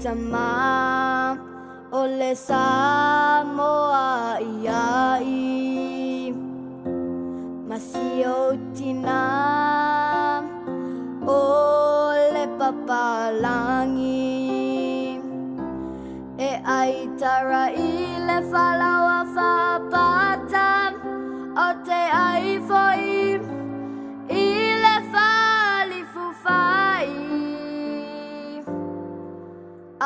tama o le Samoa iai ma si ou tina o le papalagi e ai tara i le falaoa faapata o te ai foi i le falifufai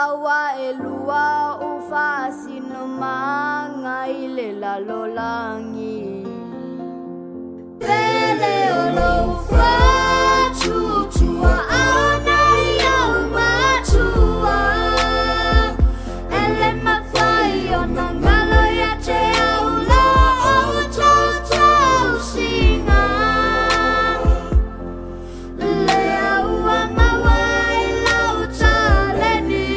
aua e lua ou faasinomaga i le lalolagi. Pele o lou faatuatuaana i au matua, e le mafai ona galo ia te au lo outou tausiga. Lea ua maua i lau taleni,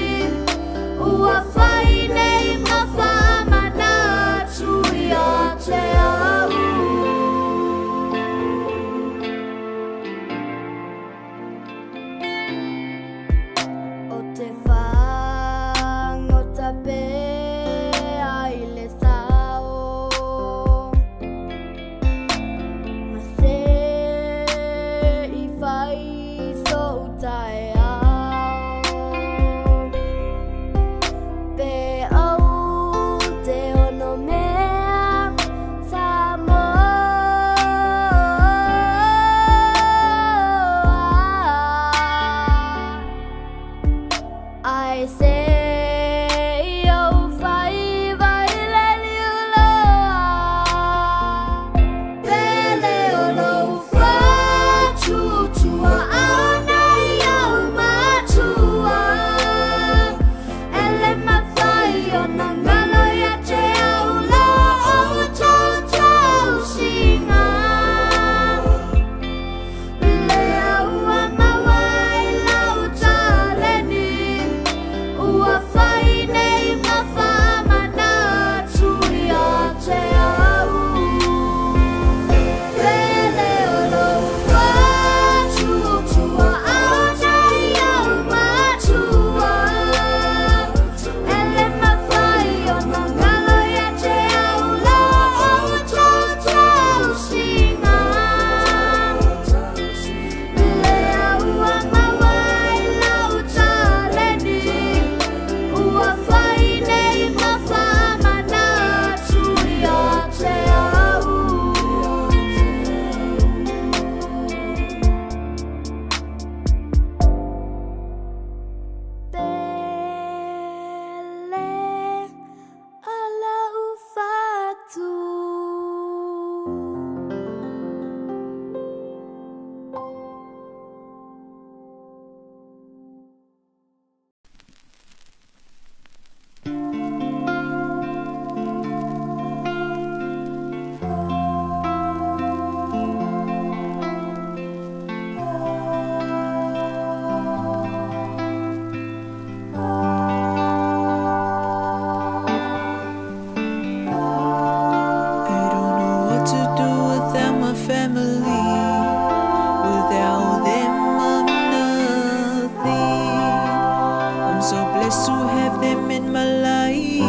ua fai nei ma faamanatu ia te au. O te fagota pea i le sao, ma se i fai sou taeao. Pe ou te ono mea Samoa. Ae se i ou faiva i le liuloa. Pele o lou faatuatuaana i au matua, e le mafai ona galo ia te au lo outou tausiga. Lea ua maua i lau taleni, ua fai nei ma faamanatu ia te au. Pele o lou faatuatuaana i au matua, e le mafai ona galo ia te au lo outou tausiga. Lea ua maua i lau taleni, ua fai nei ma faamanatu ia te au. Pele a lau fatu. I don't know what to do without my family. Without them, I'm nothing. I'm so blessed to have them in my life.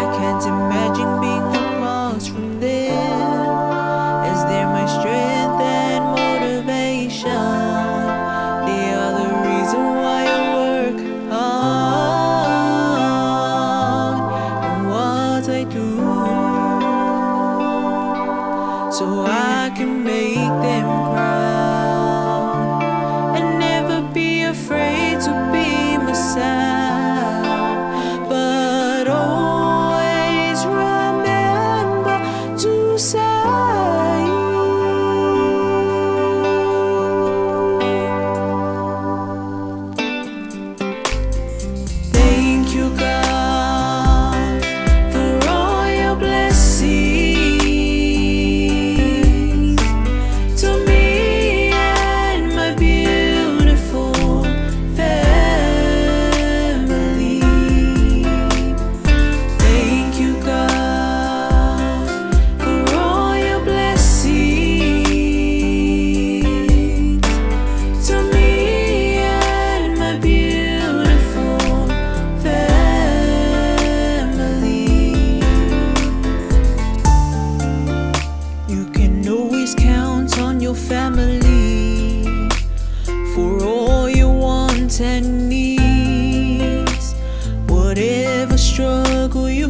I can't imagine being across from them, as they're my strength and motivation. They are the reason why I work hard and what I do, so I can make them proud and never be afraid to be myself, but always remember to say, thank you, God, for all your blessings.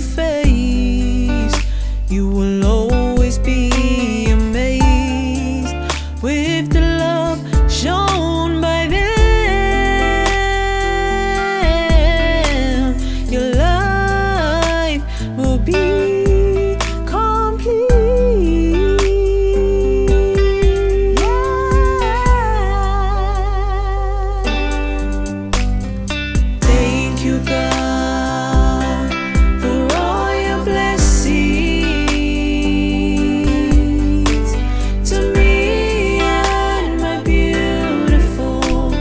face, you will always be amazed with the love shown by them. Your life will be complete. Yeah. Thank you, God, for all your blessings to me and my beautiful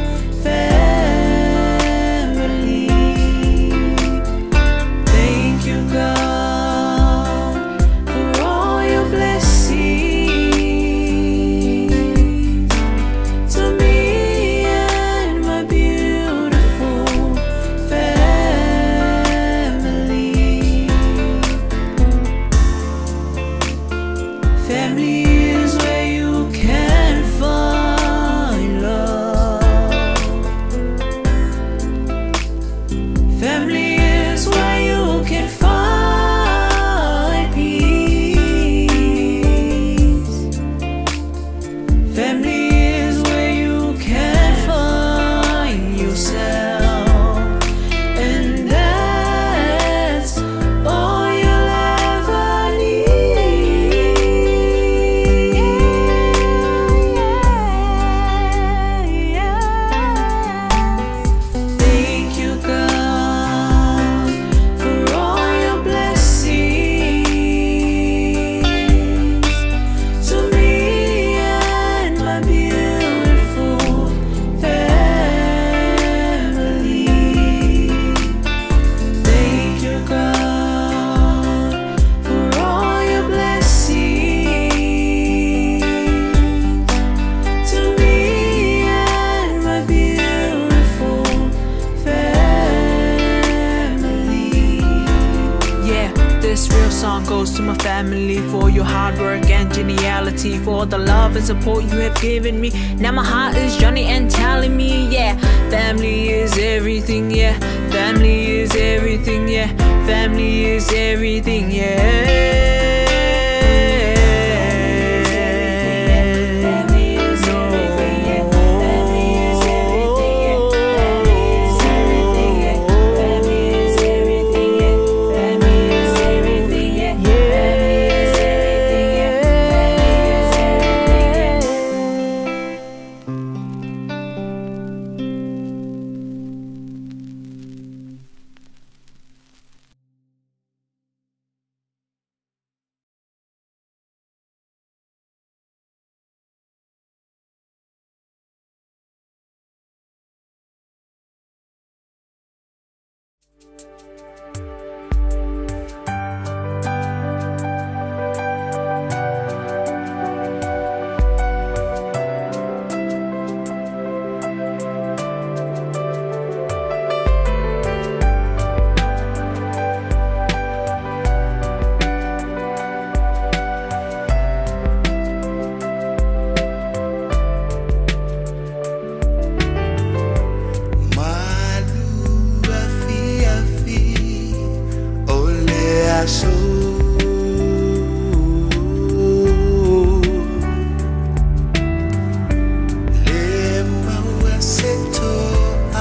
family. Thank you, God, for all your blessings to me and my beautiful family. Family is where you can find love. Family is where you can find peace. Family is where you can find yourself, and that's all you'll ever need. Thank you, God, for all your blessings to me and my beautiful family. Thank you, God, for all your blessings to me and my beautiful family. Yeah, this real song goes to my family for your hard work and geniality, for the love and support you have given me. Now my heart is Johnny and telling me, yeah, family is everything, yeah, family is everything, yeah, family is everything, yeah. Family is everything, yeah. Family is everything, yeah. Family is everything, yeah. Family is everything, yeah. Family is everything, yeah. Family is everything, yeah. Family is everything, yeah. Malu afi afi ole aso Le maua seto a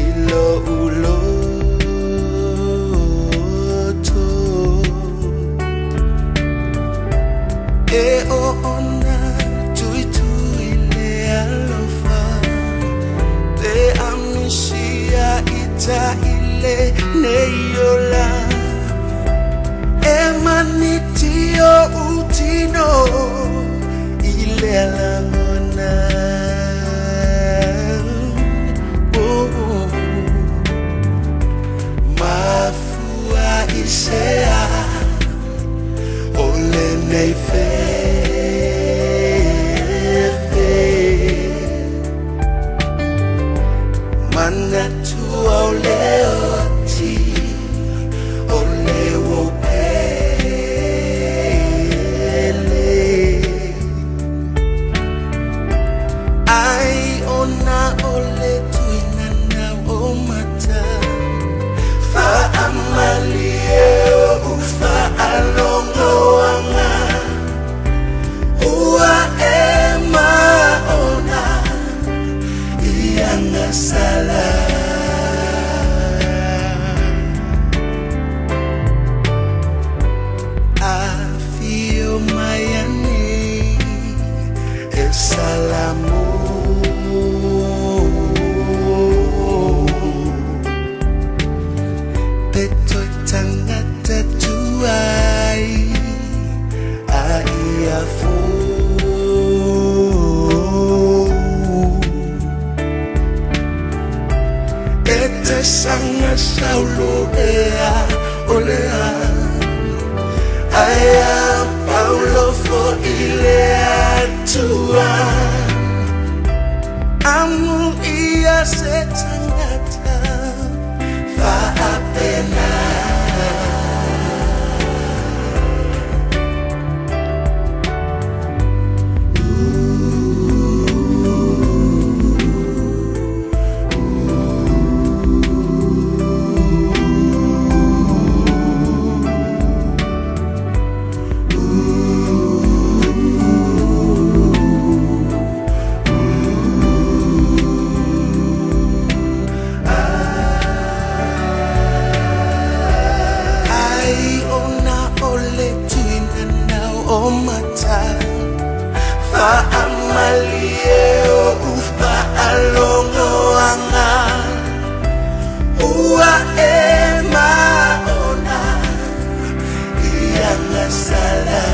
ilo uloto E o ona tui tui le alofa Te amisia ita ile neiola E manitio utino ile alangona Oh, mafua isea ole nei fefe Mana tua o leo ti O leo pele Ai ona o le tuina nau o mata Whaamali le toe tagata tuai a ia fou. E te sanga saulo ea o lea Aia paulo fo i le atua Amu ia se tagata faapena. Ai ona o le tuina nau o mata Faamalie o ufa alongoanga Ua e maona Ianga sala.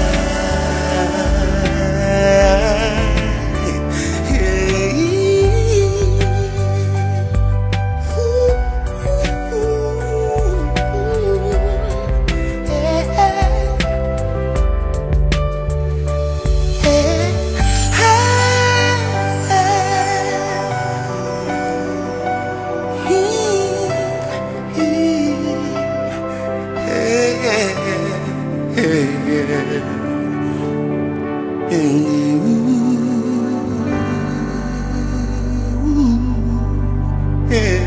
Yeah.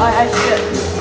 I see it.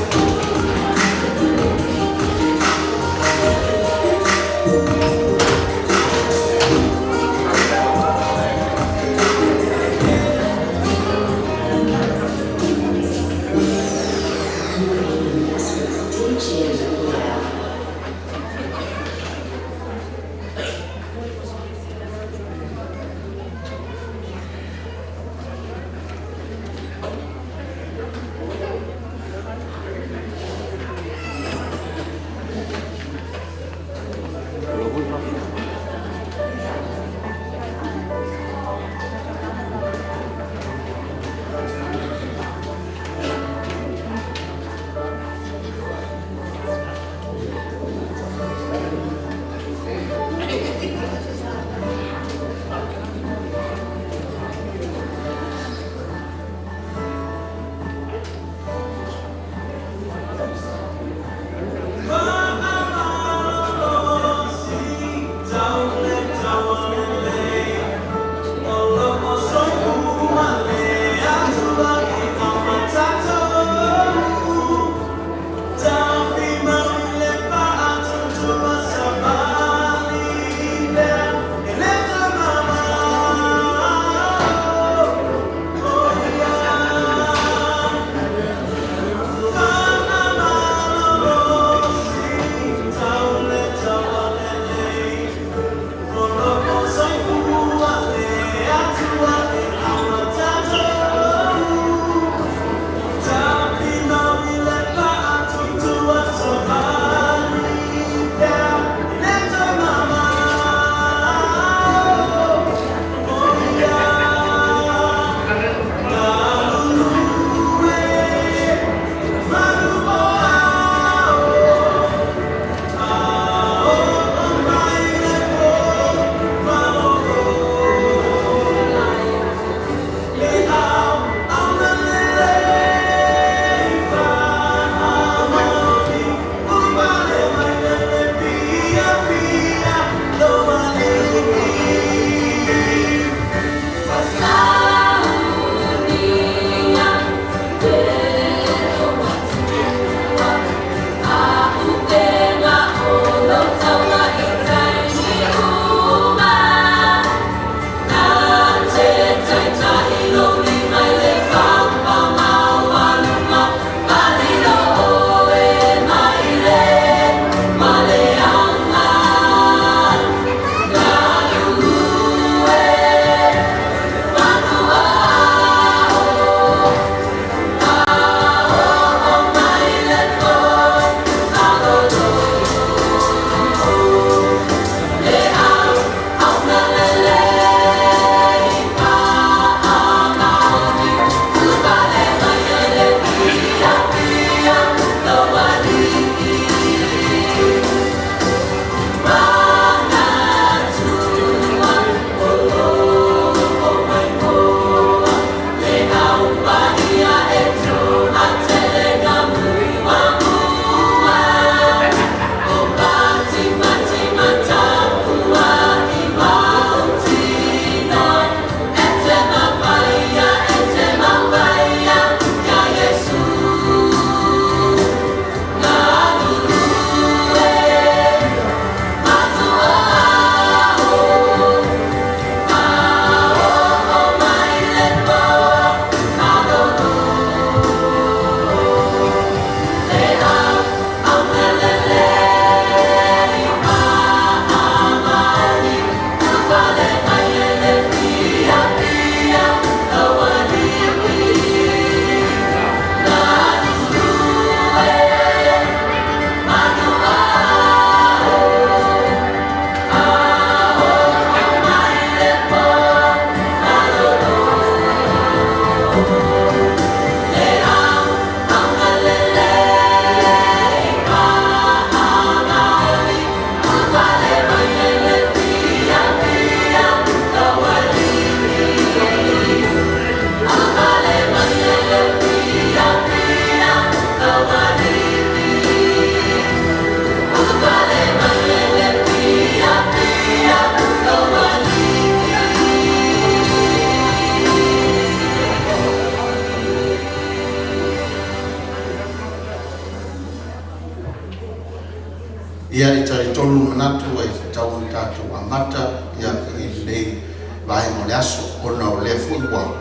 Ia, e talitonu le manatu ua tatau ona tatou amata i lenei vaega o le aso, ona o lea foi ua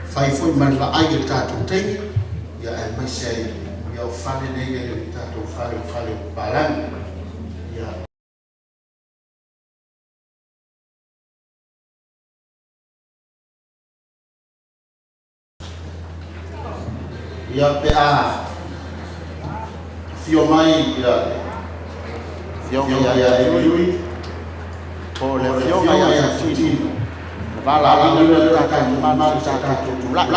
fai foi ma le vaai i le tatou taimi, aemaise ai o fale nei e le o ni tatou fale, o fale o papalagi. Ia Ia, pe a afio mai le Afioga ia Eliui po o le Afioga ia Fuatino, ona valaauina lea o le tatou mamalu i se tatou tulai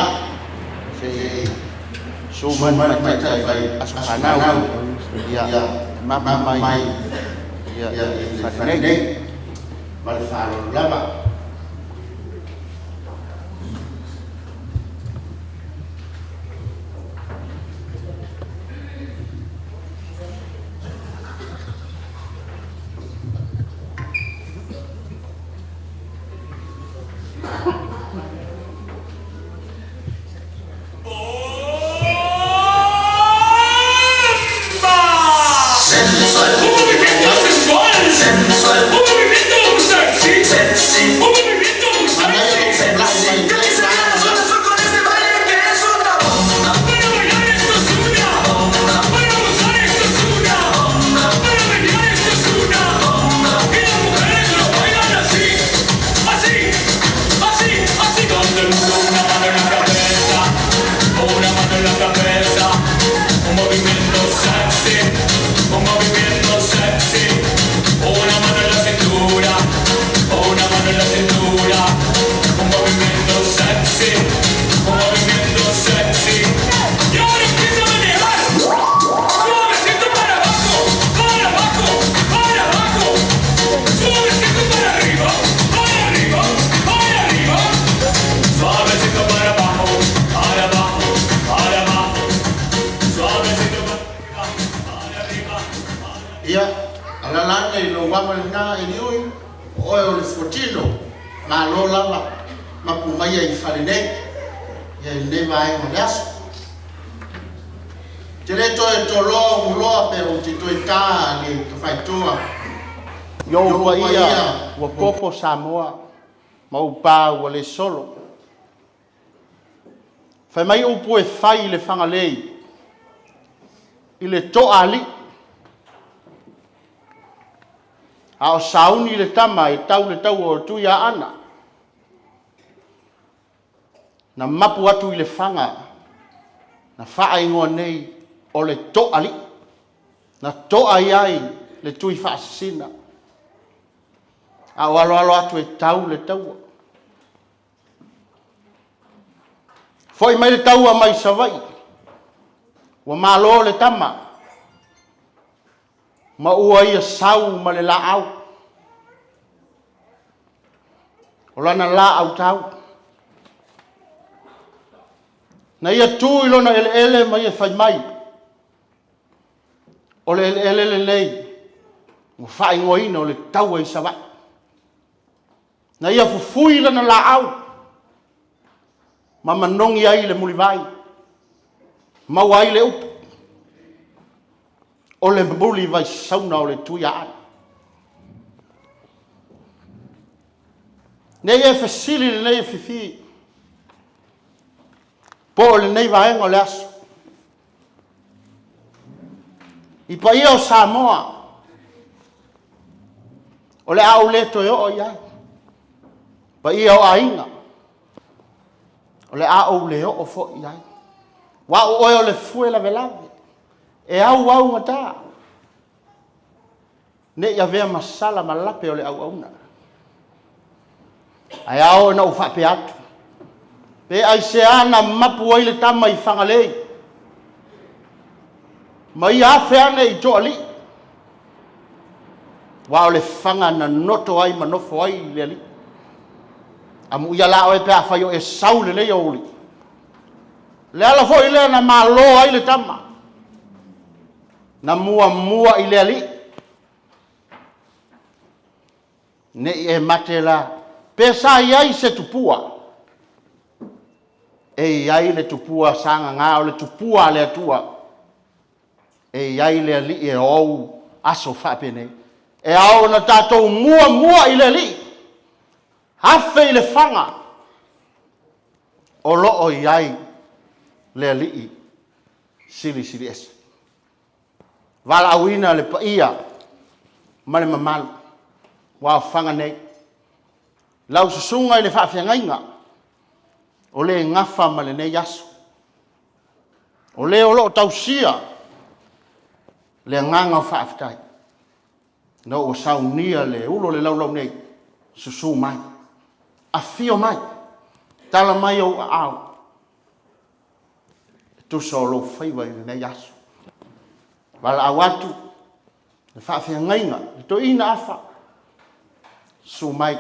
se i susu mai le tamaitai fai aso fanau, ia mapu mai i le fale nei. Ma le faaaloalo lava. Un movimiento sensual. Sensual. Un movimiento sexy. Sexy. Un movimiento Manaia sexy. lou tulai mai Yo lenei quisiera vaega o le solo aso. sol con este baile que es una bomba. Para bailar esto es una bomba. Para gozar esto es una bomba. Para bailar esto es una bomba. Y las mujeres lo bailan así. Así. Así. Así. Todo el mundo una mano en la cabeza. Una mano en la cabeza. Un movimiento sexy. Un movimiento sexy. Una mano en la cintura. Una mano en la cintura. Un movimiento sexy. Un movimiento sexy. Y ahora empieza a manejar. Suavecito para abajo. Para abajo. Para abajo. Suavecito para arriba. Para arriba. Para arriba. Suavecito para abajo. Para abajo. Para abajo. Suavecito para arriba. Para arriba. Ia, alaala ane i lou ava lena Eliui, o oe o le fuatino, malo lava, mapu maia i fale nei, ia i lenei vaega o le aso. Ou te le toe toloa umuloa pe ou te toe ta le tafaitoa I i ou ou paia paia ua popo Samoa ma ou pa ua le solo. Fai mai upu e fai i le Fagalei i le toa alii, a o sauni le tama e tau le taua o Tuiaana, na mapu atu i le faga, na faaigoa nei o le toalii, na toa i ai le tui faasisina, a o aloalo atu e tau le taua. Foi mai le taua mai Savaii, ua malo le tama, ma ua ia sau ma le laau, o lana laau tau. Na ia tu i lona eleele ma ia fai mai, o le eleele lenei ua faaigoaina o le taua i Savaii. Na ia fufui lana laau ma manogi ai le mulivai, maua ai le upu, o le mulivai sauna o le Tuiaana. Nei e fesili lenei e fifi, po o lenei vaega o le aso. I paia o Samoa, o le a ou le toe oo i ai. Paia o aiga, o le a ou le oo foi i ai. Ua o oe o le fue lavelave, e au au gata, ne i avea masala ma lape o le auauna. Ae ao ona ou faapea atu, pe aisea na mapu ai le tama i Fagalei, ma ia afe ane i Toalii, aua o le faga na noto ai ma nofo ai le alii. Amuia la oe pe afai o e sau lelei ou alii. Le ala foi lea na malo ai le tama, na muamua i le alii. Ne i e mate la, pe sa i ai se tupua, e i ai le tupua sagaga o le tupua a le Atua, e i ai le alii e ou. aso faapenei. E ao ona tatou muamua i le Alii, afe i le faga o lo o i ai le Alii Silisili Ese. Valaauina le paia ma le mamalu ua aofaga nei. Lau susuga i le faafeagaiga, o le gafa ma lenei aso, o le o lo o tausia le agaga o faafetai, na ua saunia le ulu o le laulau nei, susu mai, afio mai, tala mai ou aao, e tusa o lou faiva i lenei aso. Valaau atu le faafeagaiga, le toeaina Afa, susu mai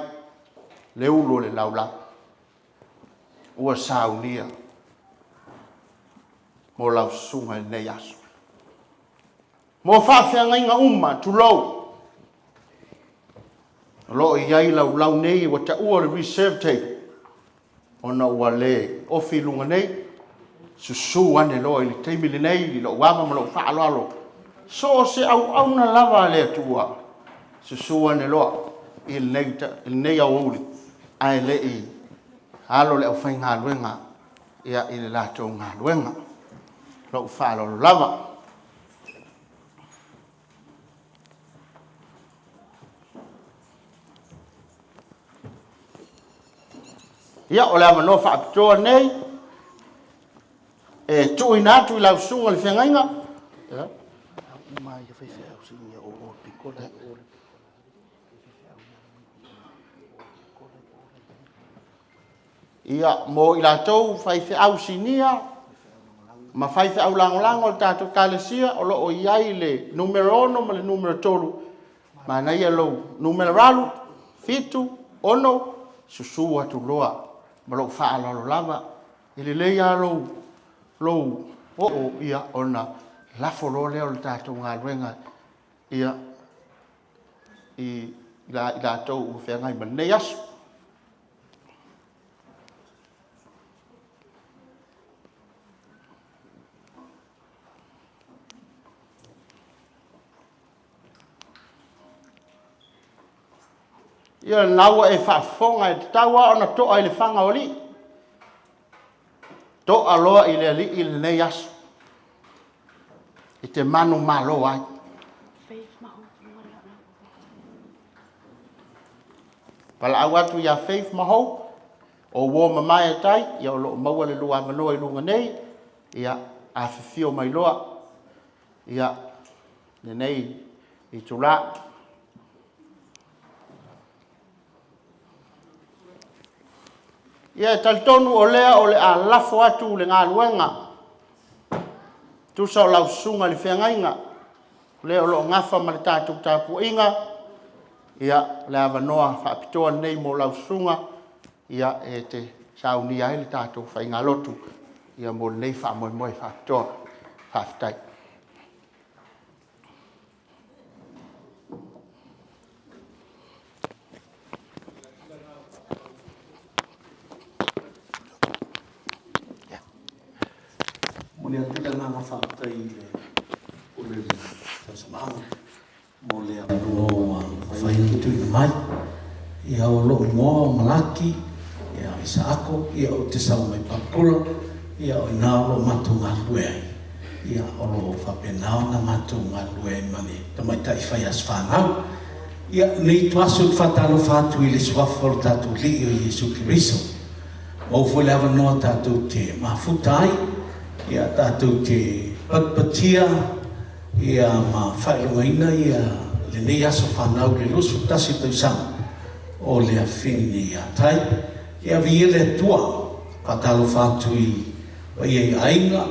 le ulu o le laulau ua saunia mo lau susuga i lenei aso. Mo faafeagaiga uma, tulou, o lo o i ai laulau nei ua taua le reserve table, ona ua le ofi i luga nei, susu ane loa i le taimi lenei i lou ava ma lou faaaloalo, so o se auauna lava a le Atua, susu ane loa i lenei aoauli, ae le i alo le aufaigaluega i le latou galuega. Lou faaaloalo lava. Ia, o le avanoa faapitoa lenei e tuuina atu i lau susuga i le feagaiga. Ia. Ia, mo i latou faifeau sinia ma faifeau lagolago a le tatou Ekalesia, o lo o i ai le numera 6 ma le numera 3, manaia lou numera 8, 7, 6, susu atu loa ma lou faaaloalo lava. E lelei lava lou, lou oo, ia, ona lafo loa lea o le tatou galuega, ia, i latou ua feagai ma lenei aso. Ia lena ua e faafofoga e tatau lava ona to'a i le faga o alii. To'a loa i le alii i lenei aso. E te manumalo ai. Valaau atu ia Faith ma Hope, o uo mamae e tai, ia o lo o maua le lua avanoa i luga nei, ia afifio mai loa, ia lenei itula. Ia e talitonu o lea o le a lafo atu le galuega, tusa o lau susuga i le feagaiga, lea o lo o gafa ma le tatou tapuaiga, ia, le avanoa faapitoa lenei mo lau susuga, ia, e te saunia ai le tatou faigalotu, ia, mo lenei faamoemoe faapitoa. Faafetai. Momoli atu le agaga faafetai i le Pule o le Tausamaaga mo le avanoa ua mafai ona tuuina mai. Ia o lou igoa o Malaki ia Isaako, ia ou te sau mai Papakura, ia o ina o lo o matou galulue ai. Ia o lo o faapena ona matou galulue ai ma le tamaitai fai aso fanau. Ia lenei ituaso ou te faatalofa atu i le Suafa o le tatou Alii o Iesu Keriso. Maua foi le avanoa tatou te mafuta ai, ia tatou te patipatia ia ma faailogaina ia lenei aso fanau i le 21 tausaga o le afifine nei ia Tai. Ia viia le Atua, faatalofa atu i paia i aiga,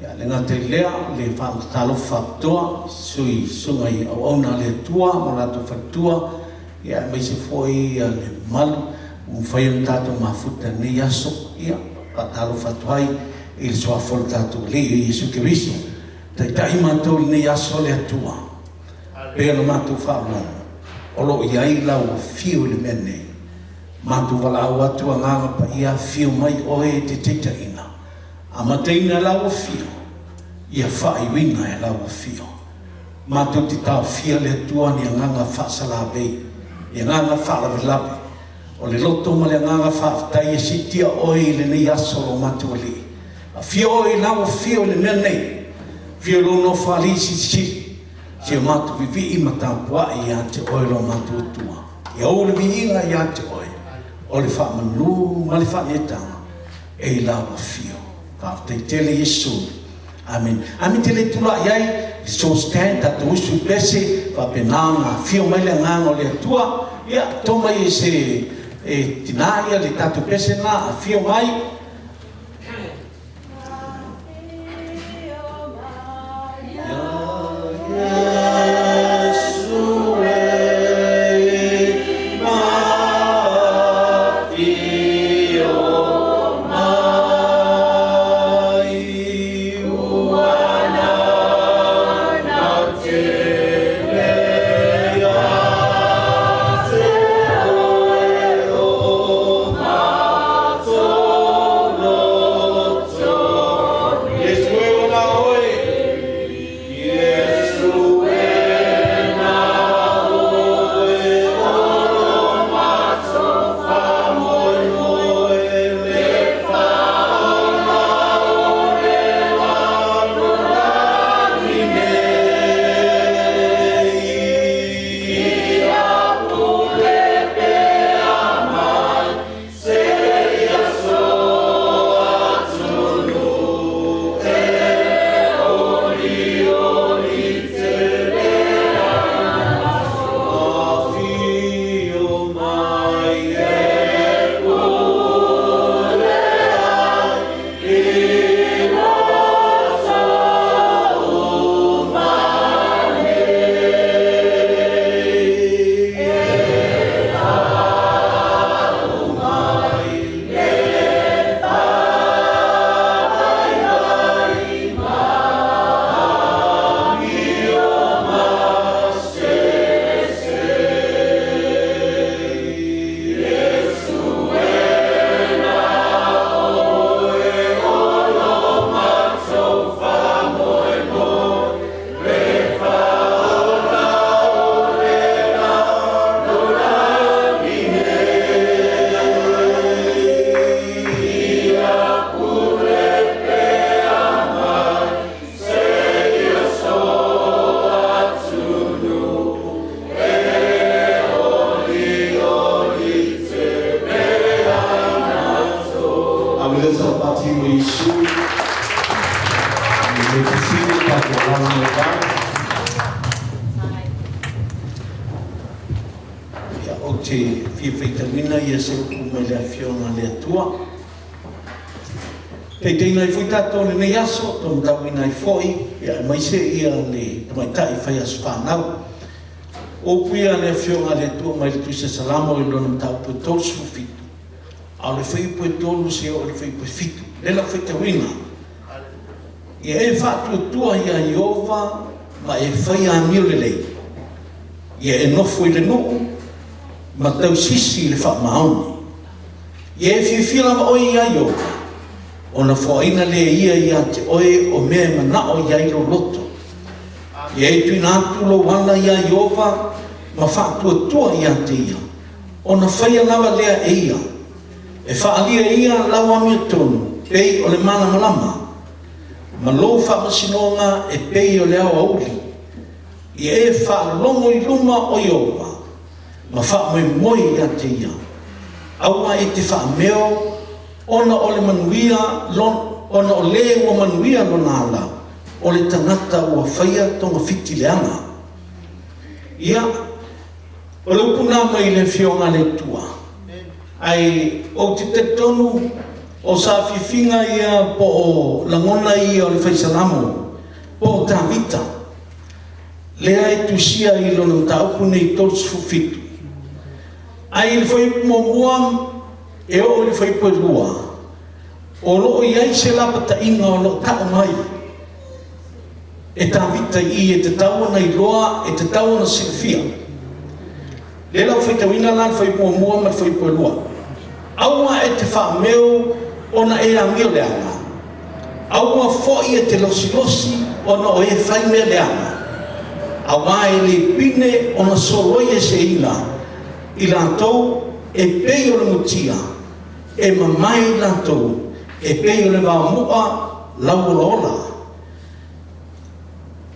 Ia, le gata i lea, le faatalofa faapitoa i sui susuga i auauna a le Atua ma latou faletua, ia aemaise foi le mamalu ua mafai ona tatou mafuta i lenei aso. Ia, faatalofa atu ai i le Suafa o le tatou Alii o Iesu Keriso. Taitai matou i lenei aso le Atua, pei ona matou faalogo, o lo o i ai lau afio i le mea nei. Matou valaau atu Agaga Paia afio mai oe e te taitaiina. Amataina e lau afio, ia faaiuina e lau afio. Matou te taofia le Atua ni agaga faasalavei, ni agaga faalavelave. O le loto ma le agaga faafetai e siitia Oe i lenei aso lo matou Alii. Afio Oe i lau afio i le mea nei, afio i Lou Nofoalii Silisili, si o matou vivii ma tapuai ia te Oe lo matou Atua. Ia ou le viiga ia te Oe, o le faamanu ma le faaneetaga e i lau afio. Faafetai tele Iesu. Amene. Amene te le tulai ai, let's all stand, tatou usu i pese, faapena ona afio mai le Agaga o le Atua. Ia, to mai e se e tina ia le tatou pese lena, afio mai. Ave lea salapati mo Iesu i le fesili tatou alaala mai lalo. Ia, ou te fia faitauina ia se upu mai le Afioga a le Atua. Taitaiina ai foi tatou i lenei aso, taumatauina ai foi, ia aemaise ia le tamaitai fai aso fanau. O upu ia a le Afioga a le Atua mai le Tusi a Salamo i lona mataupu e 37, a o le fuaiupu e 3 seia oo i le fuaiupu e 7. Lea la ua faitauina, Ia e faatuatua iā Ieova ma e faia amio lelei, ia e nofo i le nuu ma tausisi i le faamaoni. Ia e fiafia lava oe iā Ieova, ona foaina lea e ia ia te oe o mea e manao i ai lou loto. Ia e tuuina atu lou ala iā Ieova ma faatuatua ia te ia, ona faia lava lea e ia. E faaalia e ia lau amiotonu pei o le malamalama, ma lou faamasinoga e pei o le aoauli. Ia e faalologo i luma o Ieova ma faamoemoe ia te ia. Aua e te faameo ona o le manuia ona o lē ua manuia lona ala, o le tagata ua faia togafiti leaga. Ia, o le upu lena mai le Afioga a le Atua. Ae ou te talitonu o saafiafiga ia po o lagona ia o le Fai Salamo po o Tavita, lea e tusia i lona mataupu nei 37. Ae i le fuaiupu muamua e oo i le fuaiupu e lua, o lo o i ai se lapataiga o lo o tau mai e Tavita i i e tatau ona iloa, e tatau ona silafia. Lea la ua faitauina la le fuaiupu muamua ma le fuaiupu e lua. Aua e te faameu ona e amio leaga, aua foi e te losilosi ona o e fai mea leaga. Auā e le pine ona soloia e se ila i latou e pei o le mutia, e mamae i latou e pei o le vaomu'a lauolaola.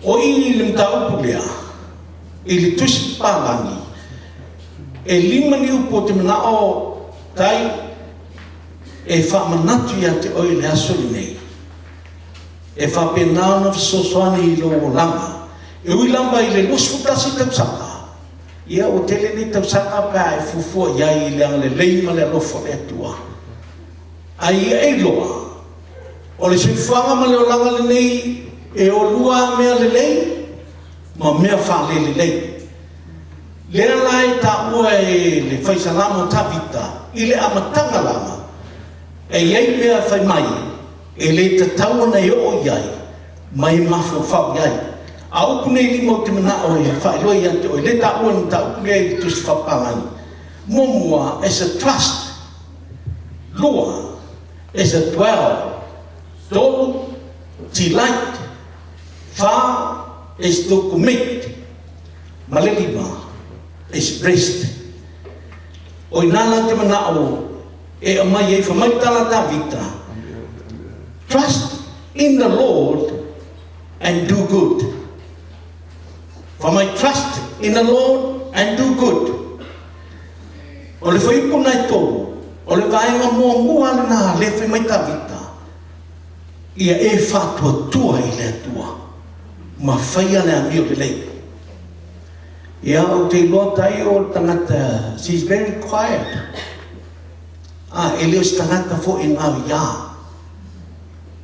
O i i le mataupu lea, i le Tusi Papalagi, e lima ni upu ou te mana'o tai e faamanatu ia te oe i le aso lenei, e faapena ona fesoasoani i lou olaga. E ui lava i le 21 tausaga, ia ua tele nei tausaga pe a e fuafua i ai i le agalelei ma le alofa o le Atua. A ia e iloa, o le soifuaga ma le olaga lenei e o lua a mea lelei ma mea faalelelei. Lea la e taua e le Fai Salamo o Tavita i le amataga lava, e i ai mea fai mai e le tatau ona e oo i ai ma e mafaufau i ai. A o upu nei e lima ou te manao e faailoa ia te oe, lea e taua i le mataupu lea i le Tusi Faapalagi, muamua, as a trust, lua, as a dwell, tolu, delight, fa, is to commit, ma le lima, is rest. O i ina la te manao e aumai ai, fai mai le tala a Tavita, Trust in the Lord and do good. Fai mai, Trust in the Lord and do good. O le fuaiupu lena e tolu, o le vaega muamua lena lea fai mai Tavita, Ia e faatuatua i le Atua ma faia le amio lelei. Ia, ou te iloa tai o le tagata, she's very quiet. A, e le o se tagata foi e gaoiā.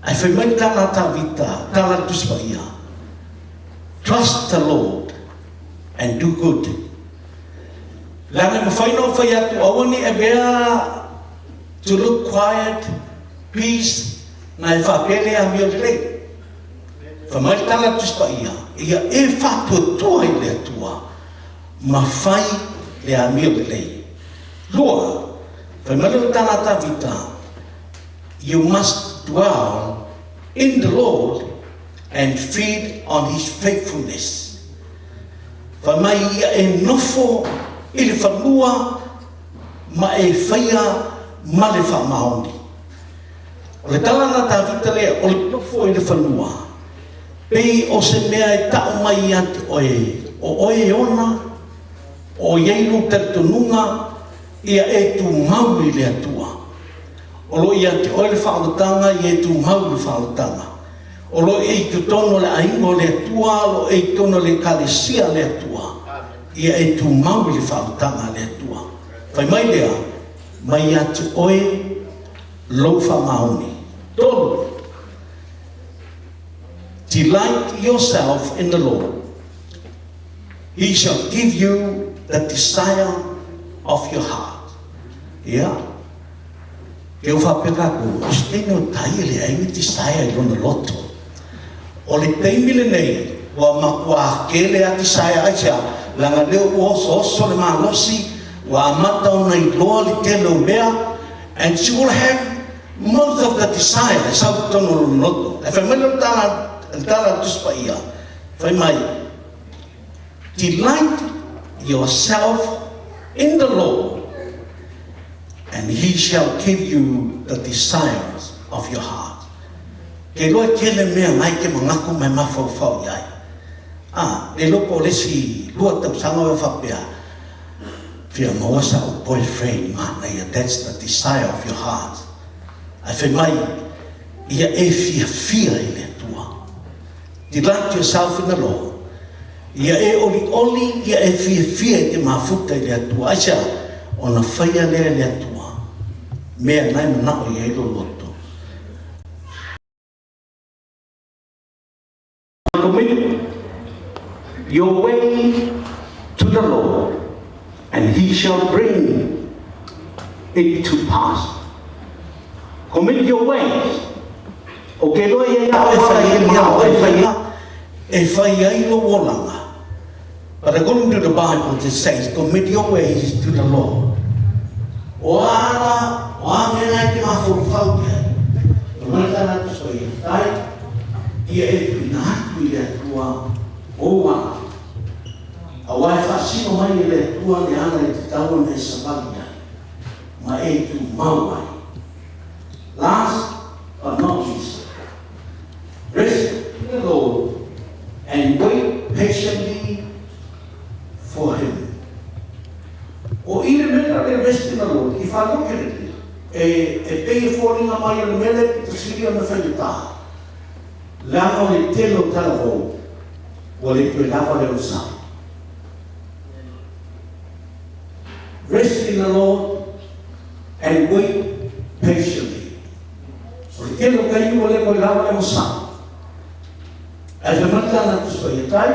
Ae fai mai le tala a Tavita, tala a le Tusi Paia, Trust the Lord and do good. Leaga e mafai ona ou fai atu, aua ne i avea to look quiet, peace, na e faapea le amio lelei. Fai mai le tala a le Tusi Paia, Ia e faatuatua i le Atua ma fai le amio lelei. Lua, fai mai le tala a Tavita, You must dwell in the Lord and feed on his faithfulness. Fai mai ia e nofo i le fanua ma e faia ma le faamaoni. O le tala na Tavita lea, o le nofo i le fanua, pei o se mea e ta'u mai ia te oe, o oe e ona, o i ai lou talitonuga ia e tumau i le Atua. O lo o ia te oe le faaolataga, ia e tumau i le faaolataga. O lo o e i totonu o le aiga o le Atua, o lo o e i totonu o le Ekalesia a le Atua, ia e tumau i le faaolataga a le Atua. Fai mai lea, mai ia te oe lou faamaoni. Tolu, Delight yourself in the Lord, He shall give you the desire of your heart. Ia, kei o faapea tatou, o se taimi o tai e leai ni desire i lona loto. O le taimi lenei, ua matua tele a desire, aisea? Leaga lea ua osooso le malosi, ua amata ona iloa le tele o mea, and she will have most of the desire e sau i totonu o lona loto. Ae fai mai le tala, le tala a le Tusi Paia, fai mai, Delight yourself in the Lord, and he shall give you the desires of your heart. Ke iloa e tele mea na e te manatu ma e mafaufau i ai. A, le iloa po o le isi lua tausaga o faapea, fia maua sa'u boyfriend manaia, that's the desire of your heart. Ae fai mai, ia e fiafia i le Atua. Delight yourself in the Lord. Ia e olioli, ia e fiafia i te mafuta i le Atua. Aisea? Ona faia lea e le Atua mea na e manao i ai lou loto. Commit your way to the Lord, and he shall bring it to pass. Commit your ways. O ke loa ia ia e fai ai mea e fai ai, e fai ai lou olaga. But according to the Bible, it says, commit your ways to the Lord. O a ala, o a mea na e te mafaufau i ai. O mai tā rātou soia, tai, ia e tuina atu i le Atua o ala. Auā e faasino mai e le Atua le ala e tatau ona e savali ai ma e tumau ai. Last but not least, rest in the Lord and wait patiently for Him. O i le mea lea o le rest in the Lord, if I look at it here, e, e pei e foliga mai o le mea lea e pito sili ona faigata, leaga o le tele o talavou, ua le toe lava le onosai. Rest in the Lord and wait patiently. O le tele o taimi ua le toe lava le onosai. Ae fai mai le tala a le Tusi Paia Tai,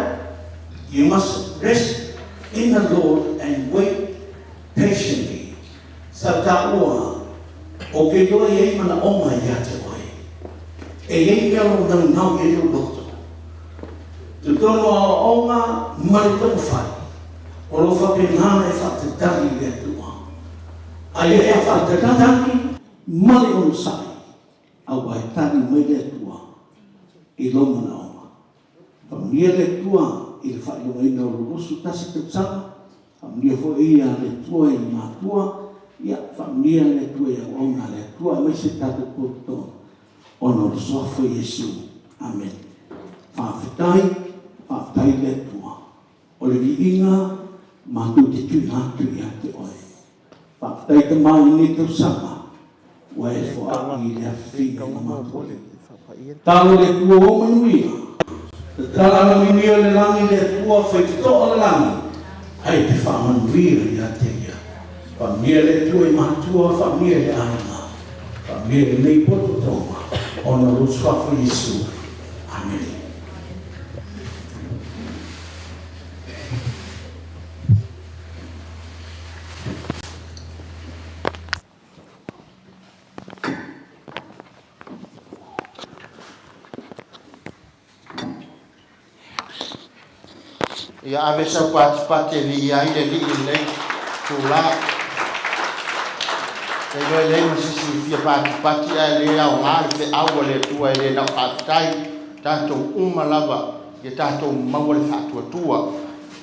You must rest in the Lord and wait patiently. Sa taua, o ke iloa e i ai manaoga ia te oe. E i ai mea o lo o naunau i ai lou loto. Totonu o aoaoga ma le taumafai, o lo o faapena ona e faatatali i le Atua. Aia e faatatali ma le onosai, aua e tali mai le Atua i lou manaoga. Faamanuia le Atua i le faailogaina o lou 21 tausaga, faamanuia foi le Atua i matua, ia faamanuia le Atua i auauna a le Atua aemaise le tatou potopotoga ona o le Suafa o Iesu. Amene. Faafetai, faafetai i le Atua. O le viiga matou te tuuina atu ia te Oe. Faafetai Tama i lenei tausaga ua e foai i le afifina o matou. Talo le Atua ua manuia. Tatala na manuia le lagi le Atua fai totoa le lagi ai te faamanuia ia te ia. Faamanuia le Atua i matua faamanuia i le aiga faamanuia i lenei potopotoga ona o lou suafa Iesu. Amene. Ia ave sau patipati e viia ai le Alii i lenei itula. E iloa e leai ma se isi e fia patipati ae le aoga le feau a le Atua e le na o faafetai. Tatou uma lava ia tatou maua le faatuatua.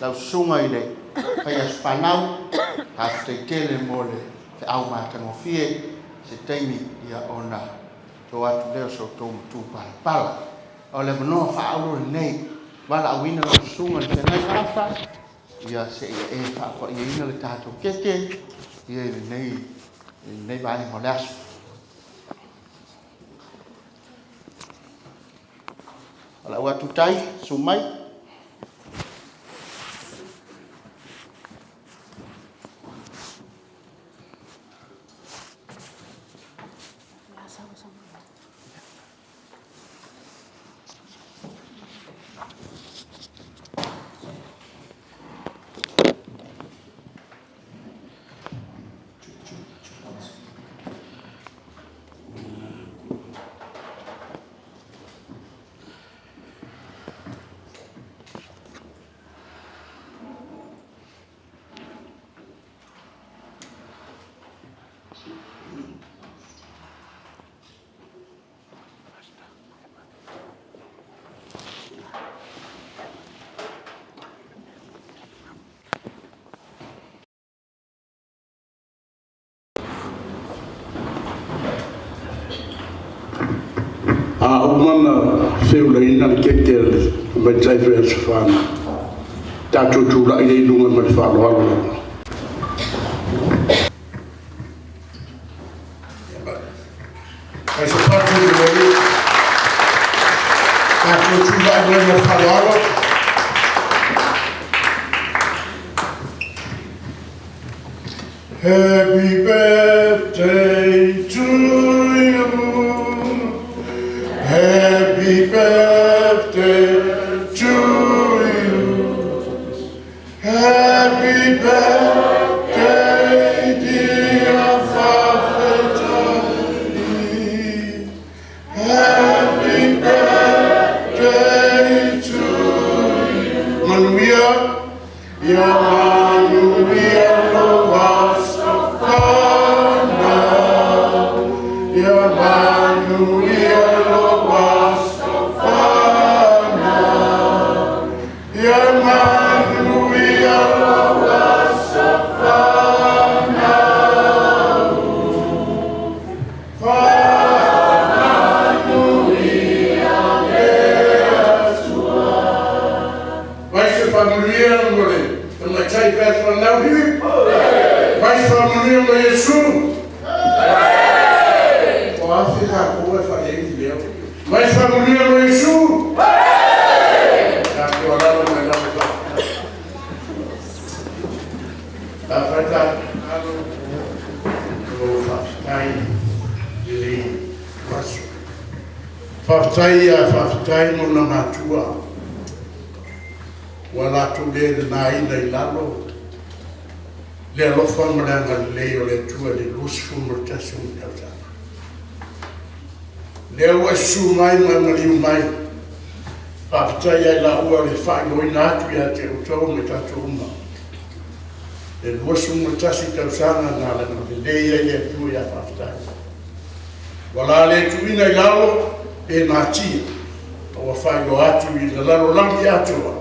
Lau susuga i le faiaso fanau, faafetai tele mo le feau matagofie. Se taimi ia ona to atu lea o sa outou matupalapala. O le avanoa faaauuro lenei, valaauina lau susuga i le feagaiga Afa, ia seia e faapaiaina le tatou keke ia i lenei, i lenei vaega o le aso. Valaau atu tai, susu mai. A uma ona feulaina le keke a le tamaitai fai aso fanau, tatou tulai ai i luga ma le faaaloalo lava. Tatou tulai mai ma le faaaloalo. Happy birthday to you. Happy birthday to you. Happy birthday, dear Fafetai. Happy birthday to you. Manuia, ia manuia lou aso fanau. Ia manuia lou aso fanau. Mai faamanuia mo Iesu. Tatou alaala mai lalo faafetai. Afai tatou tatalo, o lo o faafetai i lenei aso. Faafetai ia faafetai mo na matua ua latou le nanaina i lalo le alofa ma le agalelei o le Atua i le 21 o ona tausaga. Lea ua e susu mai ma e maliu mai, faafetai ia i laua le faailoaina atu ia te outou ma i tatou uma, le 21 tausaga na agalelei ai le Atua ia Faafetai. Ua la le tuuina i lalo pe natia, a ua faailoa atu i le lalolagi atoa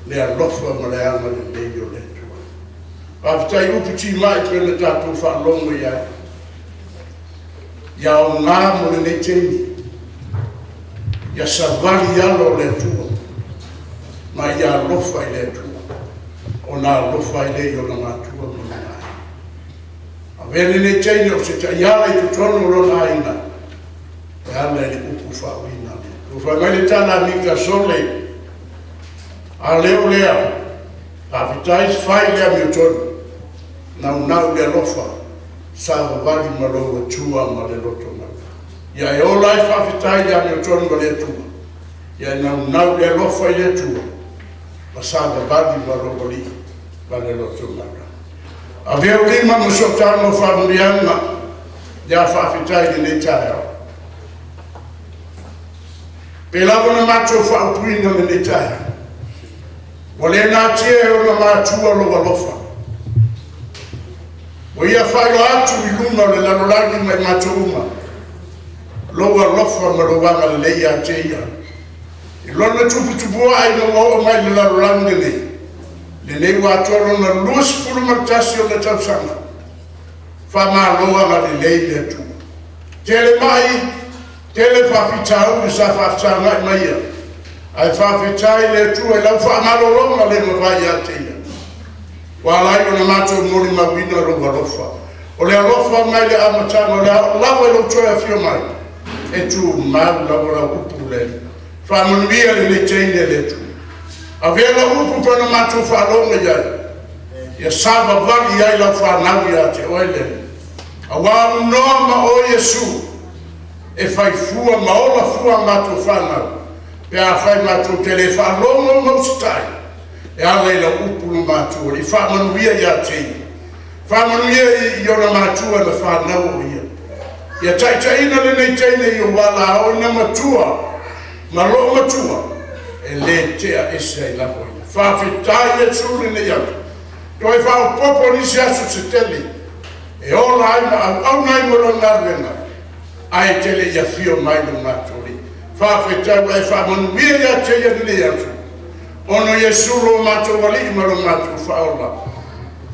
le alofa ma le agalelei o le Atua. Faafetai upu timai pei ona tatou faalogo i ai. Ia aoga mo lenei taimi, ia savali i alo o le Atua, ma ia alofa i le Atua, ona alofa ai lea i ona matua ma lona aiga. Avea lenei teine o se taiala i totonu o lona aiga, e ala i le upu faauiina a le Atua. Fai mai le tala a Mika, Sole, a leo lea, faafetai fai le amiotonu, naunau le alofa, savavali ma lou Atua ma le loto malu. Ia e ola ai faafetai i le amiotonu a le Atua, ia e naunau le alofa i le Atua, ma savavali ma lou Alii ma le loto malu. Avea ou lima ma sootaga o faamanuiaga ia faafetai i lenei taeao. Pe lava na matou faaupuina lenei taeao. Ua le natia e ona matua lou alofa. Ua ia faailoa atu i luga o le lalolagi ma i matou uma lou alofa ma lou agalelei ia te ia. I lona tuputupuae ina ua oo mai i le lalolagi lenei, lenei ua atoa lona 21 ona tausaga. Faamalo agalelei le Atua. Tele mai, tele faafitauli sa faafesagai mai ia, ae faafetai le Atua i lau faamalologa le mafai ia te ia. Ua ala ai ona matou molimauina lou alofa. O le alofa mai le amataga o le a oo lava i lou toe afio mai, e tumau lava lau upu le Alii. Faamanuia lenei teine e le Atua. Avea lau upu pe ona matou faalogo i ai, ia savavali ai lau fanau ia te oe le Alii. Aua aunoa ma oe Iesu, e fai fua ma ola fua a matou fanau, pe afai matou te le faalogo ma usitai, e ala i lau upu na matua Alii. Faamanuia ia te ia. Faamanuia i ona matua na fanau o ia. Ia taitaiina lenei teine i ou ala aoina matua ma loo matua, e le tea ese ai lava ia. Faafetai Iesu lenei aso. Toe faaopoopo nisi aso se tele, e ola ai ma auauna ai mo lona galuega, ae te le i afio mai lo matou Alii. Faafetai ua e faamanuia ia te ia lenei aso, ona Iesu lo matou Alii ma lo matou Faaola.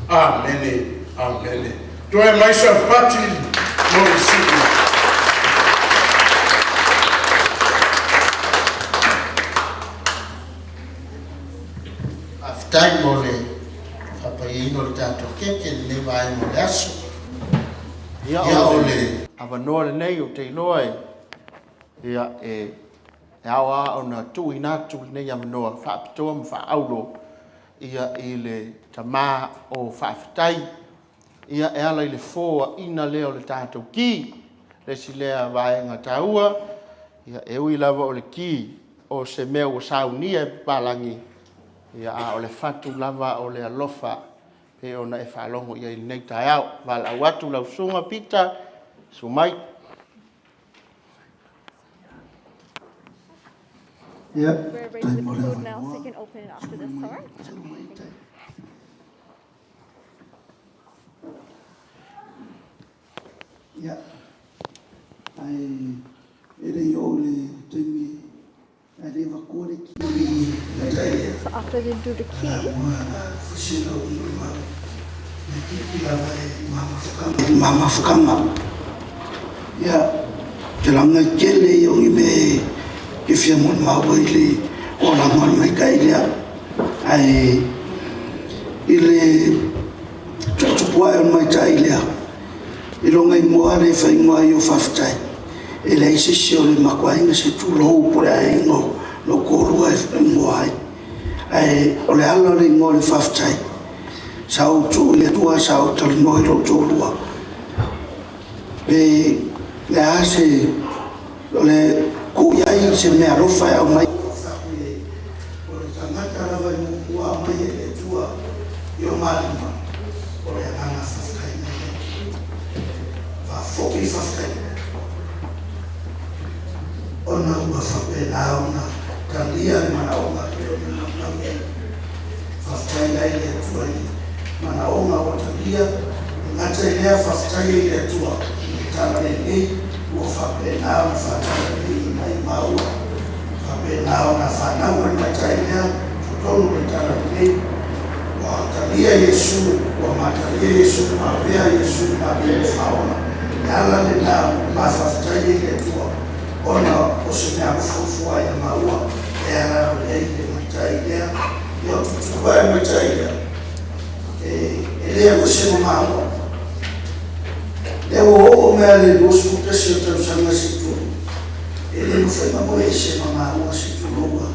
Amene, amene. Toe mai saupati mo le sii. Faafetai mo le faapaiaina o le tatou keke i lenei vaega o le aso. Ia o le avanoa lenei ou te iloa e ia e e ao lava ona tuuina atu lenei avanoa faapitoa ma faaaulo ia i le tama o Faafetai ia e ala i le foaina lea o le tatou ki, le isi lea vaega taua. Ia e ui lava o le ki o se mea ua saunia e papalagi, ia a o le fatu lava o le alofa pei ona e faalogo i ai i lenei taeao. Valaau atu lau Susuga Pita, susu mai. Ia, We're tai ready mo with le the food now, avanoa. so you can open it after this, alright? Ia, ae e le i oo i le taimi ae le avatua le ki i tai lea. So after they do the key, Mamafukanga. Ia, te laga i tele ia o ni mea e fia molimau ai le olaga o le maita'i lea. Ae i le tuputupua'i o le maita'i lea, i lona igoa lea e faaigoa ai o Faafetai. E leai se isi o le matou aiga se tulou po o le aiga o lou toalua e igoa ai. Ae o le ala o le igoa o le Faafetai, sa ou tuu i le Atua sa ou talanoa i lou toalua, pe le a se, o le tuu i ai se meaalofa e aumai. O le tagata lava e muamua aumai e le Atua i ogalima, o le agaga faafetai mai le Atua. Faafoi le faafetai i le Atua, ona ua faapena ona talia le manaoga e pei ona naunau i ai. Faafetai la i le Atua i manaoga ua talia, e le gata i lea, faafetai ai i le Atua i le talalelei ua faapena ona faatalalelei mai maua, faapena ona fanau ai le tamaitai lea i totonu o le talalelei, ua talia Iesu, ua ma talia Iesu, ma avea Iesu ma Alii ma Faaola. O le ala lena ua ma faafetai ai i le Atua, ona o se mea alofa ua ia maua e ala ai le matai lea. Ia o tutupu ae o le matai lea, e le alu ese ma maua. Lea ua oo mai lava i le 21 o tausaga se i tulou, e le mafai ona moe ese ma maua se i tulou lava.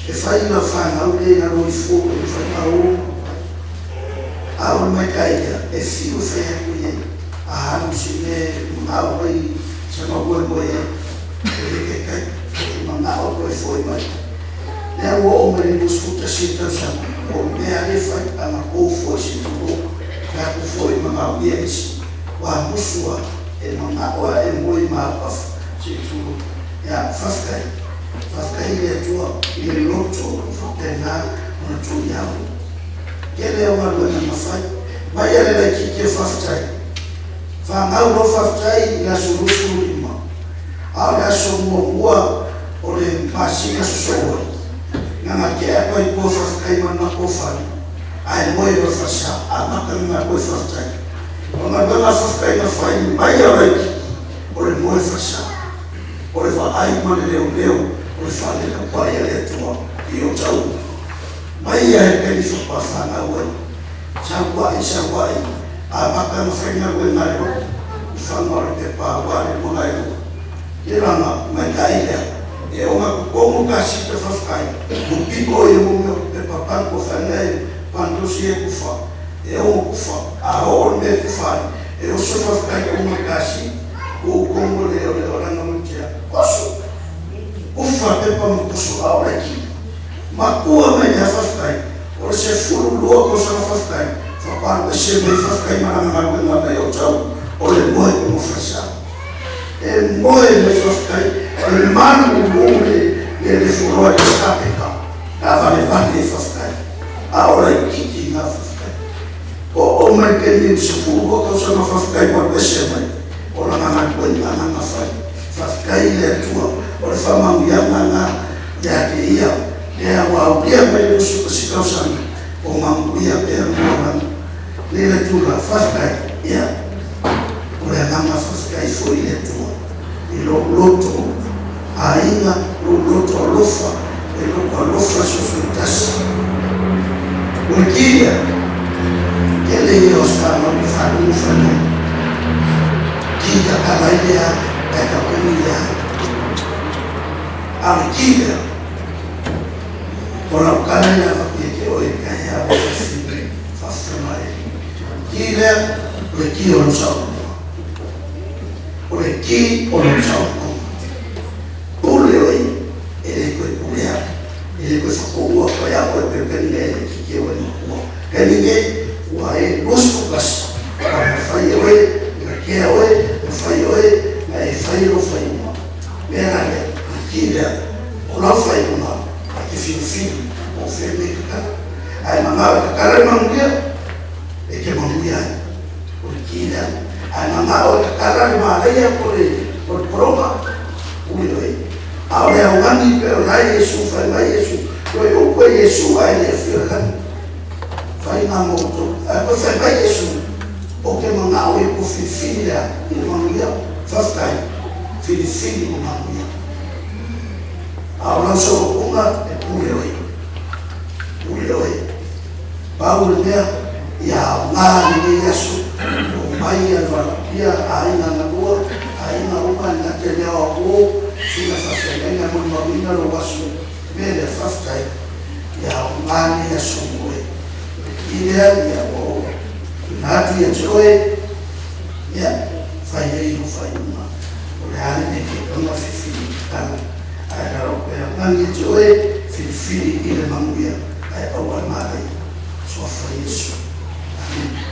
E fai lau fanau lea i lalo ifo, e mafai ona o, a o le matai lea, e fiu e fai atu i ai, a alu i se mea e manao ai sana moemoe ai, e le taitai, e manao toe foi mai. Lea ua oo mai i le 21 tausaga, o le mea lava lea e fai, a na tou foi se i tulou, tatou foi manaomia isi, ua musu lava, e manao lava e moe i ma afafa se i tulou. Ia, faafetai, faafetai i le Atua i le loto ua faapena ona tuu ia oe. Tele au galuega na fai, mai lava i le laitiiti o faafetai. Fanau loa faafetai i le aso 25, a o le aso muamua o le masina sosoo ai, na ona tea atu lava i tua faafetai ma le matou fale, ae moe loa i le falesa, amata ona galue faafetai. O le galuega faafetai na fai mai lava i le laitiiti, o le moe falesa, o le vaai ma le leoleo o le faalelepai a le Atua i ota uma. Mai lava i le taimi faatoa fanau ai, sau ai, sau ai, amata ona faigaluega ai loa i faga o le pepa aua le lumanai Telaga maitai lea, e ogatotonu kasita faafetai, pupiko ia mo mea o pepa bank o feagai bank e tufa, e ono tufa, a oo le mea e tufa ai, e oso faafetai uma i kasi, tuu i totonu o le lana wheelchair, oso! Ufa pepa ma toso a o laitiiti. Matua mai lea faafetai, o le 12 tausaga faafetai, faatoa alu ese mai faafetai ma lana galuega mai o tau o le moe i luga o falesa. E moe mai faafetai, o le malulu le le fuloa i le kapeta, taavalevale faafetai, a o laitiiti na faafetai. Oo mai le taimi i le 12 tausaga faafetai ua alu ese mai o lana galuega na fai. Faafetai i le Atua o le faamanuiaga lena ia te ia, lea ua aulia mai le 21 tausaga o manuia pea lona olaga. Le Atua, faafetai, ia, o le agaga faafetai foi i le Atua i lou loto aiga, lou loto alofa, le loto alofa sosoitasi. O le ki lea, tele ia o se fanau i falugu fai mai. Ki tatala ai lea, ae tapuni lea. A o le ki lea, o lau tala ia avatu ia te oe i le taeao e faafofoga faafofoga ai. Ki lea, o le ki o lau saolotoga. O le ki o lau saolotoga. Pule oe, e le toe pulea, e le toe fatoua atu ai a oe pe taimi nei e titi oe matua. Taimi nei, ua e 21, ua mafai e oe ona kea oe, mafai e oe ona e fai lou faaiuga. Mea la lea, o le ki lea, o lau faaiuga, e te filifili po o fea le mea e tatala. Ae manao e tatala le manuia, e te manuia ai. O le ki lea. Ae manao e tatala le malaia po o le pologa, pule oe. A o le augani pei o la Iesu, fai mai Iesu, toe upu e Iesu ae le afio i le lagi. Fai na ma outou. Ae toe fai mai Iesu, ou te manao ia tou filifili lea i le manuia. Faafetai, filifili le manuia. A o lau solopoga, e pule oe. Pule oe. Pau le mea, ia aoga lenei aso, omai ia le valaaulia, aiga na lua, aiga uma e gata. Susuga Faafeagaiga e molimauina lou aso i le mea lea, faafetai, ia aoga nei aso mo oe. O le ki lea ua ou tuuina atu ia te oe, ia, fai ai lou faaiuga, o le a le mea e te ona filifili i lalo, ae alaala pea augani ia te oe, filifili i le manuia, ae aua le malaia. Suafa o Iesu. Amene.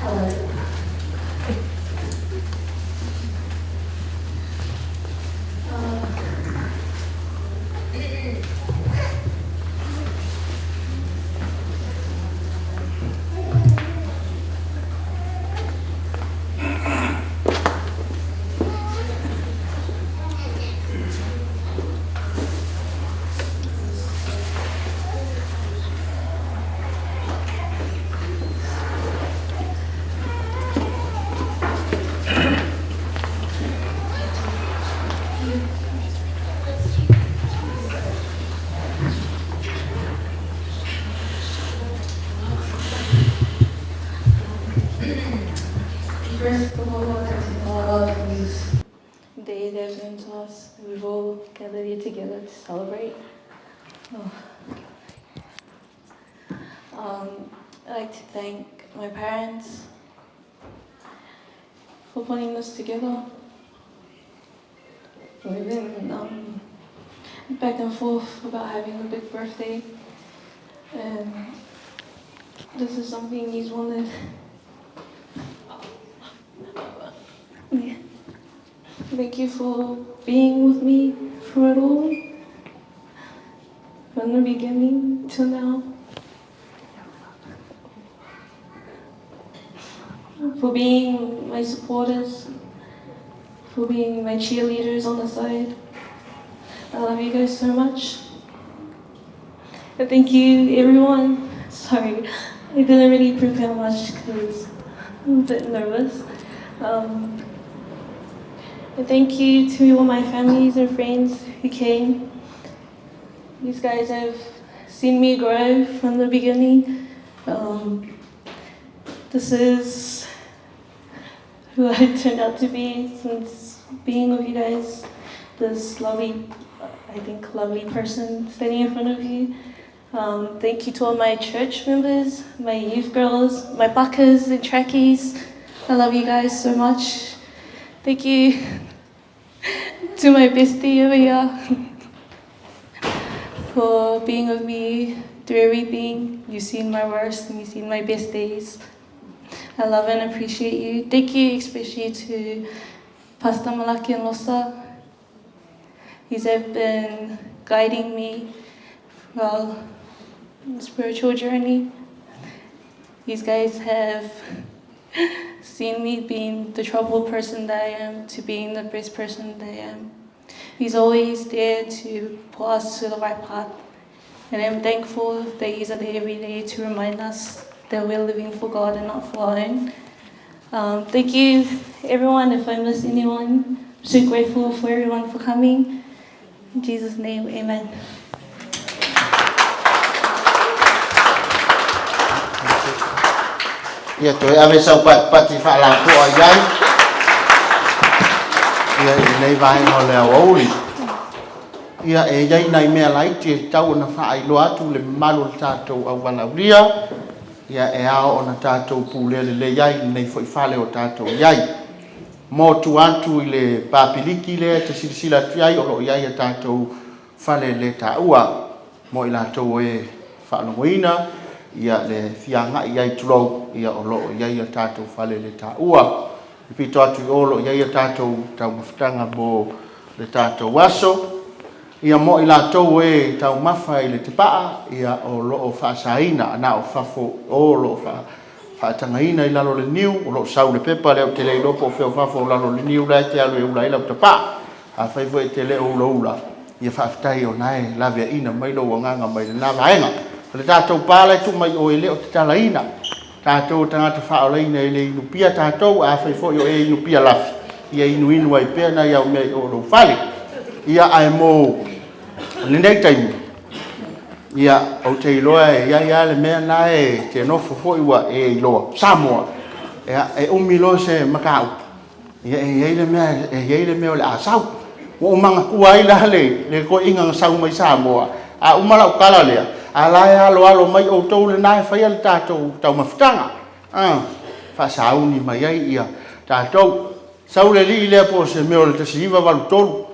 Hello. First of all, I'd like to thank God for this day that has been to us. We've all gathered here together to celebrate. Oh. Um, I'd like to thank my parents for putting this together. We've been um, back and forth about having a big birthday, and this is something he's wanted. Yeah. Thank you for being with me through it all, from the beginning to now. For being my supporters, for being my cheerleaders on the side. I love you guys so much. And thank you, everyone. Sorry, I didn't really prepare much because I'm a bit nervous. Um, and thank you to all my families and friends who came. These guys have seen me grow from the beginning. Um, this is who I turned out to be since being with you guys. This lovely, I think, lovely person standing in front of you. Um, thank you to all my church members, my youth girls, my buckers and trackies. I love you guys so much. Thank you to my bestie over here for being with me through everything. You've seen my worst and you've seen my best days. I love and appreciate you. Thank you especially to Pastor Malaki and Losa. He's have been guiding me throughout the spiritual journey. These guys have seen me being the troubled person that I am to being the best person that I am. He's always there to pull us to the right path. And I'm thankful that he's there every day to remind us that we're living for God and not for our own. Um, thank you, everyone. If I miss anyone, I'm so grateful for everyone for coming. In Jesus' name, amen. Ia toe ave sau patipati faalapoa i ai ia i lenei vaega o le aoauli. Ia e i ai nai mea laiti e tatau ona faailoa atu le mamalu o le tatou auvalaulia, ia e ao ona tatou pulea lelei ai lenei foi fale o tatou i ai. Mo tua atu i le papiliki lea e te silasila atu i ai o lo o i ai a tatou fale le taua mo i latou e faalogoina ia le fia agai i ai tulou, ia o lo o i ai a tatou fale le taua. I pito atu i o lo o i ai a tatou taumafataga mo le tatou aso. Ia mo i latou e taumafa i le tapaa, ia o lo o faasaina na o fafo o lo o faatagaina i lalo o le niu, o lo o sau le pepa lea ou te le iloa po o fea o fafo o lalo o le niu la e te alu e ula ai lau tapaa. Afai foi e te le o ulaula, ia faafetai o na e laveaiina mai lou agaga mai lena vaega. O le tatou pa la e tuu mai o e le o tatalaina. Tatou o tagata faaolaina e le inupia tatou, afai foi o e inupia lafi, ia inuinu ai pea nai au mea i o lou fale. Ia ae mo lenei taimi, ia ou te iloa e i ai lava le mea lena e te nofo foi ua e iloa, Samoa, ia e umi loa se mataupu, ia e i ai le mea e i ai le mea o le a sau. Ua ou manatua ai la le toeaina na sau mai Samoa, a uma lau tala lea, a o la e aloalo mai outou lena e faia le tatou taumafataga, faasauni mai ai tatou. Sau le alii lea po o se mea o le 1983,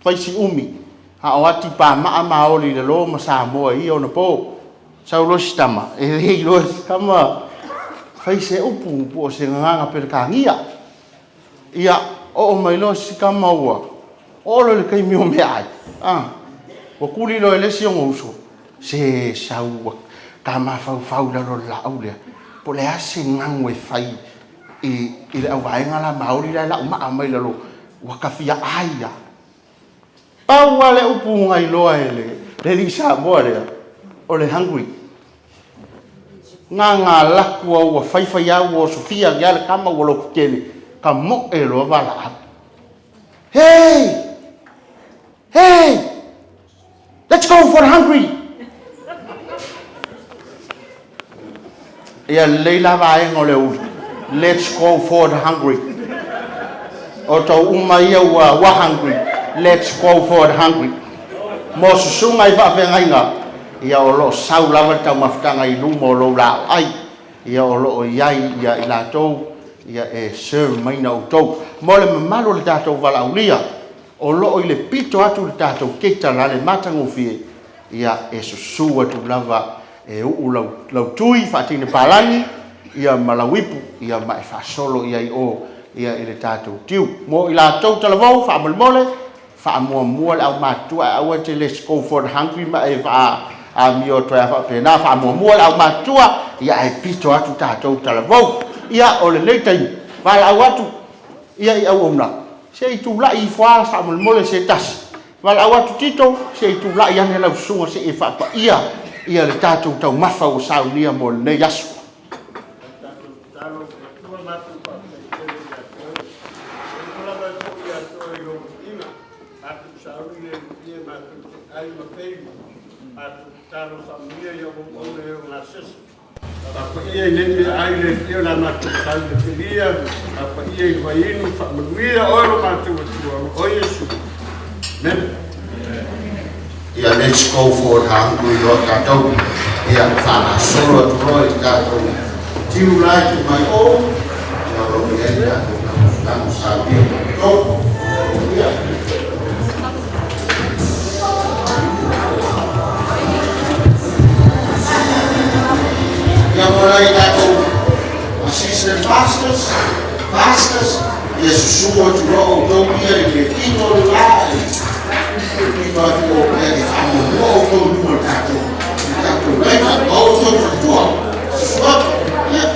fai si umi a o ati pamaa ma oli i lalo ma Samoa i ia ona po. Sau loa si tama, e le iloa e si tama fai se upu po o se gagana Peretania. Ia, oo mai loa si tama ua oo loa i le taimi o meaai, ua tuli loa e le isi ona uso, se sau ua ta mafaufau i lalo o le laau lea, po o le a se ganu e fai i le auvaega la maoli la e laumaa mai lalo, ua ta fia ai lava. Pau lava le upu na iloa e le alii Samoa lea, o le hungry. Na na alu atu lava ua fai fai lava ua osofia ane lava le tama ua lototele, tamoe loa valaau. Hey! Hey! Let's go for the hungry! Ia lelei la vaega o le uli. Let's go for the hungry. O tou uma ia ua hungry. Let's go for the hungry. Mo susuga i faafeagaiga, ia o lo o sau lava le taumafataga i luma o lou laoai. Ia o lo o i ai ia i latou ia e serve maina outou. Mo le mamalu o le tatou valaaulia, o lo o i le pito atu le tatou keita la le matagofie, ia e susu atu lava e uu lau tui faatini palagi ia ma lau ipu ia ma e faasolo i ai o ia i le tatou tiu. Mo i latou talavou faamolemole, faamuamua le aumatutua ae aua e te let's go for the hungry ma e faaamio atu ai lava faapena. Faamuamua le aumatutua ia ae pito atu tatou talavou. Ia o lenei taimi, valaau atu ia i auauna, se i tulai ifo lava faamolemole se tasi. Valaau atu Tito, se i tulai ane lau susuga se i e faapaia ia le tatou taumafa ua saunia mo lenei aso. Faapaia i nei meaai le Alii o le a matou tau le felia, faapaia i le vaiinu, faamanuia oe lo matou Atua, o oe Iesu. Amene. Ia let's go for it hungry loa tatou. Ia faagasolo atu loa i le tatou tiu la e tuu mai o, ia o lo o i ai le tatou taumafataga saunia mo outou. Ia. Ia mo nai tatou assistant pastors, pastors, ia susu atu loa outou ia i le kino le la e kino atu o e faamuamua outou i luma o le tatou laina, o outou faletua. Susu atu. Ia.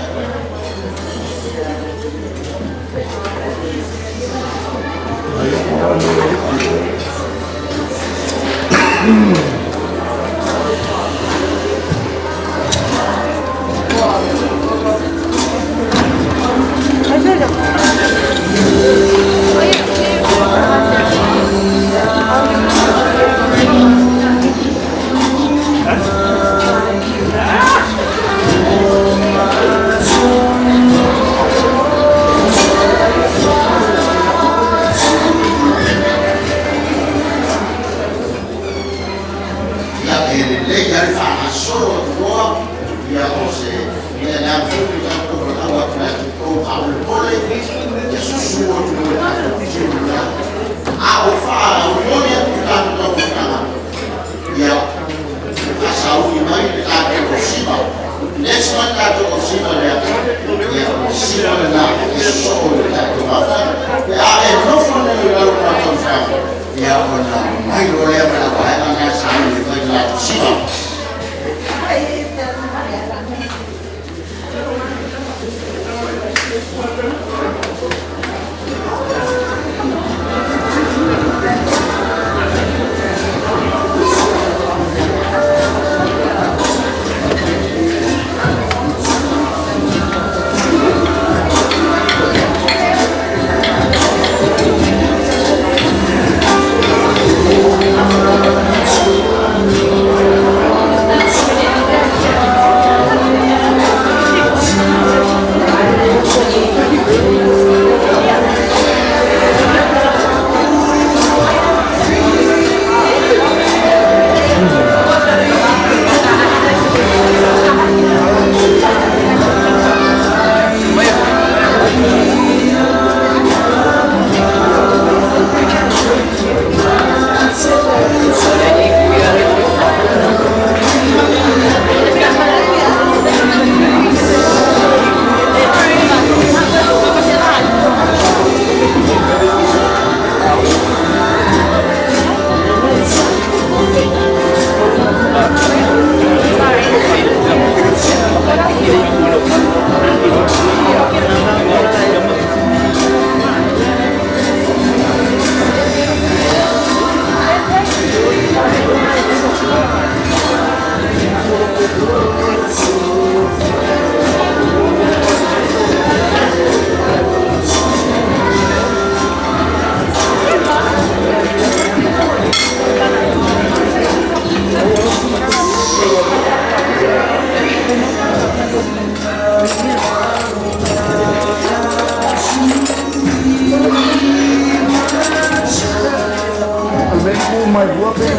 mai lua pe.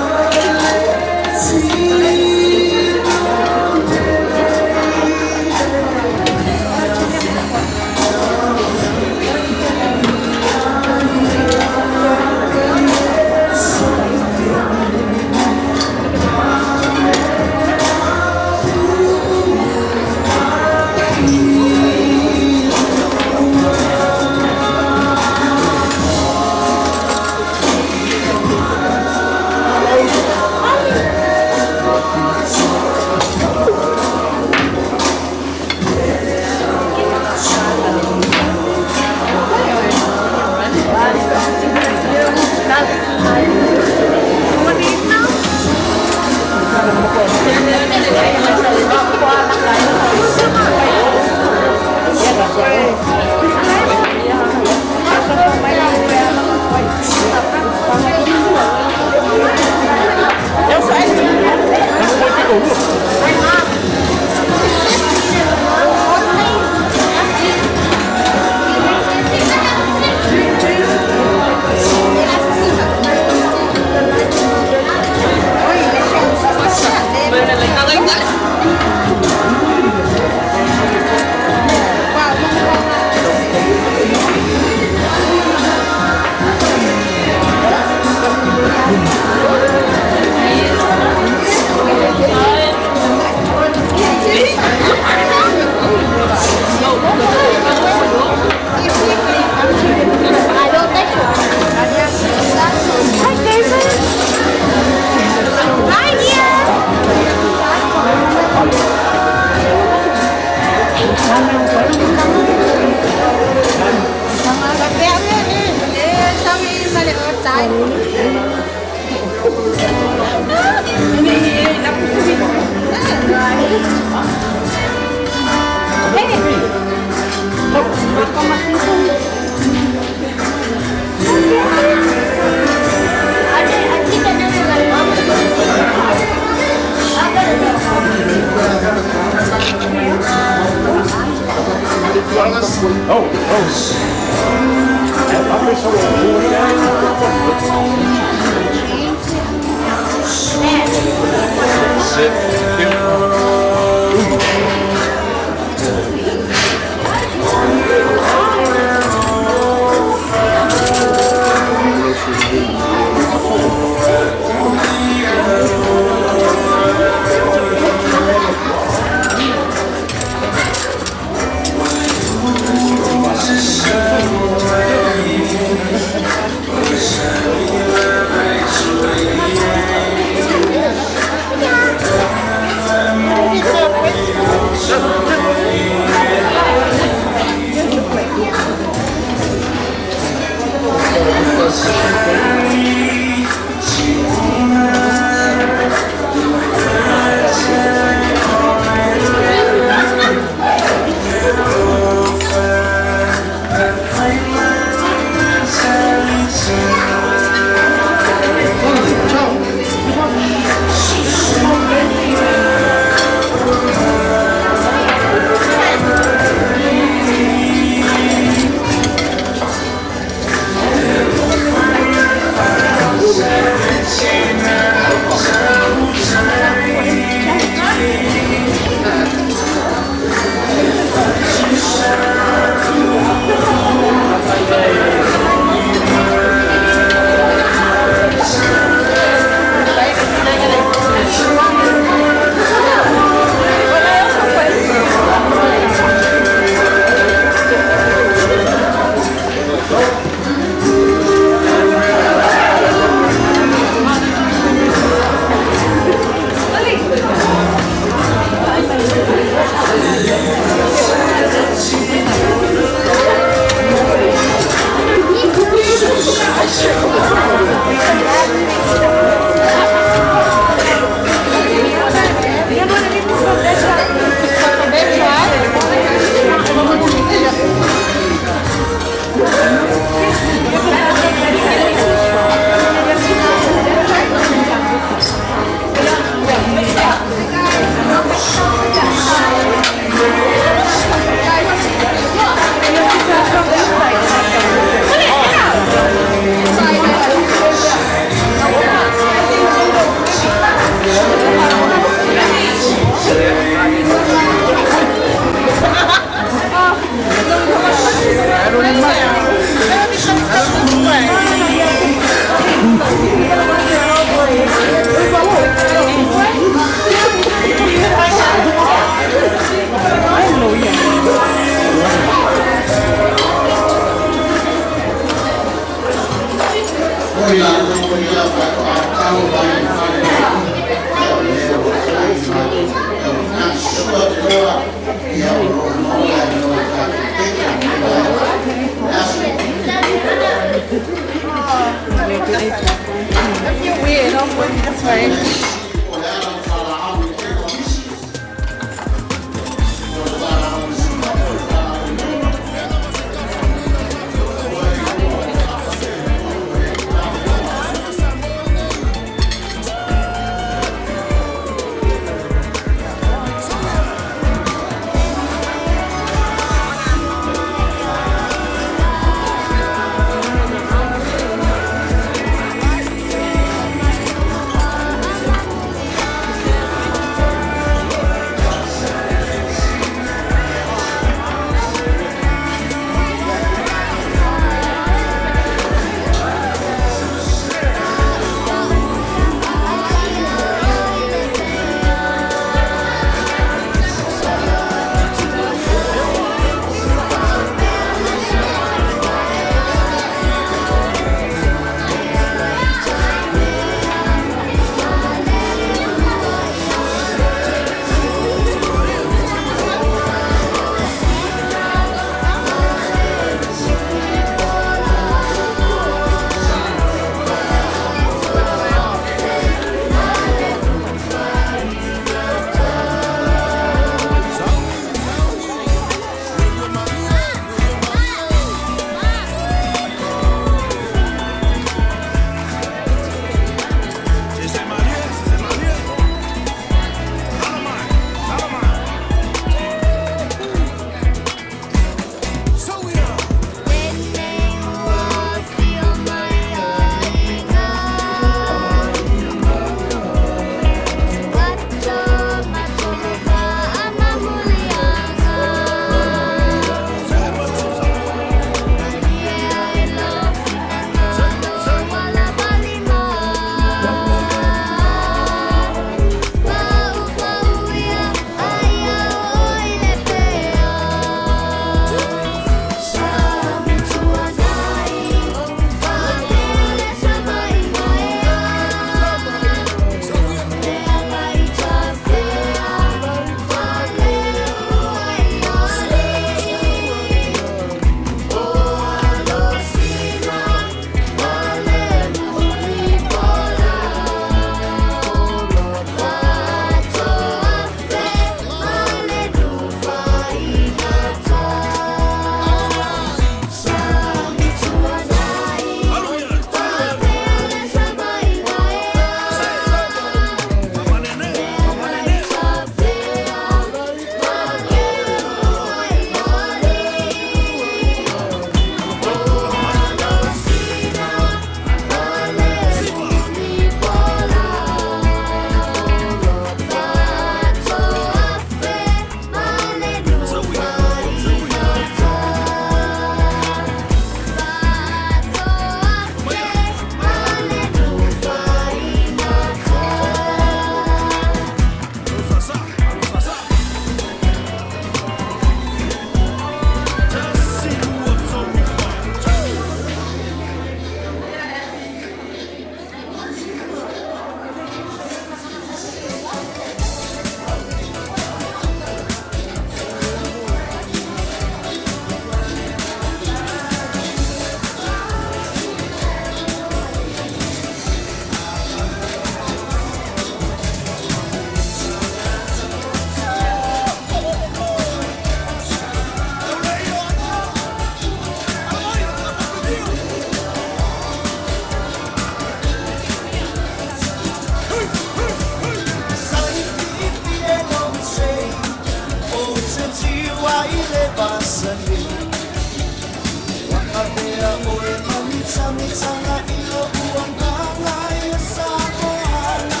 oe mamitamitaga i loʻu agaga ia Samoana.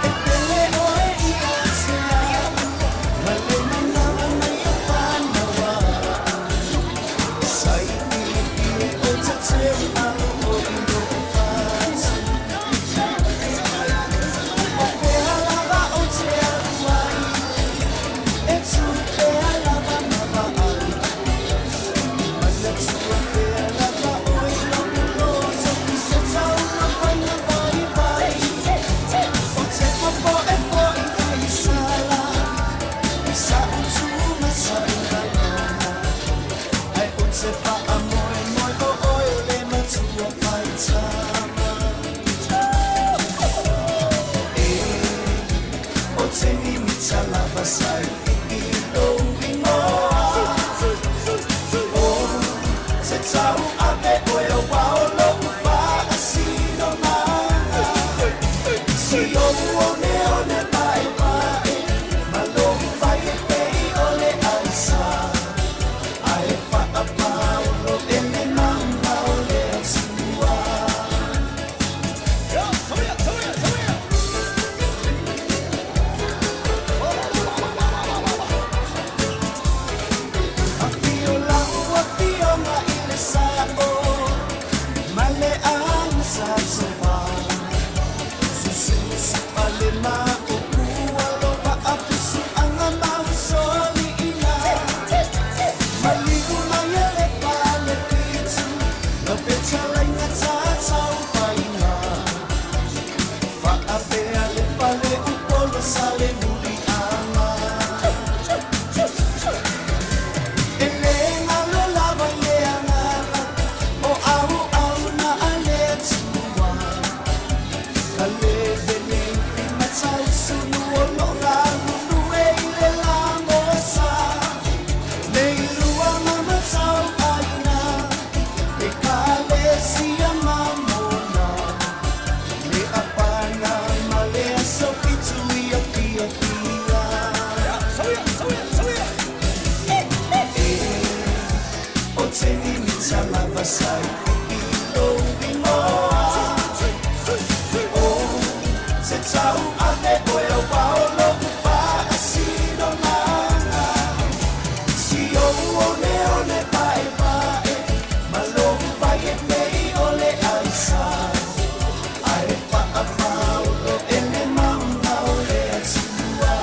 E pele oe ia te au ma le manawa mai o whanawa. Sai i e o te teu alo o i loʻu fatu. O fea lava o te alu ai, e tū pea lava ma vaai. Manatua pea lava oe loʻu loto i se taumafaiga vaivai. O te popoe foi ai sala, i sa utu ma sa ukalona. Ai o te faamoemoe o oe o le matua faitama. E o te mimita lava sai i lou inoa. O te tau ave oe o wao lou faasinomaga. Si ou one one pae pae, ma lou vai e pei o le aisa. Ae faapaulo e le maumau le Atua. Afio lau afioga i le Sa'o ma le aiga sa Sova. Sususu ale maʻupu alofa apusuaga mausoliʻina. Maliu mai e le pale fitu lau fetalaiga tatau faiga. Faapea le fale upolo sa le muliaga. E le galo lava i le agaga o auauna a le Atua. Ka levele matau sulu o loo galulue i le lagosa. Le ilua ma matau aina e kalesia mamona. Le apana ma le aso fitu i afiafia. E o te mimita lava sai i lou inoa. O te tau ave oe au wao loʻu faasinomaga. Si ou one one pae pae, ma lou vai e pei o le aisa. Ae faapaulo e le mauna o le Atua.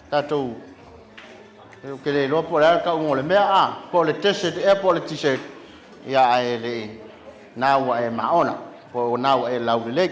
Tatou ou te le iloa po o le a le tauga o le mea a, po o le t-shirt ea po o le t-shirt, ia ae le i na ua e maona, po o na ua e laulelei.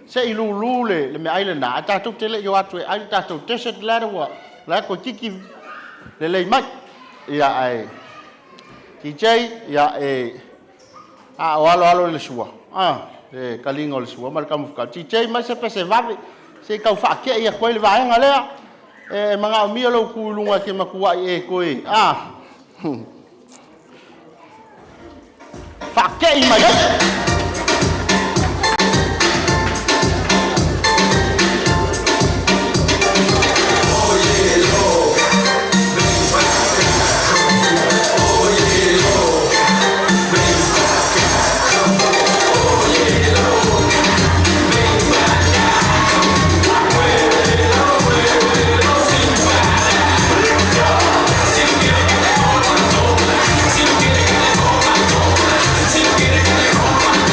Se i lulu le me ai le na tatou te le i o atu e ai le tatou desert le ua la ko tiki le lei mai ia ai TJ ia e a o alo alo le sua a le kalinga o le sua ma le kamufuka TJ mai se pese vave se kau whaakea ia koe le vaenga lea e manga o mia lau kulunga ke makua i e koe a whaakea i mai. Si no quiere que le coma, si no quiere que le coma.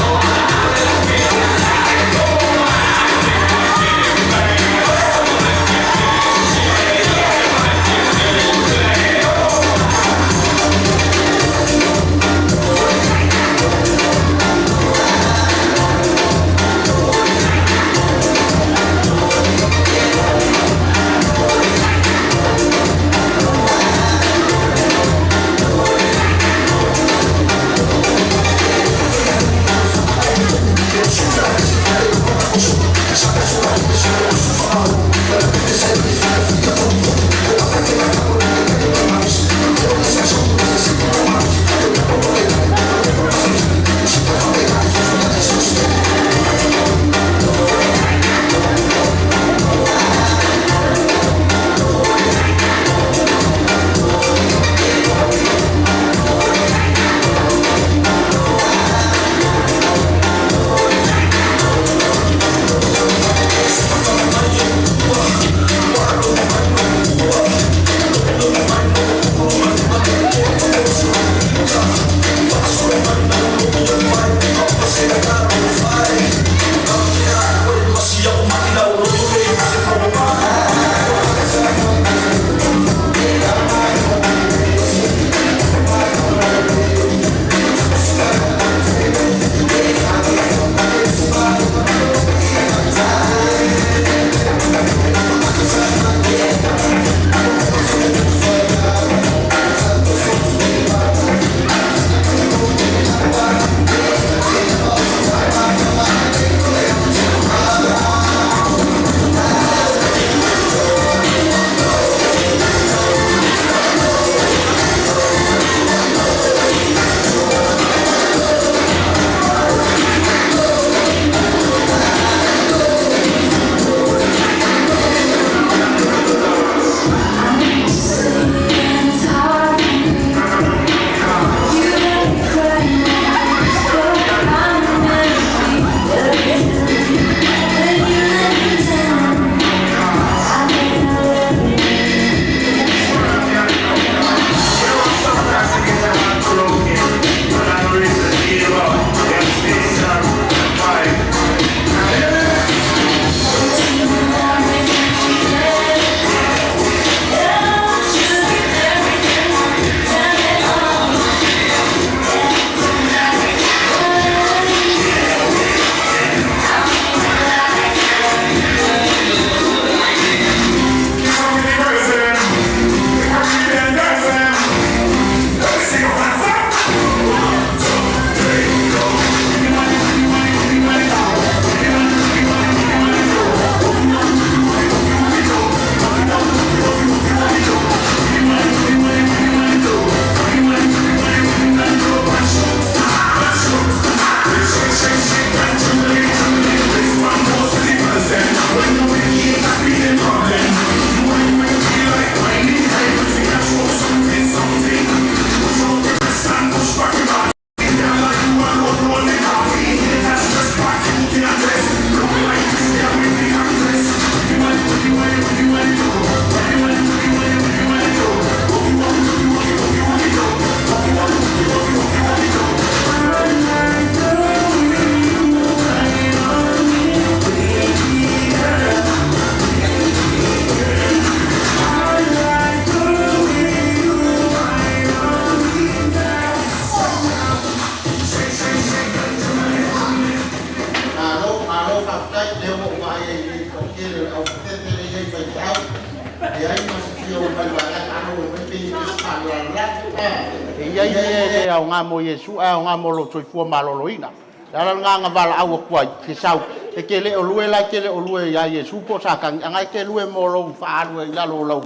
Leai ma se fia o mai uaina e faalogo mai pe i ai se faalavelave. E i ai mea e le aoga mo Iesu ae aoga mo lou soifua maloloina. O le ala lena na valaau atu ai e te sau, e te le o lue la e te le o lue ia Iesu po o Satani, a o na e te lue mo lou faaalu ai i lalo o lau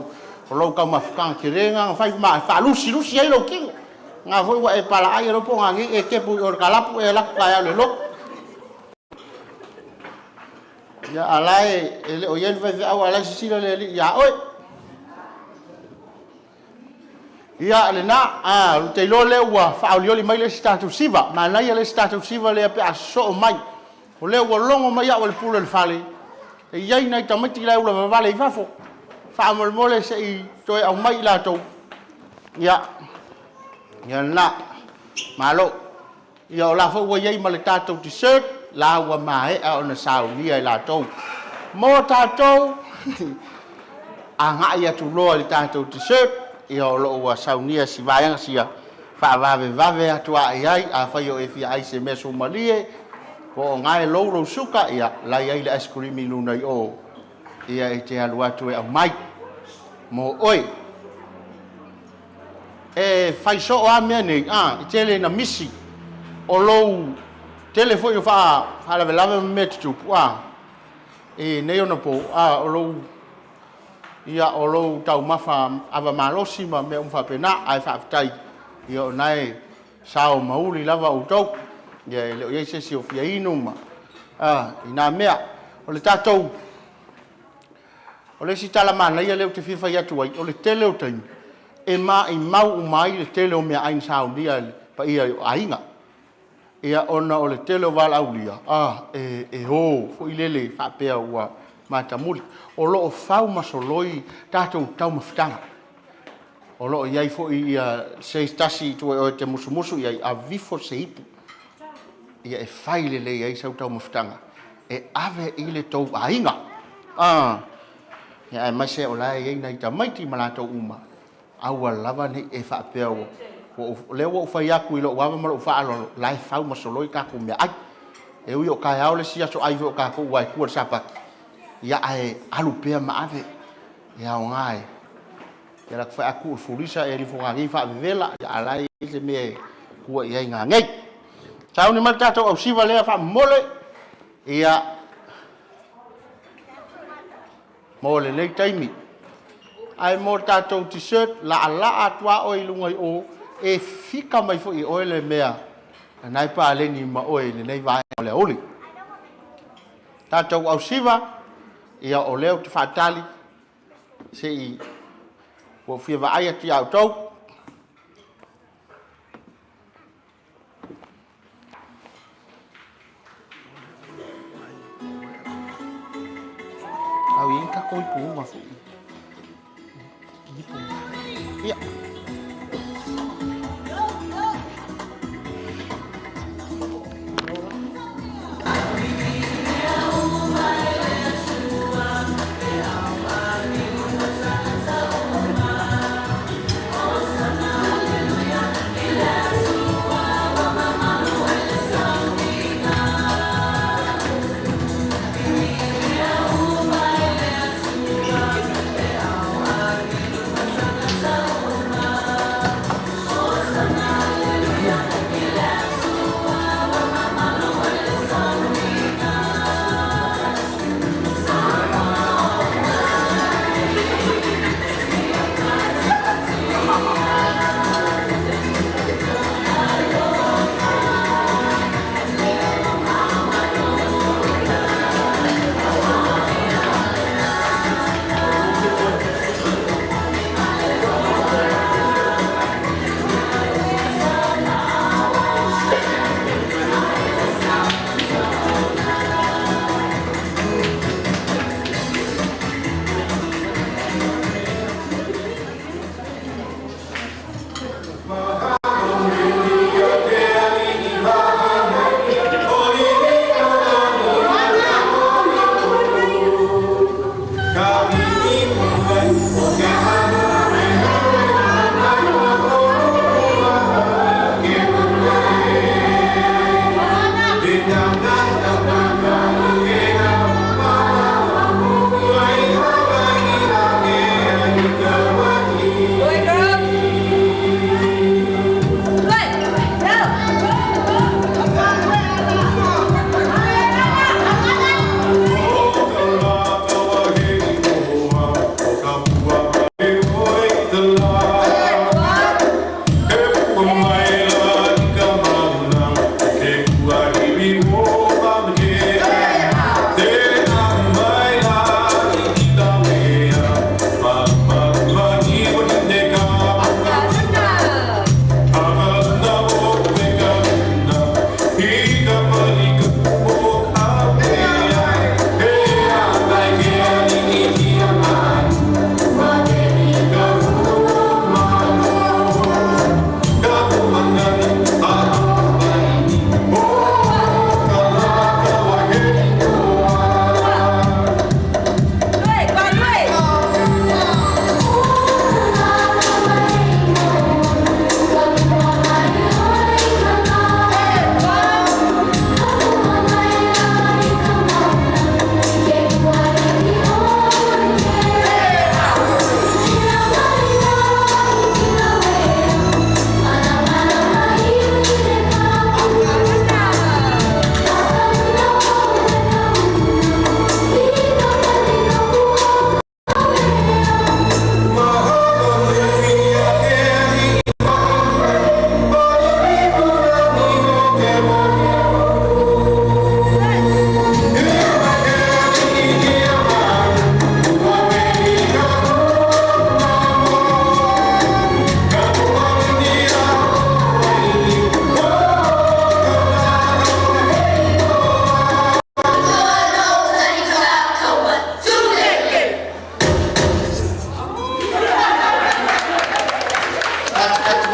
o lou taumafataga tele lena na fai ma e faalusilusi ai lou tino. O lena foi ua e palaai, e le iloa po o nanei e tepu i o i le kalapu e alu atu taeao i le lotu. Ia, a o la e le o i ai le faifeau a o la e sisila le Alii ia oe. Ia, lena, ou te iloa lea ua faaolioli mai le isi tatou siva. Manaia le isi tatou siva lea pe a sosoo mai. O lea ua logo mai au e le pule o le fale, e i ai nai tamaiti la e ulavavale i fafo. Faamolemole se i toe aumai i latou. Ia, ia lena, malo. Ia o la foi ua i ai ma le tatou dessert, la ua maea ona saunia e latou. Mo tatou, agai atu loa i le tatou dessert, ia o lo o ua saunia si vaega sia faavavevave atu a i ai, afai o e fia ai se mea sumalie, po o na e lou lou suka, ia la i ai le ice cream i luna i o, ia e te alu atu e aumai mo oe. E fai soo lava mea nei, a, e tele ina misi o lou tele foi o faalavelave ma mea tutupu, a, i nei ona po, a, o lou, ia, o lou taumafa ava malosi ma mea uma faapena, ae faafetai, ia, o na e sao ma uli lava outou, ia, e le o i ai se isi o fia inu ma, a, i nā mea. O le tatou O le isi tala manaia lea ou te fia fai atu ai, o le tele o taimi e maimau uma ai le tele o meaai na saunia e le paia o aiga. Ia ona o le tele o valaaulia, e, e o foi lele faapea ua matamuli. O lo o fau ma soloi tatou taumafataga. O lo o i ai foi ia se tasi i tua i o e te musumusu i ai, avifo se ipu ia e fai lelei ai sau taumafataga e ave i le tou aiga. Ah, ia aemaise o la e i ai nai tamaiti ma latou uma, aua lava ne i e faapea ua, ua o lea ua ou fai atu i lou ava ma lou faaaloalo, la e fau ma soloi tatou meaai. E ui o taeao le isi aso ai foi o tatou aua e tua i le Sapati, ia ae alu pea ma ave e aoga e Ia latou fai atu tuu i le fulisa e alifo nanei faavevela, ia a la e i ai se mea e tua i ai nanei. Sauni mai le tatou ausiva lea faamomole, ia, mo lenei taimi. Ae mo le tatou dessert, laalaa atu lava oe i luga i o, e fika mai foi e oe le mea na e paleni ma oe i lenei vaega o le aoauli. Tatou ausiva, ia o lea ou te faatali, se i ua ou fia vaai atu ia outou. Au i tatou ipu uma foi. Ipu. Ia.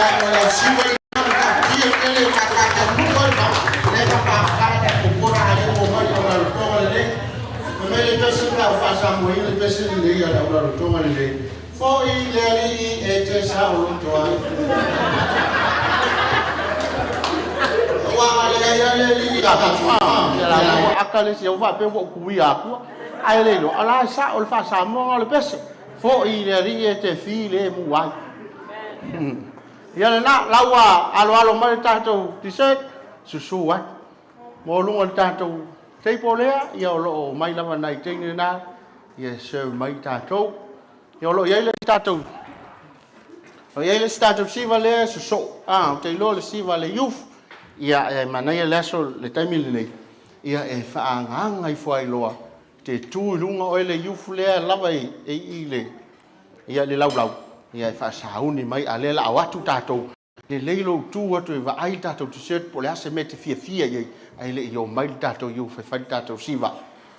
O le ausiva i tia tele kakakanuka le va le papafala ka popora ale o mai o la lotoga lelei. Ma mai le pese pe au faasamoaina le pese lelei a le aulalotoga lelei. Fo'i le Alii e te saoloto ai. Ua ale ai ale alii a ua aka le isi ua faapea ua ou tuia atua. Ae le iloa, o la e sao le faasamoaga o le pese. Fo'i le Alii e te filemu ai. Ia lena, la ua aloalo mai le tatou dessert, susu atu. Mo luga o le tatou table lea, ia o lo o mai lava nai teine lena, ia e serve mai tatou. Ia o lo o i ai le tatou o i ai le isi tatou siva lea e sosoo. Ah, ou te iloa le siva a le youth. Ia e manaia le aso le taimi lenei, ia e faaagaaga ifo ai loa te tu i luga oe le youth lea lava e i le ia le laulau ia e faasauni mai a lea la o atu tatou lelei lou tu atu e vaai le tatou dessert po o le a se mea e te fiafia i ai ae le i omai le tatou youth e fai le tatou siva.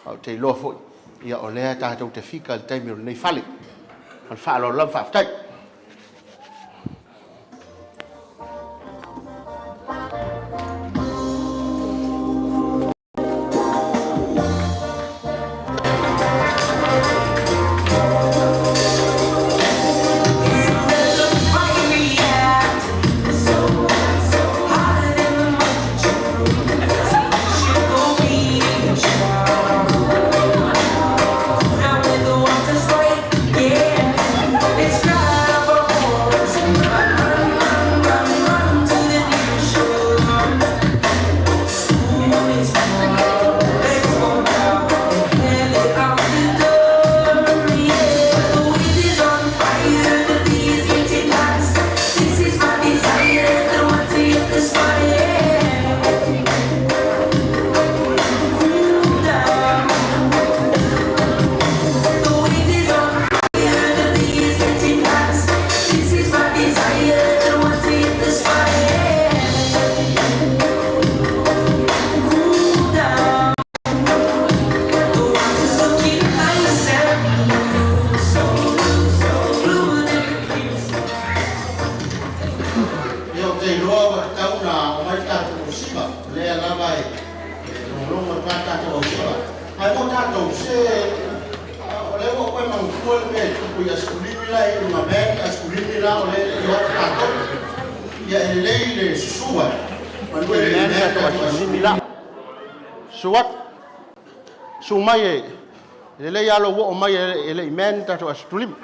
Ou te iloa foi ia o lea tatou te fika i le taimi o lenei fale. Ma le faaaloalo lava, faafetai. Ia, ou te iloa ua tatau ona omai le tatou ausiva, o lea lava e logologo atu lava le tatou ausiva. Ae mo tatou, se o lea ua ou toe manatua le mea e tupu i asikulimi la e i luga van, asikulimi la o lea e le i o atu tatou. Ia, e lelei le susu atu, manu e le i mea tatou asikulimi la. Susu atu, susu mai e lelei lava lou oo mai e le i man tatou asikulimi.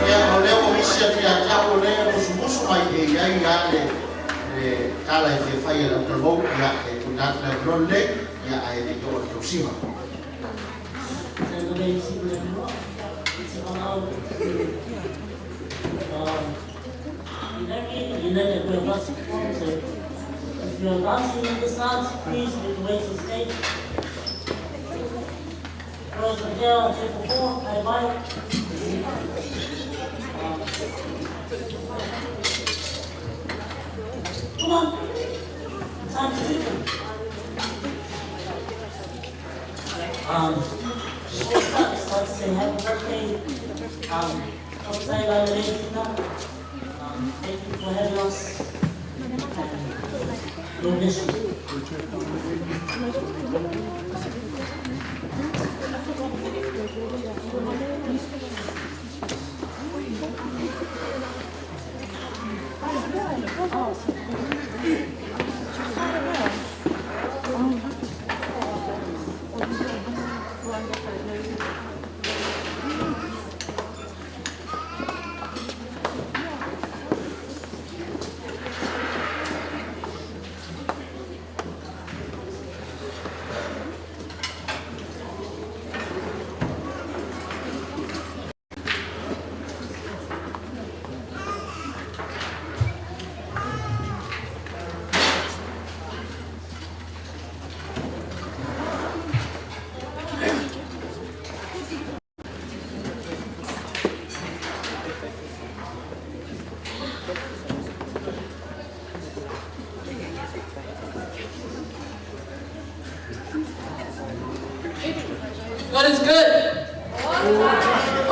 Ia, o lea ua misi atu ia te au o lea e musumusu mai e i ai lava le tala e fia fai e lau talavou, ia, e tuuina atu le avanoa lenei, ia, ae le i oo i le tausiga. You know me, you know that we're about to perform, so if you're dancing in this dance, please make your way to the stage. Girls are here on table 4, hi bye. Come on, time's ticking. I'd just like to say happy birthday. Thank you for having us. And God bless you.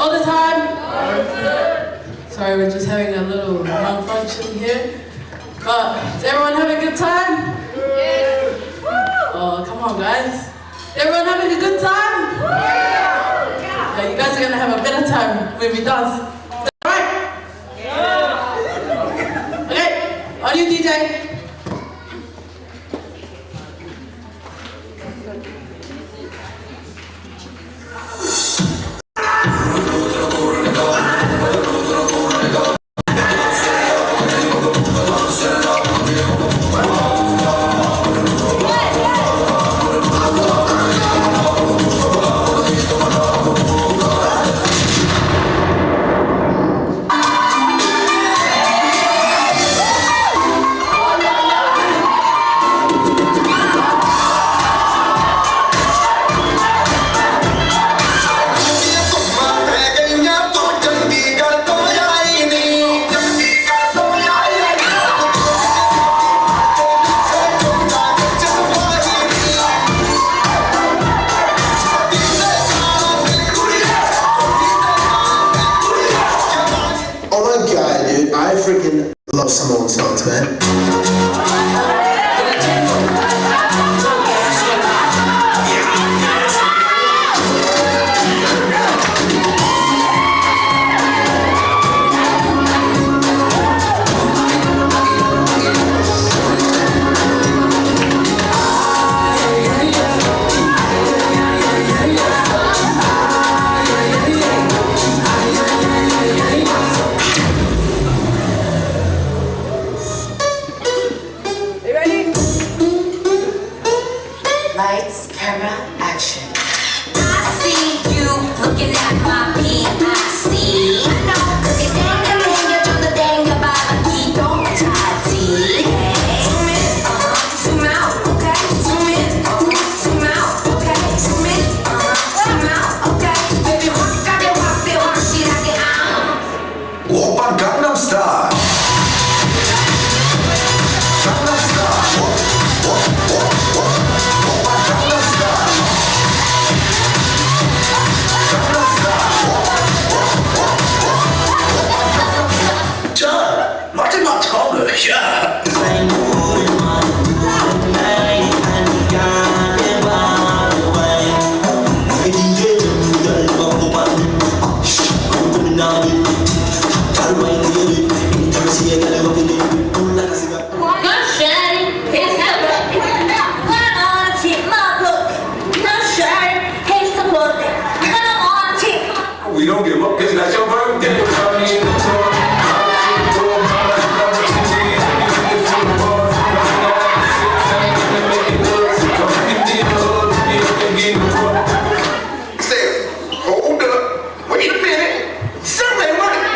All the time? Sorry, we're just having a little malfunction here. But is everyone having a good time? Yes! Oh, come on, guys. Everyone having a good time? Yeah! You guys are gonna have a better time when we dance. Is that right? Yeah! Okay, on you, DJ. Oh my god, dude, I freaking love Samoan songs, man. You ready? Lights, camera, action. I see you looking at my PIC. I know, 그게 땡겨 땡겨 좀더 땡겨봐. 기똥차지. Zoom in, zoom out, okay. Zoom in, zoom out, okay. Zoom in, zoom out, okay. Baby, 확하게 확대 확실하게 I'm 오빤 강남스타일. 강남스타일. 오빤 강남스타일. 강남스타일. 자, 마지막 처음을 야. We don't give up, cause that's your birthday. Say, hold up, wait a minute, something ain't right.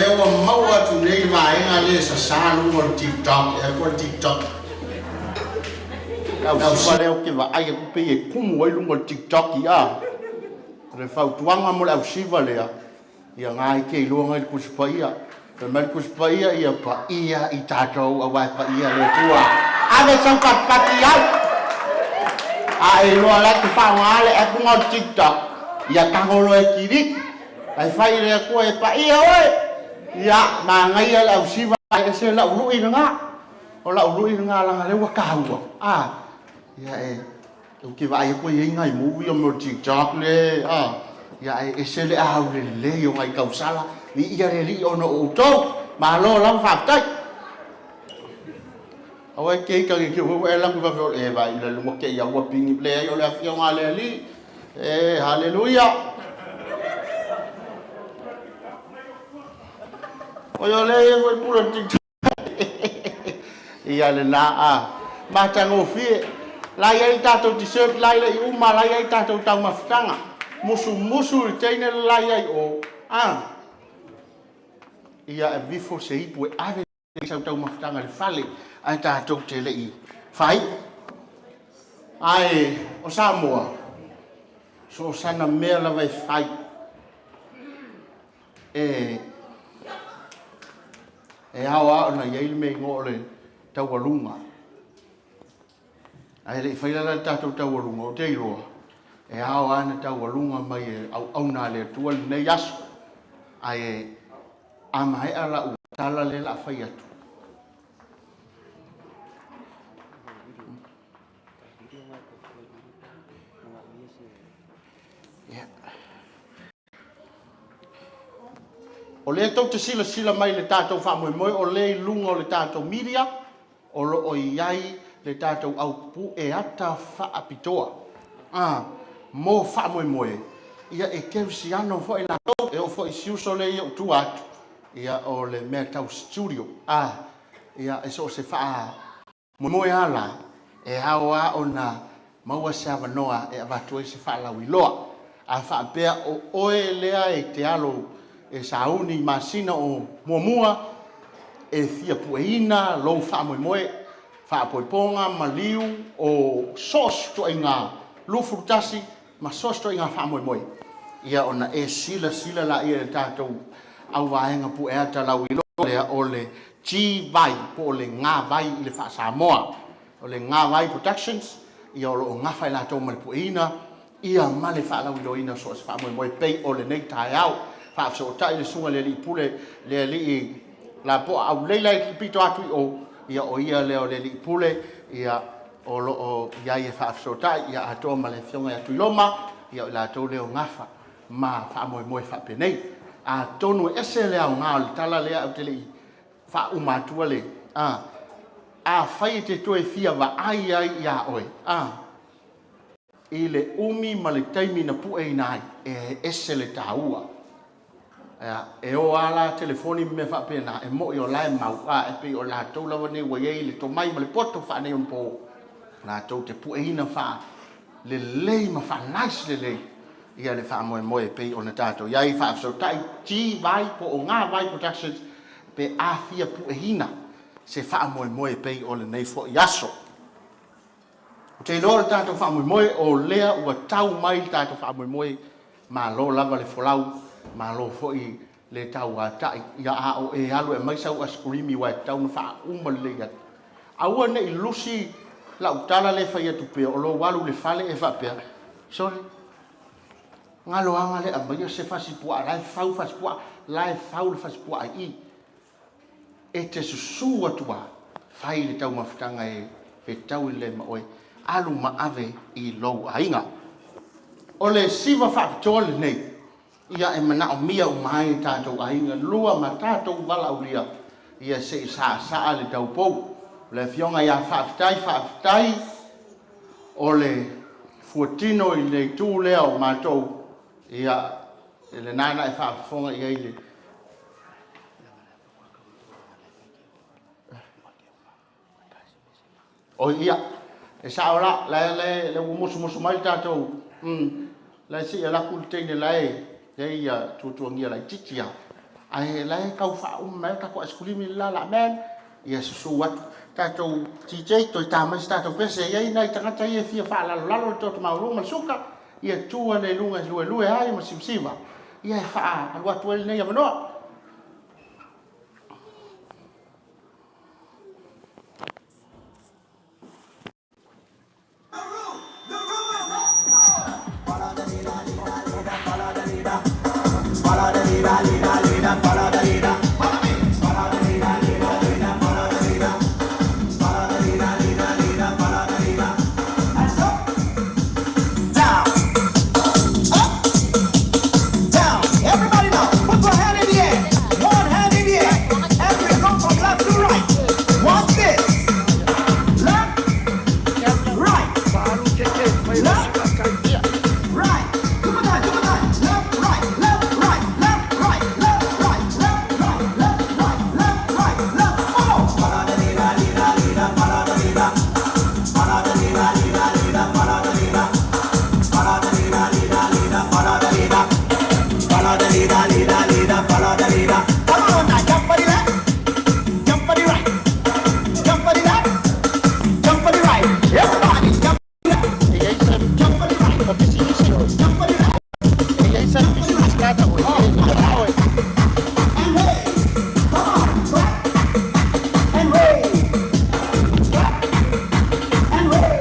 lea ua maua atu nei le vaega lea e sasā luga o le TikTok ea po o le TikTok. Le ausiva lea ou te vaai atu pei e tumu ai luga o le TikTok ia. O le fautuaga mo le ausiva lea, ia na e te iloa nai le Tusi Paia. Fai mai le Tusi Paia, ia paia i tatou aua e paia le Atua. Ave sau patipati i ai. A e iloa la e te faaaoga le app lena o le TikTok, ia tago loa e kiliki. Ae fai i le Atua e paia oe. Ia, manaia le ausiva ae ese lau lui lena. O lau lui lena leaga lea ua taua. A, ia e Ou te vaai atu e i ai nai movie o mea o TikTok le a, ia ae ese le aulelei o nai tausala, viia le Alii ona o outou. Malo lava faafetai. Aua e te ita i te ua e lagu vave o e vai le lua te ia ua pigi leai o le afioga a le Alii. E haleluia. Oi o le e foi pule TikTok. Ia lena a matagofie. La i ai le tatou dessert la i le i uma, la i ai tatou taumafataga. Musumusu i le teine le la i ai o, a. Ia e vifo se ipu e ave i sau taumafataga i le fale, ae tatou te le i fai. Ae o Samoa, so o sana mea lava e fai, E e ao lava ona i ai le mea igoa o le taualuga. Ae le i faia la le tatou taualuga, ou te iloa, e ao lava ona taualuga mai e auauna a le Atua lenei aso. Ae a maea lau tala lea o le a fai atu, Yeah. O lea tou te silasila mai i le tatou faamoemoe o lea i luga o le tatou media o lo o i ai le tatou au pue ata faapitoa a mo faamoemoe ia e kerisiano foi latou e oo foi i si uso lea i ou tua atu ia o le mea tau studio a ia e so o se faa Moemoe a la, e ao a ona maua se avanoa e avatu ai se faalauiloa. A faapea o oe lea e te alo e sauni i masina o muamua e fia pueina lou faamoemoe, faapoipoga, maliu o so o se ituaiga 21 ma so o se ituaiga faamoemoe, ia ona e silasila laia i le tatou auvaega pueata lauiloa lea o le G-Vai po o le Gavai i le faa-Samoa. O le Gavai Productions, ia o lo o gafa i latou ma le pueina ia ma le faalauiloaina o so o se faamoemoe pei o lenei taeao. Faafesootai le susuga i le Alii Pule, le Alii Lapoa Auleila e pito atu i o, ia o ia lea o le Alii Pule, ia o lo o i ai e faafesootai, ia atoa ma le Afioga ia Tuiloma, ia o i latou lea o gafa ma faamoemoe faapenei. Atonu e ese le aoga o le tala lea ae ou te le i faauma atua le, a, afai e te toe fia vaai ai iā oe, a, i le umi ma le taimi na pueina ai, e ese le taua. Ia, e o lava la telefoni ma mea faapena, e moni o la e mau, a, e pei o latou lava nei ua i ai le tomai ma le poto faaneionapo, latou te pueina faalelei ma faa-nice lelei ia le faamoemoe e pei ona tatou i ai. Faafesootai G-Vai po o Gavai Productions pe a fia pueina se faamoemoe e pei o lenei foi aso. Ou te iloa o le tatou faamoemoe o lea ua tau mai le tatou faamoemoe, malo lava le folau, malo foi le tauatai. Ia a o e alu e aumai sau asikurimi aua e tatau ona faauma lelei atu. Aua ne i lusi lau tala lea e fai atu pea, o lou alu i le fale e faapea, Sole, galo aga le aumaia se fasi puaa, la e fau fasi puaa, la e fau le fasi puaa i i. E te susu atu a, fai le taumafataga e fetaui lelei ma oe, alu ma ave i lou aiga. O le siva faapitoa lenei, ia e manaomia uma ai e tatou aiga lua ma tatou valaaulia, ia se i saasaa le taupou. O le afioga ia Faafetai, faafetai o le fuatino i le itu lea o matou, ia lena na e faafofoga i ai le Oi ia, e sao la, la la la ua musumusu mai le tatou, la se i alu atu le teine la e ia tuatuagia laitiiti lava. Ae la e tau faauma mai ai le tatou aisakulisi le la o le a man, ia susu atu. Tatou DJ, toe ta mai se tatou pese e i ai nai tagata ia e fia faalalolalo le toto maualuga ma le suka, ia tu ane i luga e luelue ai ma sivasiva, ia e faaalu atu ai lenei avanoa. Down. Everybody now, put your hand in the air. One hand in the air. And we go from left to right. Watch this. Left, right, left, right. Two more time, two more time. Left, right, left, right, left, right, left, right, left, right, left, right, left, right, left. Follow. Follow the leader. Come on now, jump for the left, jump for the right, jump for the left, jump for the right. Everybody, jump for the left, jump for the right, jump for the left. And hey, come on, clap and wave, clap and wave,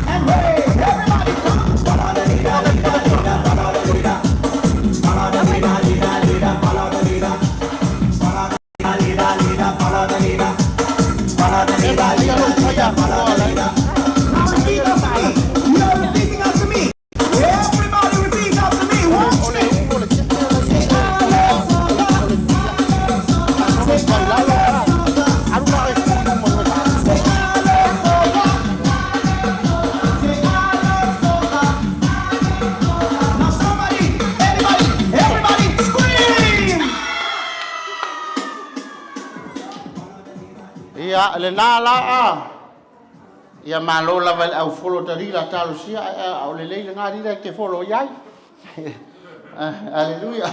and wave. Everybody, come on. Follow the leader, leader, leader, follow the leader. Follow the leader, leader, leader, follow the leader. Follow the leader, leader, follow the leader. Follow the leader, leader, leader, follow the leader. Now repeat after me. You're repeating after me. Everybody repeat after me. Watch me. Say, Alofa. Say, Alofa. Say, Alofa. Say, Alofa. Now somebody, anybody, everybody, scream! Ia, lena la a. Ia malo lava i le au folo talila talosia ae a o lelei lena lila e te folo i ai. Aleluia.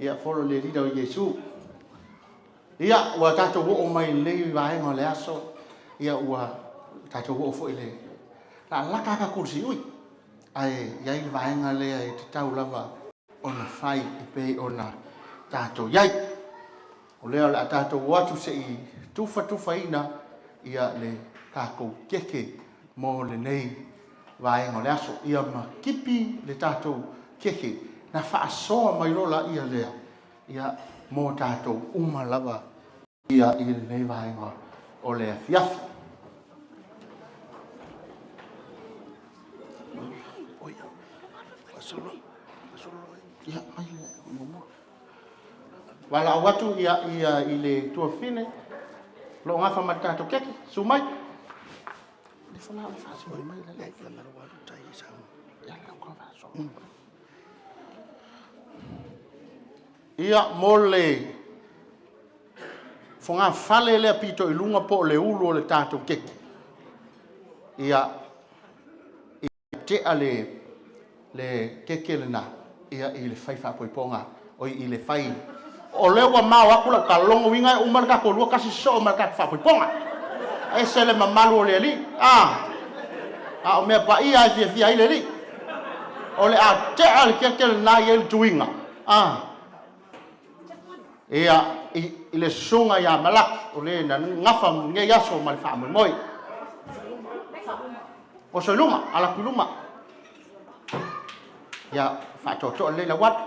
Ia folo le lila o Iesu. Ia, ua tatou oo mai i lenei vaega o le aso, ia ua tatou oo foi i le laalaka lava tatou siui, ae i ai le vaega lea e tatau lava ona fai e pei ona tatou i ai. O lea o le a tatou o atu se i tufatufaina ia le tatou keke mo lenei vaega o le aso. Ia ma kipi le tatou keke na faasoa mai loa laia lea ia mo tatou uma lava ia i lenei vaega o le afiafi. Ia, mai le muamua. Valaau atu ia, ia i le tuafafine, o lo o gafa ma le tatou keke, susu mai. Ia, mo le fogafale lea pito i luga po o le ulu o le tatou keke, ia, ia tea le, le keke lena ia i le fai faapoipoga, oi i le fai. O lea ua mao atu lau tala, lona uiga e uma le tatou 21 sosoo ma le tatou faapoipoga. E ese le mamalu o le Alii, a! A o mea paia e fiafia ai le Alii. O le a tea le keke lena i ai le tuiga, a! Ia, i, i le susuga ia Malaki, o le na gafa lenei aso ma le faamoemoe. Oso i luma, ala atu i luma. Ia, faatoatoa lelei lau atu.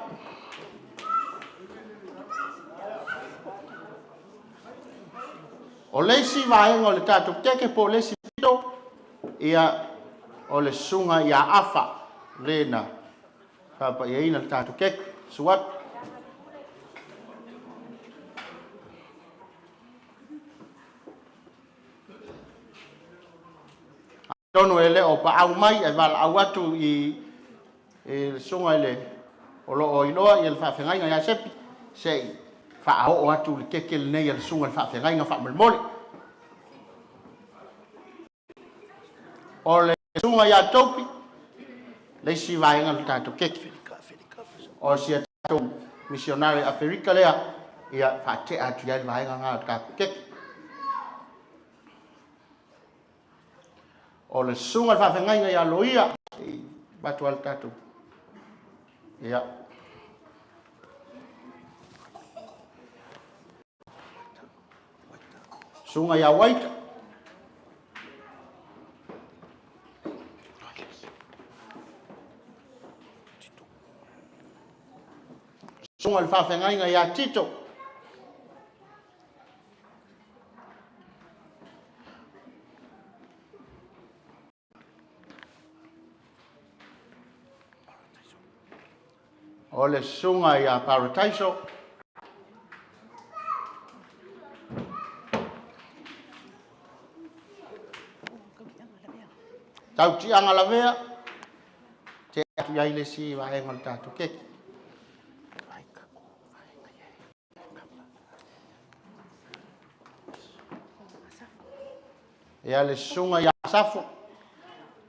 O le isi vaega o le tatou keke po o le isi pito, ia, o le susuga ia Afa, le na faapaiaina le tatou keke. Susu atu. Atonu e le o paau mai ae valaau atu i le susuga i le o lo o iloa le faafeagaiga ia Sepi se i faaoo atu le keke lenei a le susuga i le faafeagaiga faamolemole. O le susuga ia Topi le isi vaega o le tatou keke. O si a tatou misionare Aferika lea, ia faatea atu i ai le vaega lena o le tatou keke. O le susuga i le faafeagaiga ia Loia, se i avatu lava le tatou. Ia. Susuga ia Waita. Susuga i le faafeagaiga ia Tito. O le susuga ia Parataiso. Tautiaga Lavea, te atu i ai le isi vaega o le tatou keke. Ia le susuga ia Safo,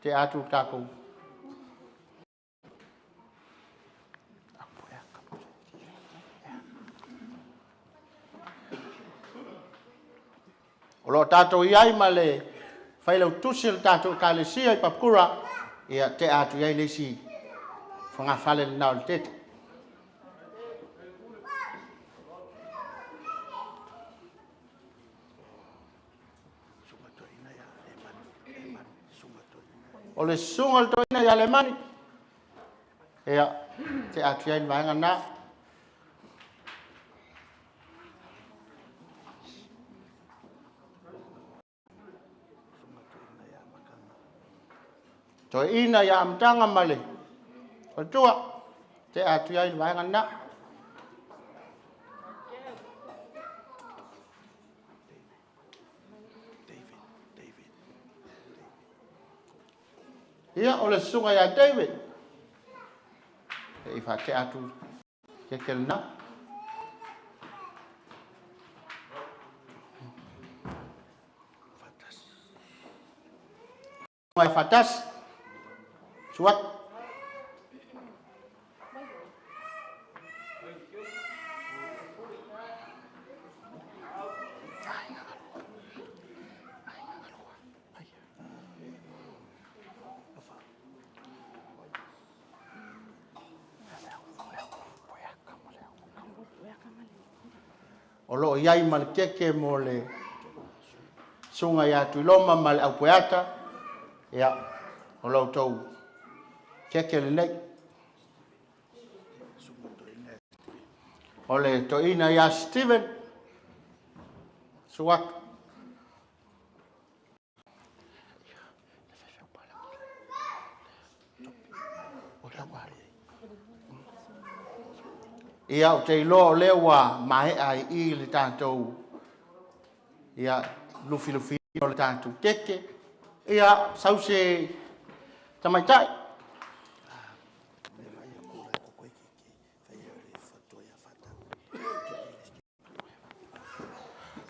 te atu le tatou. O lo o tatou i ai ma le failautusi o le tatou Ekalesia i Papakura, ia tea atu i ai le isi fogafale lena o le tete. O le susuga o le toeaina ia Lemani, ia, tea atu i ai le vaega lena. Toeaina ia Amataga ma le faletua, tea atu i ai le vaega lena. Ia, o le susuga ia David, e i faatea atu keke lena. Mai faatasi. Suat. O lo o i ai ma le keke mo le susuga ia Tuiloma ma le Aupueata, ia, o lo outou keke lenei. O le toeaina ia Steven, susu atu. Ia, ou te iloa o lea ua maea ai i i le tatou ia, lufilufiina o le tatou keke. Ia, sau se tamaitai.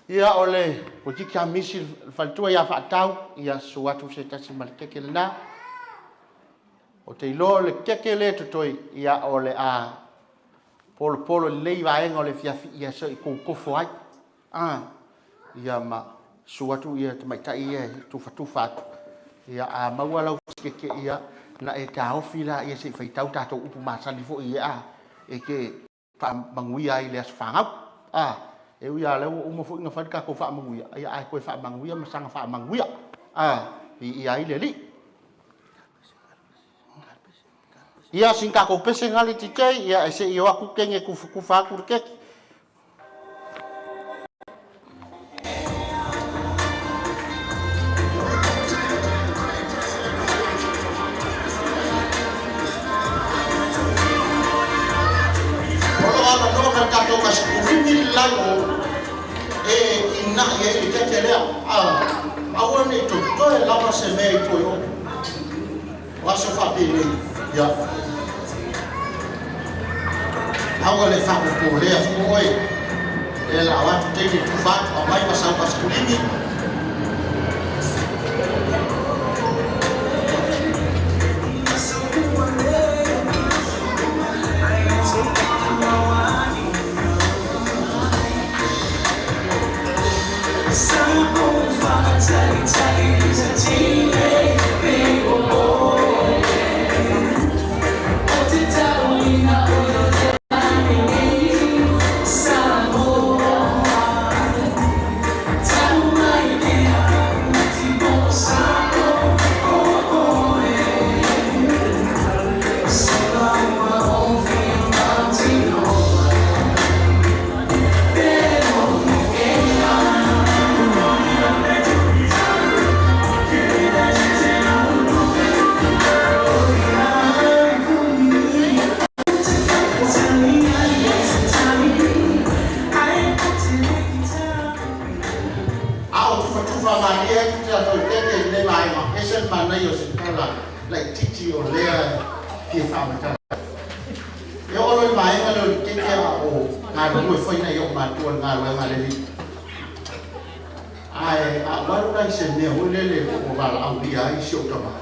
Ia, o le toeitiiti lava misi le faletua ia Faatau, ia susu atu se tasi ma le keke lena. Ou te iloa o le keke lea e totoe, ia o le a polopolo lelei vaega o le afiafi, ia se i tou tofo ai. Ah, ia ma susu atu ia tamaitai ia e tufatufa atu. Ia a maua lau keke, ia na e taofi la ia se i faitau tatou upu masani foi ia a e te faamanuia ai i le aso fanau. A, e ui lava o lea ua uma foi ona fai le tatou faamanuia, ia ae toe faamanuia ma saga faamanuia. A, viia ai le Alii. Ia, sin tatou pese na le DJ, ia e se i o atu teine e tufatufa atu le keke. O lo o avanoa ma le tatou aisikurimi le lago e ina'i ai le keke lea. Aua ne i totoe lava se mea i tua i o. O aso faapenei, ia. Aua le faapopolea fua oe. E la o atu teine tufa atu, aumai ma sau asikulimi. tatou keke i lenei vaega, e ese le manaia o se tala laitiiti o lea e fia faamatala. E oo loa i le vaega lea o le keke a o galulue foi nai ou matua i le galuega a le Alii. Ae a ou alu la i se mea foi lele ua valaaulia ai si ou tama,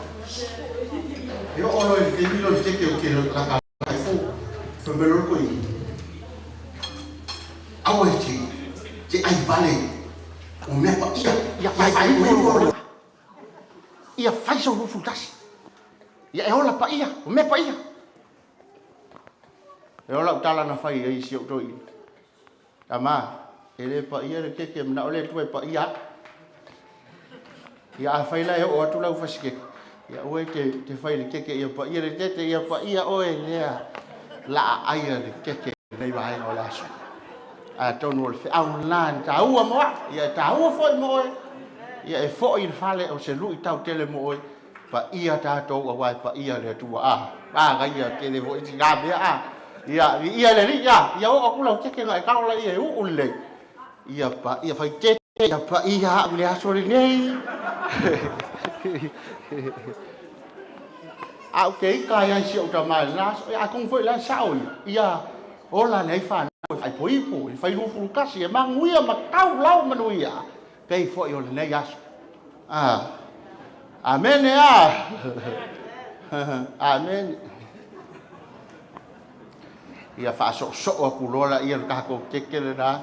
e oo loa i le taimi lea o le keke ou te latalata ifo, fai mai loa le toeaina, Aua e te ai vale o mea paia, ia faaipoipo le ia fai sou 21, ia e ola paia, o mea paia. E ola lau tala na fai ai i si ou toeaina, Tama, e le paia le keke, manao le Atua e paia au. Ia afai la e oo atu lau fasikeke, ia aua e te fai i le keke ia paia le keke, ia paia oe lea laa aia le keke i lenei vaega o le aso. Atonu o le feau lena e taua mo au, ia e taua foi mo oe, ia e foi i le fale o se luitau tele mo oe, paia tatou aua e paia le Atua. A, manaia tele foi sina mea a. Ia, viia le Alii, a, ia oo atu lau keke na e talo laia e uu lelei. Ia paia, fai tete, ia paia au i le aso lenei. A ou te ita ai i si ou tama i lena aso, ia atonu foi la e sao ia, ia ola le ai fanau e faaipoipo, e fai 21, e manuia ma tau lau manuia, pei foi o lenei aso. Ah, amene a. Amene. Ia faasoosoo atu loa laia le tatou keke lena.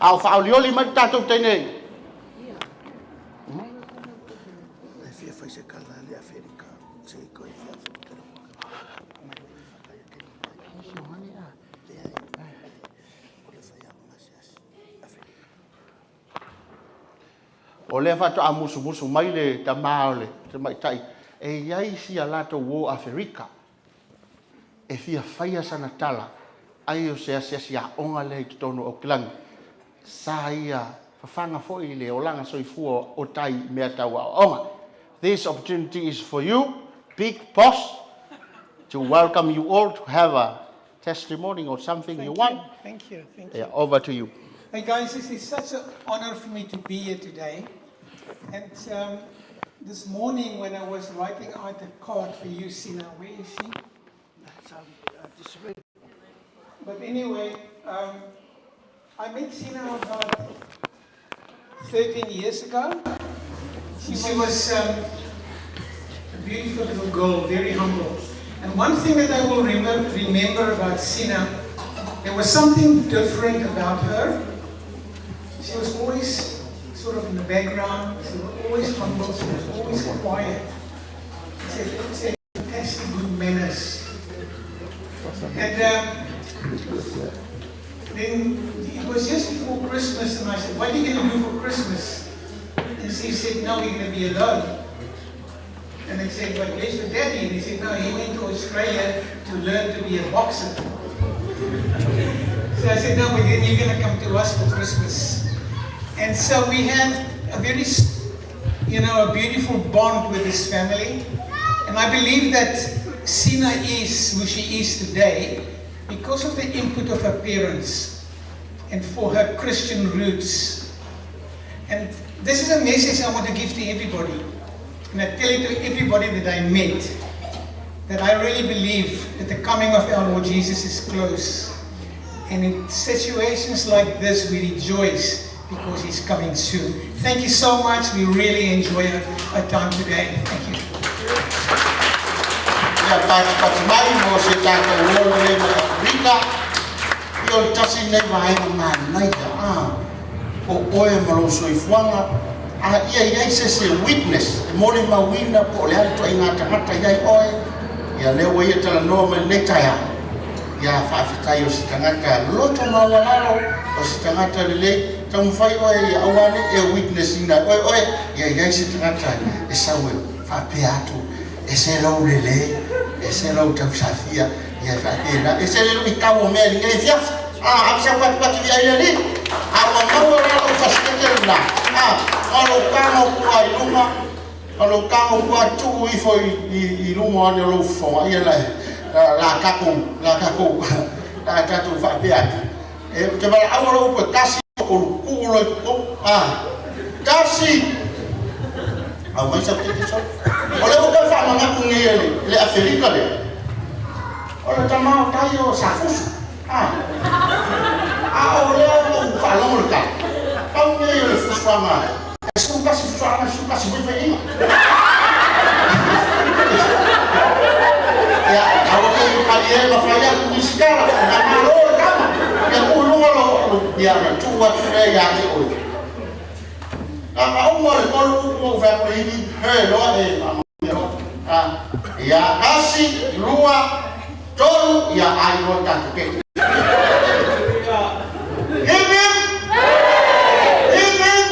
A o faaolioli mai le tatou teine. E fia fai se tala le Aferika, se i koe fia Aferika. O lea faatoa musumusu mai le tama o le tamaitai e i ai si a latou uo Aferika e fia faia sana tala ai o se asiasi aoga lea i totonu o Aukilani. Sa ia fafaga foi i le olaga soifua o tai i mea tau aoaoga. This opportunity is for you, big boss, to welcome you all to have a testimony or something you Thank want. you. Thank you. Thank you. Yeah, over to you. Hey guys, this is such an honor for me to be here today. And this morning when I was writing out a card for you, Sina, where is she? But anyway, I met Sina about 13 years ago. She was a beautiful little girl, very humble. And one thing that I will remember about Sina, there was something different about her. She was always sort of in the background. She was always humble. She was always quiet. She had fantastic good manners. And then it was just before Christmas, and I said, "What are you going to do for Christmas?" And she said, "No, we're going to be alone." And I said, "But where's your daddy?" And he said, "No, he went to Australia to learn to be a boxer." So I said, "No, but then you're going to come to us for Christmas." And so we had a very, a beautiful bond with this family. And I believe that Sina is who she is today because of the input of her parents and for her Christian roots. And this is a message I want to give to everybody. And I tell it to everybody that I met, that I really believe that the coming of our Lord Jesus is close. And in situations like this, we rejoice because he's coming soon. Thank you so much. We really enjoy our time today. Thank you. Ia patipati mai mo se tatou uo lenei mai Aferika, ia o le tasi lenei vaega manaia, a, o oe ma lou soifuaga, a ia i ai se isi e witness, e molimauina po o le a le ituaiga tagata i ai oe, ia lea ua ia talanoa mai lenei taeao, ia faafetai o se tagata loto maualalo, o se tagata lelei, taumafai oe ia aua ne i e witness ina e oe oe, ia i ai se tagata e sau e faapea atu, ese lou lelei, ese lou tausafia, ia e faapena, ese le luitau o mea i lenei afiafi. A, ave sau patipati i ai le Alii, a ua maua la lou fasikeke lena, a, ma lou tago pua i luga, ma lou tago pua tuu ifo i luma ane o lou fofoga, ia la, la tatou, la tatou, la tatou faapea atu, e, ou te valaau lou upu e tasi. To'olukuu loa i totonu a tasi aumai sau keke solo. O lea ua toe faamanatu nei e le Afelika lea o le tamā o tai o Safusu a a o lea ua ou faalogo le tala pau nei o le fusuaga e 11 fusuaga 11 foi faiaiga. Ia aua te malie mafai atu nisi tala na malo le tama ia tuu i luga lo ia na tuu atu lea ia te oe. Na uma o le tolu upu ua ou fai atu le ivi he loa e faamanuia loa. Ia tasi, lua, tolu, ia ai loa le tatou keke. Hip hip! Hip hip!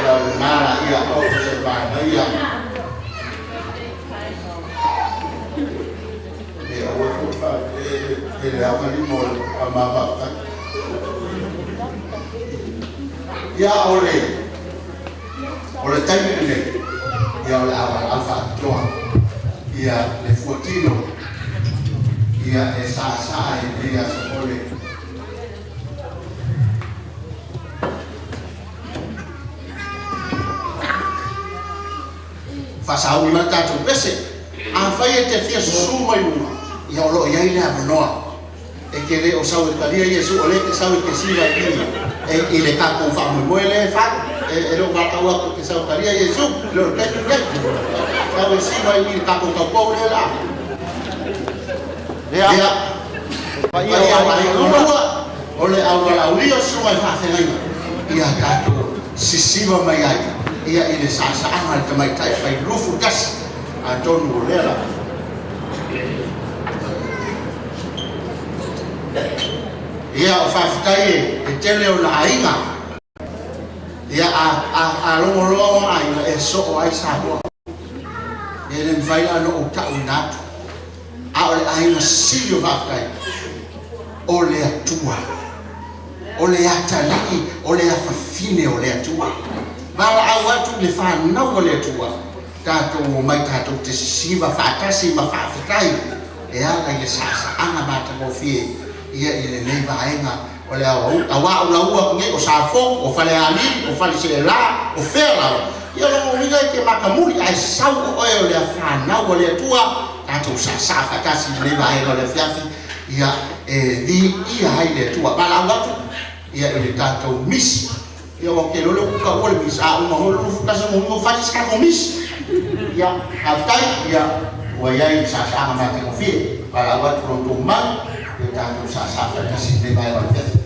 Ia o lena laia o se manaia. Ia aua foi fa e le aoga lima o le faamavatai. Ia o le taimi lenei, ia o le a valaau faapitoa ia le fuatino ia e saasaa i lenei aso o le faasauni mai le tatou pese. Afai e te fia susū mai luga, ia o loo iai le avanoa e te lē o sau e talia Iesu, o lē te sau e te siva i e i le tatou faamoemoe lea e fai e le o valaau atu e te sau talia Iesu le o le taimi lenei sau e siva i le tatou taupou lea la lea paia o aiga lua o le aualaaulia o susuga i faafeagaiga ia tatou sisiva mai ai ia i le saasaaga le tamaitai failufu tasi atonu o lea lava. Ia o faafetai e tele ona aiga ia a logoloa ona aiga e soo ai Samoa. E le mafai la ona ou ta'uina atu a o le aiga sili o faafetai o le Atua o le atalii o le afafine o le Atua valaau atu i le fanau o le Atua tatou omai tatou te sisiva faatasi ma faafetai e ala i le saasaaga matagofie ia i lenei vaega o le auā o laua atu nei o Safotu o Falealili o Faleseelā o fea lava ia logo uiga e te matamuli ae sau o oe o le fanau o le Atua tatou saasaa faatasi i lenei vaega o le afiafi ia e viia ai le Atua valaau atu ia i le tatou misi ia ua te iloa lea ua taua le misi a uma foi le 21 mo ua fai se tatou misi ia faafetai ia ua iai saasaaga matagofie valaau atu lo outou mamalu ia tatou saasaa faatasi i lenei vaega o le afiafi.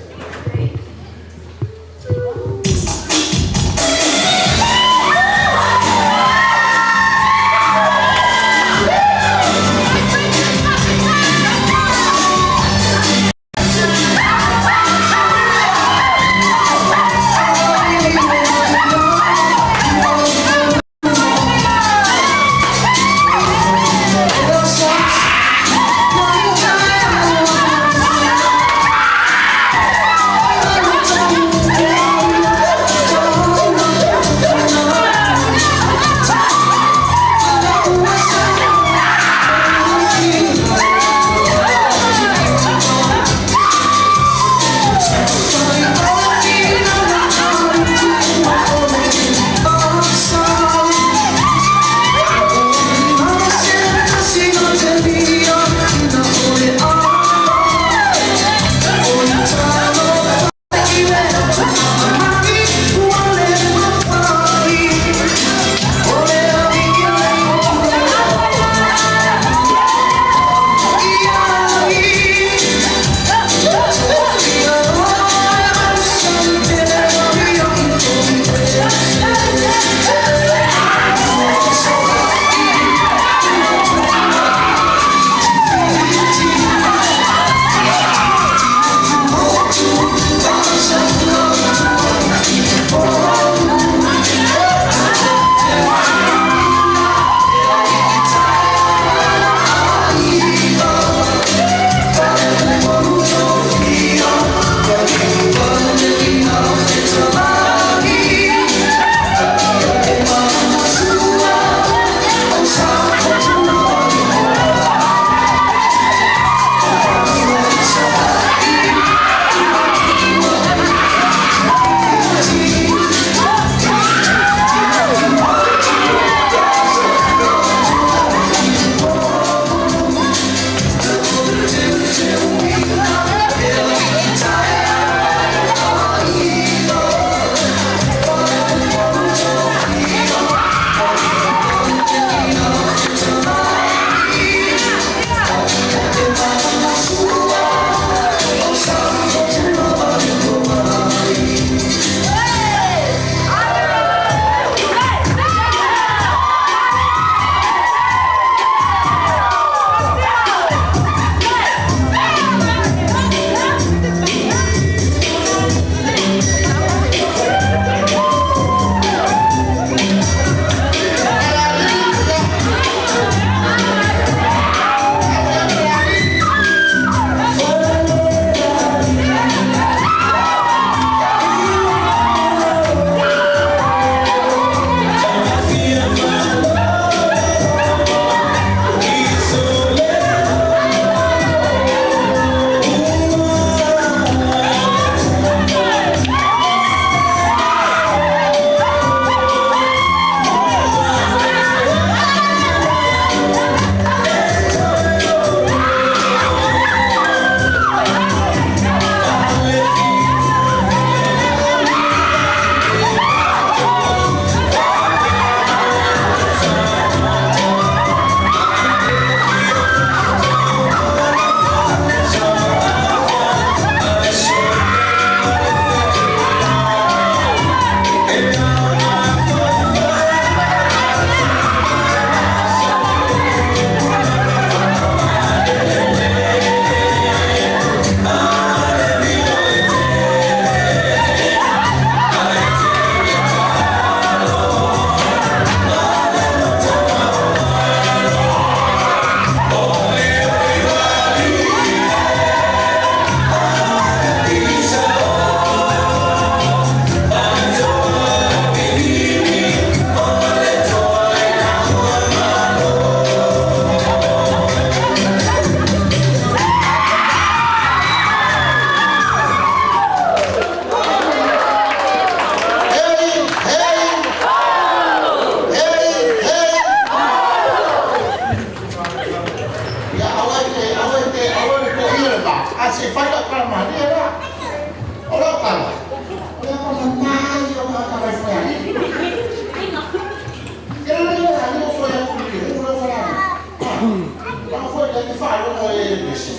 le vesi.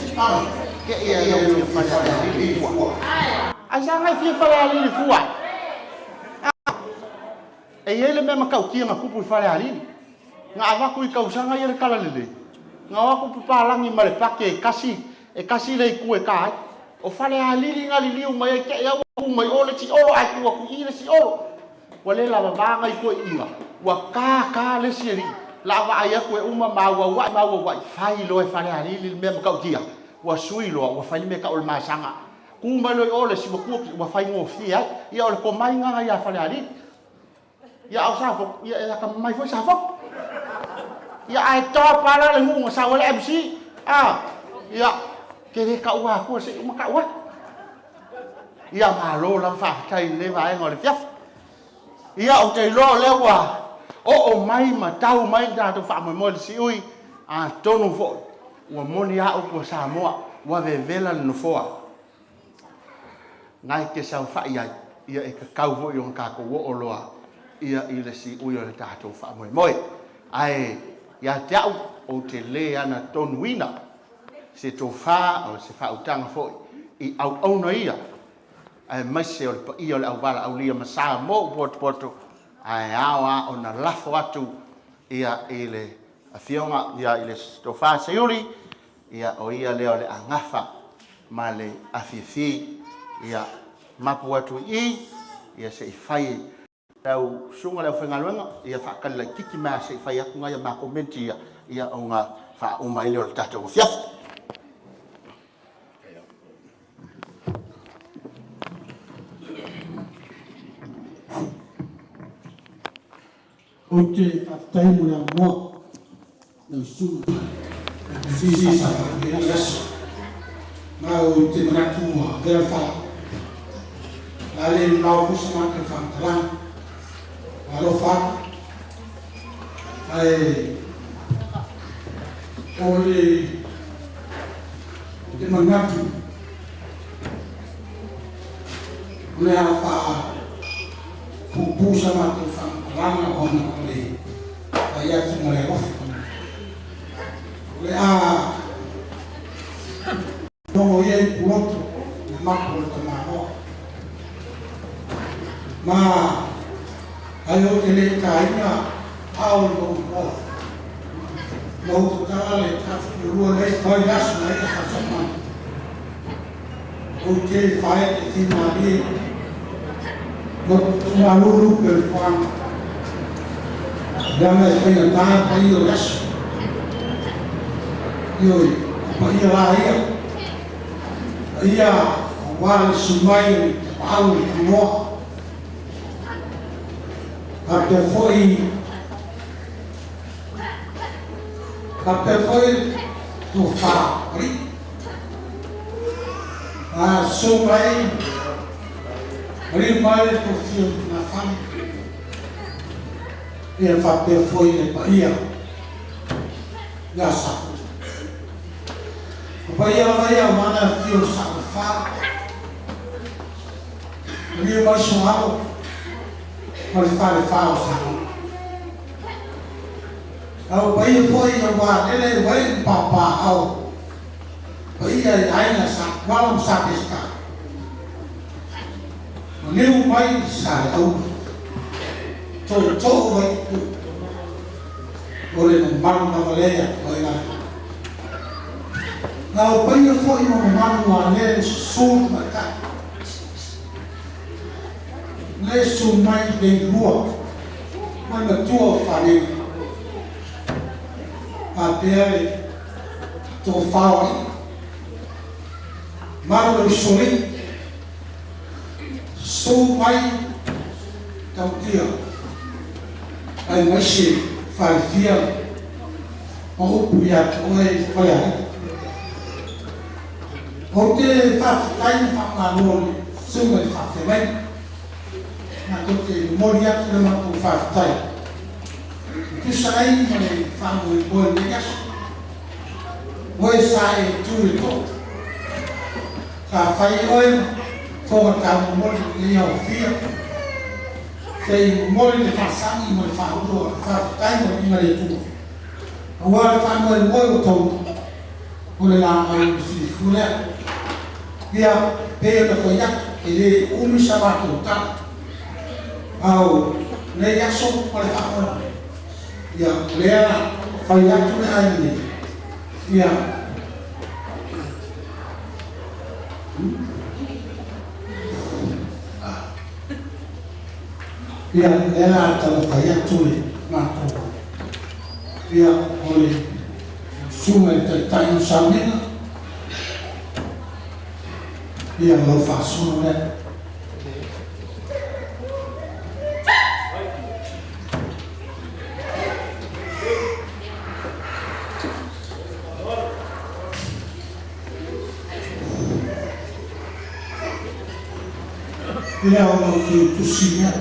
Ke ia ia fia Falealili fua. Ai sa ngai fia Falealili fua. E i ai le mea matautia na tupu i Falealili. Na avatu i tausaga ia le talalelei, na o atu papalagi ma le pake e tasi, e tasi le itu e ta ai. O Falealili na liliu mai ai, te i a ua tu mai o le isi Olo ae tu atu i i le isi Olo. Ua le lava va nai toeaiina, ua ta ta le isi alii, la vaai atu e uma ma auauai ma auauai, fai loa e Falealili le mea matautia, ua sui loa, ua fai le mea e tau o le masaga. Tu mai loa i o le isi ua tu atu, ua faigofie ai. Ia o le tomai lena ia Falealili. Ia a o Safotu, ia e atamamai foi Safotu. Ia ae topa la le nuu na sau ai le MC. A, ia, te le taua atua se i uma tau atu. Ia malo lava faafetai i lenei vaega o le fiafi. Ia ou te iloa o lea ua oo mai ma tau mai le tatou faamoemoe i le siui, atonu foi ua moni a upu a Samoa, ua vevela le nofoa. Na e te saofai ai, ia e tatau foi ona tatou oo loa ia i le siui o le tatou faamoemoe. Ae ia te au, ou te le anatonuina se tofa o se faautaga foi i auauna ia, aemaise o le paia o le auvalaaulia ma Samoa ua potopoto, ae ao lava ona lafo atu ia i le Afioga ia i le Tofa Seiuli, ia o ia lea o le agafa ma le afiafi, ia mapu atu i i, ia se i fai lau susuga le aufaigaluega, ia faatali laititi mai se i fai atu nai a matou menti ia, ia ona faauma ai lea o le tatou afiafi. Ou te faafetai mo le avanoa lau susuga MC sa faapea i aso. Ma ou te manatu ua avea le fala. O le a le mamao foi sa matou faamatalaga. Ua alofa atu. Ae o le ou te manatu o le a faa puupuu sa matou faamatalaga ona o le fai atu ma le alofa. O le a logo ia i Puloto na mapu o le tamaloa. Ma ai ou te le taina ao i lou igoa. Ma ou tatala le tafatulua nei fai aso na ia tausaga. Ou te whae te whimarie mo tumalulu pe le whanga. Leaga e whaingatā pai o le aso. Ioe, o paia la ia. Paia aua le sumai o le tapaau o le tanoa. Faapea foi faapea foi tofa alii. A susu mai, maliu mai le tofia o Tungafale, ia faapea foi le paia ia Safotu. O paia lava ia aua le afifio o Saolefa, maliu mai Soalo ma le Falefa o Samoa. A o paia foi aua lele wai le papaaao paia i aiga sa Tuala ma sa Peseta. Maliu mai sa le auma. Tootoo vai tu. O le mamalu lava lea ia te oe lava. Na o paia foi ma mamalu a le susu tamaitai. Le susu mai Leilua ma le matua o Fanena. Faapea le tofa o alii. Malu le usolii. Susu mai Tautia aemaise Falefia ma upu ia te oe Falealili. Ou te faafetai ma faamalo i le Susuga i le Faafeagaiga. Matou te momoli atu le matou faafetai e tusa ai ma le faamoemoe o lenei aso. O oe sa e tu i le too, sa fai oe ma fofoga taumomoli i lenei aofia, se i momoli le faasagi ma le faaula o le faafetai ma le viiga i le Atua, aua le faamoemoe ua taunuu. O le laau i le silafua lea. Ia, pei ona fai atu, e le umi sa matou tala. A o lenei aso ma le faamoemoe, ia, o lea na fai atu le aiga nei, ia, ia, lea la taumafai atu le matou, ia, o le susuga i le Taitai o Salega, ia, o lau faasolo lea. Ia o lau tusi lea.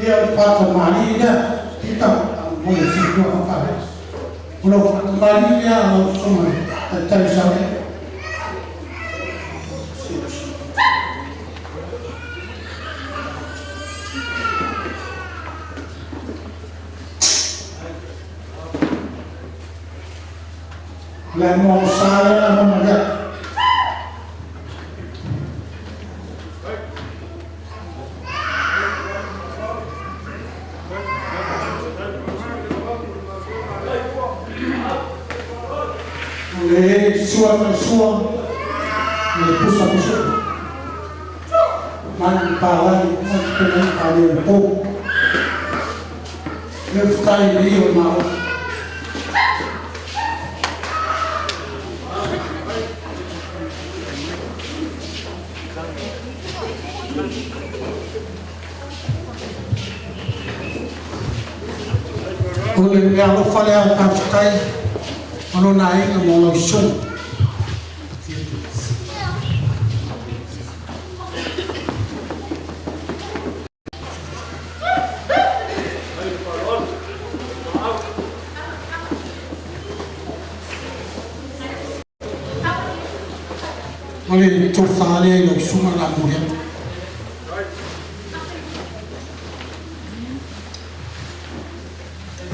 Ia o le faatamālii lea, Pita, mo le silafia o faavea. O lau faatamālii lea lau Susuga i le Taitai o Salega. Le mo sa lea na mamali atu. O le sua ma le sua, o le pusa pusa. Mai le palagi uma te pena i pali o le pou. Le faafetai i le ia o le Malo. O le mea alofa lea o faafetai ma lona aiga mo lau susuga. O le tofa lea i lau susuga o le a momoli atu.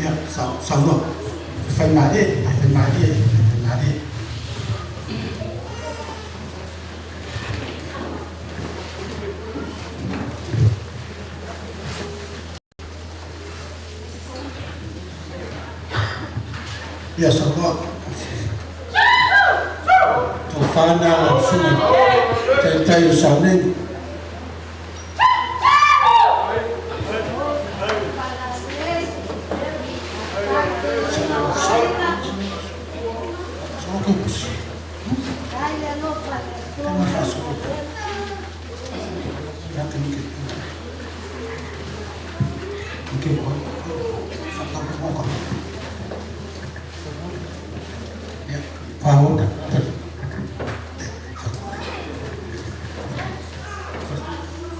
Ia, saunoa. Fai malie, fai malie, fai malie. Ia saunoa. Tofa lena lau susuga taitai o Sauneni.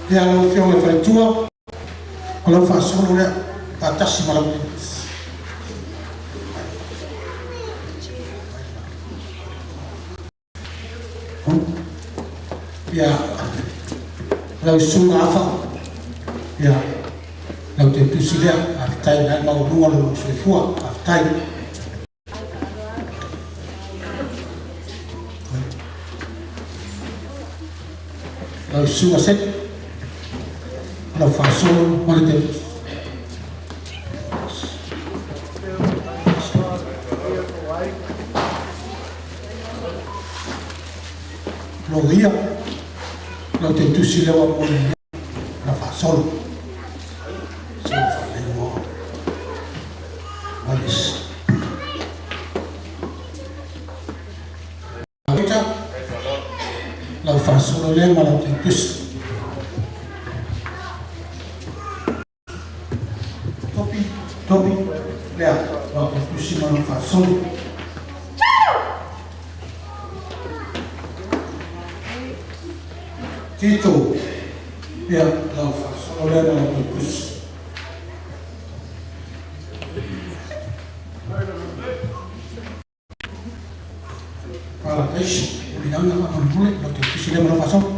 Ia lau Afioga i le Faletua, o lau faasolo lea, faatasi ma lau Ia, lau susuga Afa, ia, lau te tusi lea, faafetai la e maualuga lou soifua, faafetai. Lau susuga Seti, lau faasolo ma le te tusi. Loia, lau te tusi lea ua moni nei, na faasolo. Solo faalegoa. Wais. Ita, lau faasolo lea ma lau te tusi. Topi, topi, lea, lau te tusi ma lau faasolo. Tito, lea, lau faasolo lea ma lau te tusi. Paradise, Uliaga faamolemole, lau te tusi lea ma lau faasolo.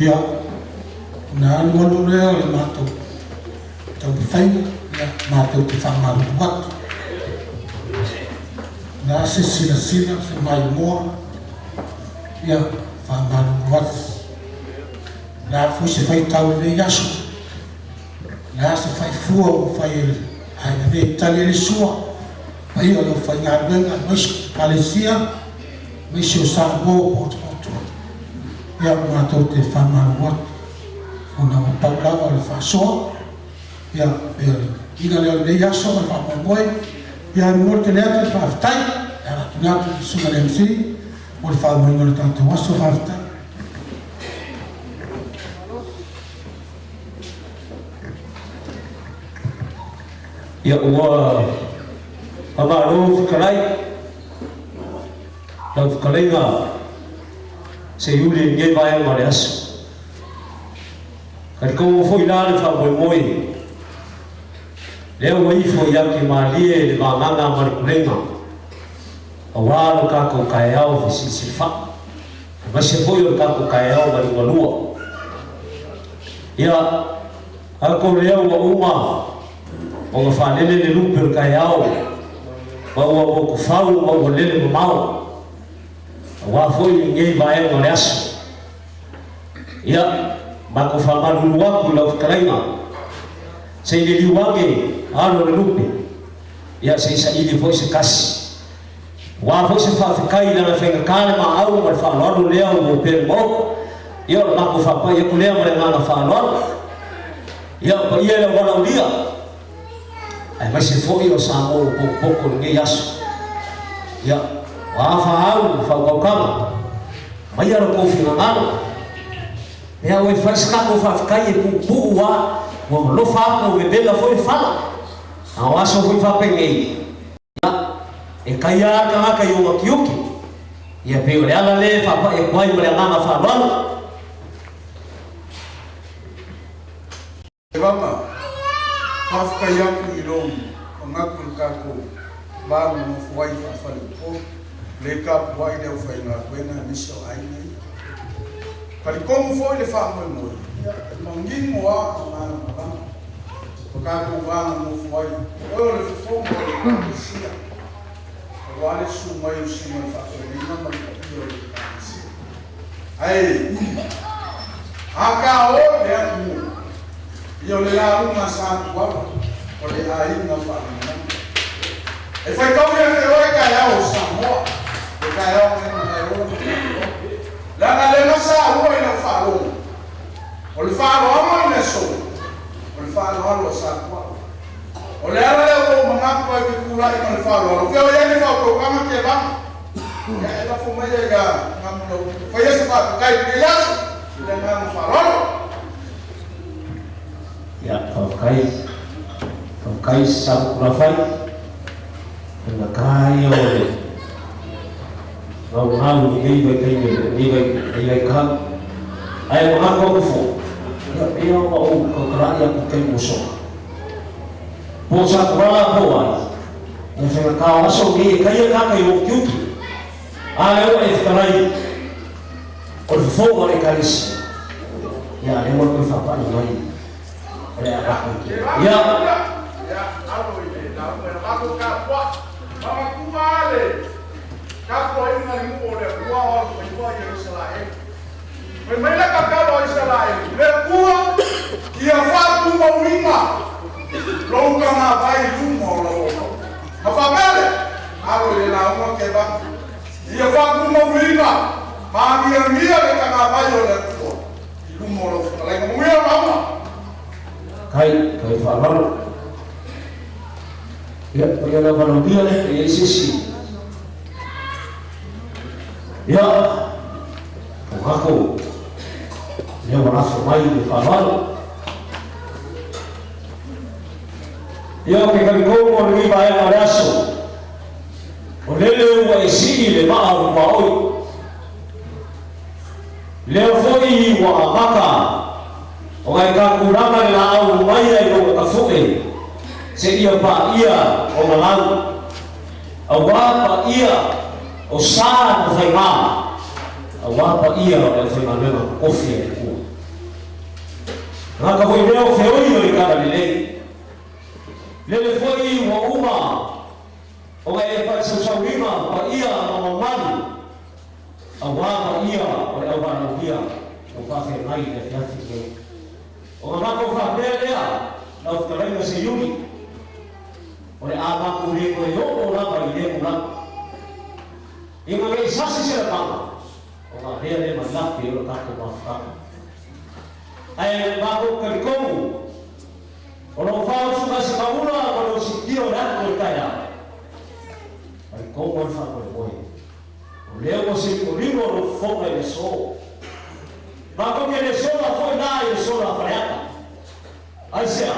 Ia, ona alualu lea o le matou taumafaiga, ia, matou te faamalulu atu. O le a se silasila, se maimoa, ia, faamalulu atu. O le a foi se faitau i lenei aso, o le a se faifua ua fai e le aiga nei e tali ai le sua, paia o le aufaigaluega aemaise o Ekalesia, aemaise o Samoa ua potopoto. Ia, matou te faamalulu atu ona ua pau lava o le faasoa, ia, pei o le uiga lea o lenei aso ma le faamoemoe. Ia, e momoli tele atu le faafetai e ala atu i le Susuga i le MC mo le faaauauina o le tatou aso. Faafetai. Ia ua faamalo fetalai lau fetalaiga Seiuli i lenei vaega o le aso. Talitonu foi la le faamoemoe lea ua ifo i atimalie le vagana ma le pulega aua lo tatou taeao fesilisili faa, aemaise foi o le tatou taeao maliugalua. Ia, tatou lea ua uma ona faalele le lupe o le taeao ma ua motufau ma ua lele mamao aua foi lenei vaega o le aso. Ia, matou faamalulu atu i lau fetalaiga, se i liliu ane alo le lupe, ia se i saili foi se tasi. Aua foi se faafetai i lana faigata le maau ma le faaaloalo lea ua opea i le Maota. Ia o le matou faapai atu lea ma le agaga faaaloalo. Ia, o paia i lau valaaulia, aemaise foi o Samoa ua potopoto i lenei aso. Ia, o a fa au ma faautautaga, maia lo outou finagalo. Pea ua fai se tatou faafetai e puupuu a, ua alofa atu ua vevela foi le fala. A o aso foi faapenei, ia, e kai lava le tagata i ona tiute. Ia pei o le ala lea e faapai atu ai ma le agaga faaaloalo. Lava, faafetai atu i lou manatu i le tatou va nonofo ai faa-faleupolu, le tapuai le aufaigaluega aemaise o aiga ia. Talitonu foi le faamoemoe, ia, e manino lava ma malamalama lo tatou va nonofo ai, o oe o le fofoga o le Ekalesia, aua le susu mai o susuga i le faafeagaiga ma le paia o le Ekalesia. Ae a ka o i le atunuu, ia o le lauga a Satuala, o le aiga faalenaga. E faitau ia te oe taeao o Samoa, le taeao lenei na e ola ma taeao. Leaga le na saua i lau faalogo, o le faaaloalo i le aso, o le faaaloalo a Satuala. O le ala lea ua ou manatu ai ou te tulai ma le faaaloalo, fea o i ai le faautautaga Kevaga? Ia e lafo mai ia ia Gamulaupito. Faia se faafetai i lenei aso i le agaga faaaloalo. Ia, faafetai, faafetai Safotulafai, faigata ia o le gaugau i lenei vaitaimi o lenei vaitau. Ae manatu atu foi, ia pei ona ou tautalai atu i taimi ua sola. Po o Sakurala po o ai, ia faigata o aso nei e taia tagata i utiuti, a lea ua e fetalai o le fofoga o le Ekalesia, ia a lea ua toe faapai mai o le a avatu i tua. Ia. Ia, alo i le lauga e matou tapuai. Manatua le tapuaiga i nuu o le Atua o alofaiva ia Isaraelu. Fai mai le tatalo a Isaraelu, Le Atua, ia faatumauina lou tagavai i luma o lau auauna. Na faapea lea, alo i le lauga Kevana, ia faatumauina ma agiagia le tagavai o le Atua i luma o lau fetalaiga. Manuia lau lauga. Kai, kai faaaloalo. Ia, paia lava laulia, e i ai se isi. Ia, o kako, lea ua lafo mai le faaaloalo. Ia, o ke talitonu o lenei vaega o le aso, o lele ua e sii le maa o Luaoi. Lea foi ua amata ona e tatulaga le laau maia i lona tafoe seia paia ona lau. Aua paia o sa ma faiga, aua paia o le aufaigaluega totofi a le Atua. Tagata foi lea o feoi o le talalelei. Lele foi ua uma ona e faasausauina paia ma mamalu aua paia o le auvalaaulia ua faafeagai i le afiafi lenei. Ona matou faapea lea, lau fetalaiga Seiuli, o le a matou le toe oo lava i lea tulaga. Ina ne i sasi se lataga, ona avea lea ma lape o le tatou mafutaga. Ae matou talitonu, o lo o faaosuga se maula ma lou siitia o le atu o le taeao, talitonu ai le faamoemoe, o lea ua seitolino lou fofoga i le aso. Matou te le sola foi la i le sola a Faleata. Aisea?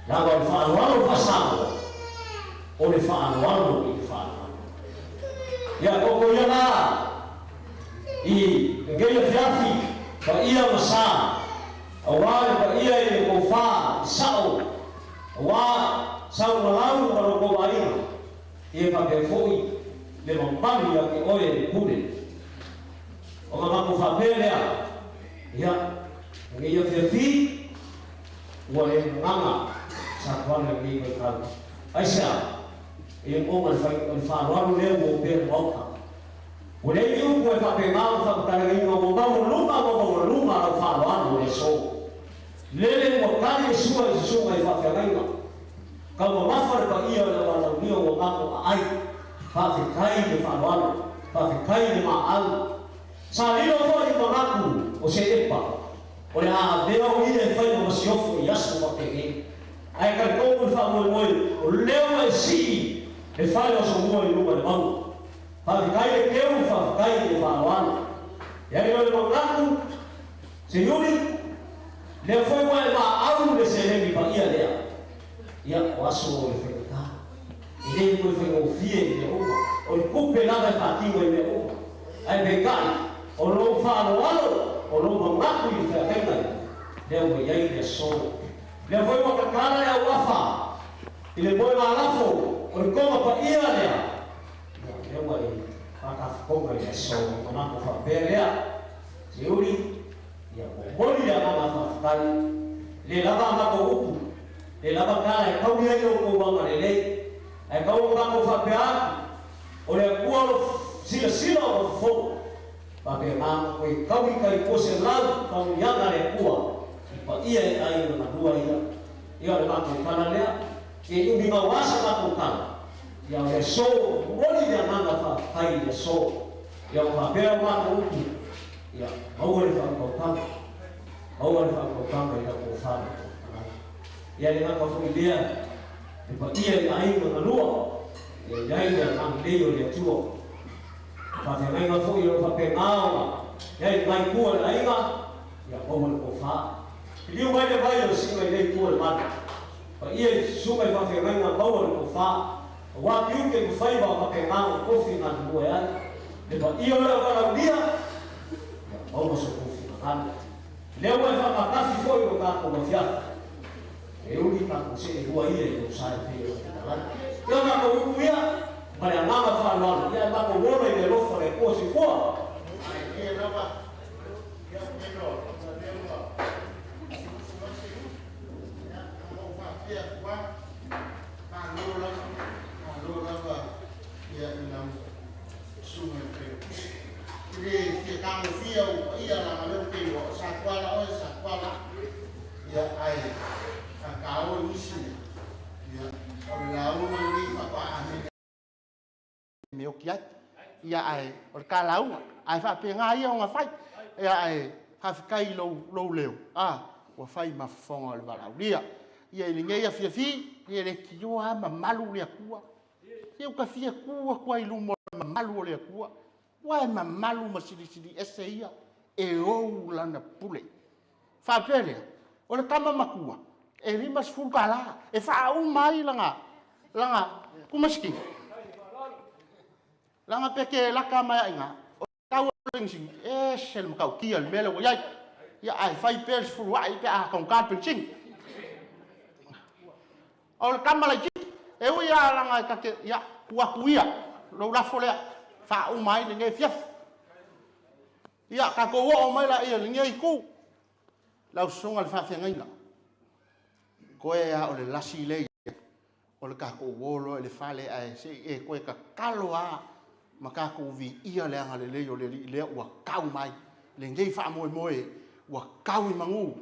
Leaga o le faaaloalo faa-Samoa, o le faaaloalo i le faaaloalo. Ia, toto ia la i lenei afiafi, paia ma sa, aua le paia i le tofa i sao, aua sau ma lau ma lo outou aiga, ia faapea foi le mamalu ia te oe le pule. Ona matou faapea lea, ia, lenei afiafi, Ua le gagana sa tuana i lenei vaitau. Aisea? E ona o le faaaloalo lea ua opea i le Maota. Ua leai ni upu e faapena ona faamatalaina ua maualuga ma maualuga lau faaaloalo o le aso. Lele ua tali le sua i susuga i faafeagaiga. Taumamafa le paia o le aualaulia ua matou aai. Faafetai le faaaloalo. Faafetai le maau. Sa lilo foi i manatu o se epa o le a avea o ia e fai ma masiofo i aso faapenei. Ae talitonu le faamoemoe o lea ua e sii le fale o Asomua i luga i le mauga. Faafetai le keu, faafetai le faaaloalo. E ai loa le manatu, Seiuli, lea foi ua e maau le seleni paia lea. Ia, o aso o le faigata. E le toe faigofie i mea uma. O le tupe lava e faatino i mea uma. Ae peitai, o lou faaaloalo, o lou manatu i le feagaiga ia, lea ua i ai le aso. Lea foi ua tatala le auafa i le moe malafo o le toga paia lea, ia, lea ua e faatafatoga i le aso. Ona matou faapea lea, Siuli, ia momoli le agaga faafetai. E le lava a matou upu, e le lava tala e tauli ai lo outou agalelei. Ae tau o matou faapea atu, o le Atua o lo silasila o lo fofoga. Faapena ona toe tauli tai 200 faamanuiaga a le Atua i paia e aiga galua ia. Ia o le matou tala lea, e umi mau lava sa matou tala, ia o le aso, momoli le agaga faafetai i le aso. Ia ua faapea o matou upu, ia maua le faautautaga, maua le faautautaga i lau tofa le Fofoga Fetalai. Ia le gata foi lea, le paia i aiga na lua, ia i ai le agalelei o le Atua. Faafeagaiga foi o lo o faapena ona i ai lena itu o le aiga, ia maua le tofa. Liliu mai le vai o le siuga i lea itu o le malu. Paia i susuga i faafeagaiga maua le tofa. Aua tiute ma faiva o faapena ona tofi e galulue ai. Le paia o le auvalaulia, ia maua so outou finagalo. Lea ua e faatatafi foi lo tatou afiafi. E uli tatou seelua ia i lou sa e pei ona fetalai. Ia matou upu ia, ma le agaga faaaloalo, ia ae matou ola i le alofa o le Atua. Soifua! Malo lava, malo lava ia i lau susuga i le Failautusi. E le fia tagofia ou paia leaga o lea ou te iloa o Sa Tuala oe, Sa Tuala au. Ia ae a taua nisi ia, o le lauga lenei faatoa amene me oti ai. Ia ae o le ta lauga, ae faapena ia ona fai. Ia ae faafetai i lou, lou leo, a, ua fai ma fofoga o le valaaulia. Ia i lenei afiafi, ia e leitioa lava mamalu le Atua. Se ua ta fia tu atu lava i luma o le mamalu o le Atua. Aua e mamalu ma silisili ese ia e ou lana pule. Faapea lea, o le tama matua, e $50 e faauma ai lana, lana tumasina. Lana pe te lata mai a i ina, o le tau o le penisini, e ese le matautia i le mea lea ua i ai. Ia, ae fai pea le sefulu ae pe a taugata le penisini. O le tama laitiiti, e ui lava leaga e ta te, ia, tuu atu ia lou lafo lea, faauma ai lenei afiafi. Ia, tatou oo mai laia i lenei itu. Lau susuga i le faafeagaiga, toe lava o le lasi lea i ai, o le tatou o loa i le fale ae se i e toe tatalo lava ma tatou viia le agalelei o le Alii lea ua tau mai lenei faamoemoe ua tau i manu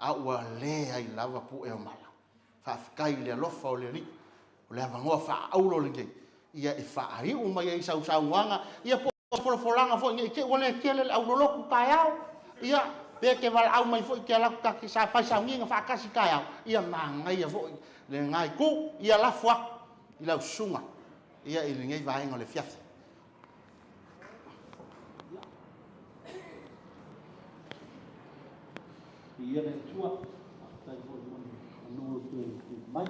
a ua leai lava pue o mala. Faafetai i le alofa o le Alii, o le avanoa faaauro lenei ia e faaiu mai ai sau saunoaga, ia po o se folafolaga foi ne i te i ua le tele le aulolotu taeao, ia pe te valaau mai foi e te alu atu ta te fai sauniga faatasi taeao, ia manaia foi lena itu. Ia lafo atu i lau susuga ia i lenei vaega o le afiafi. Viia le Atua, faafetai foi mo le avanoa ua toe tuuina mai.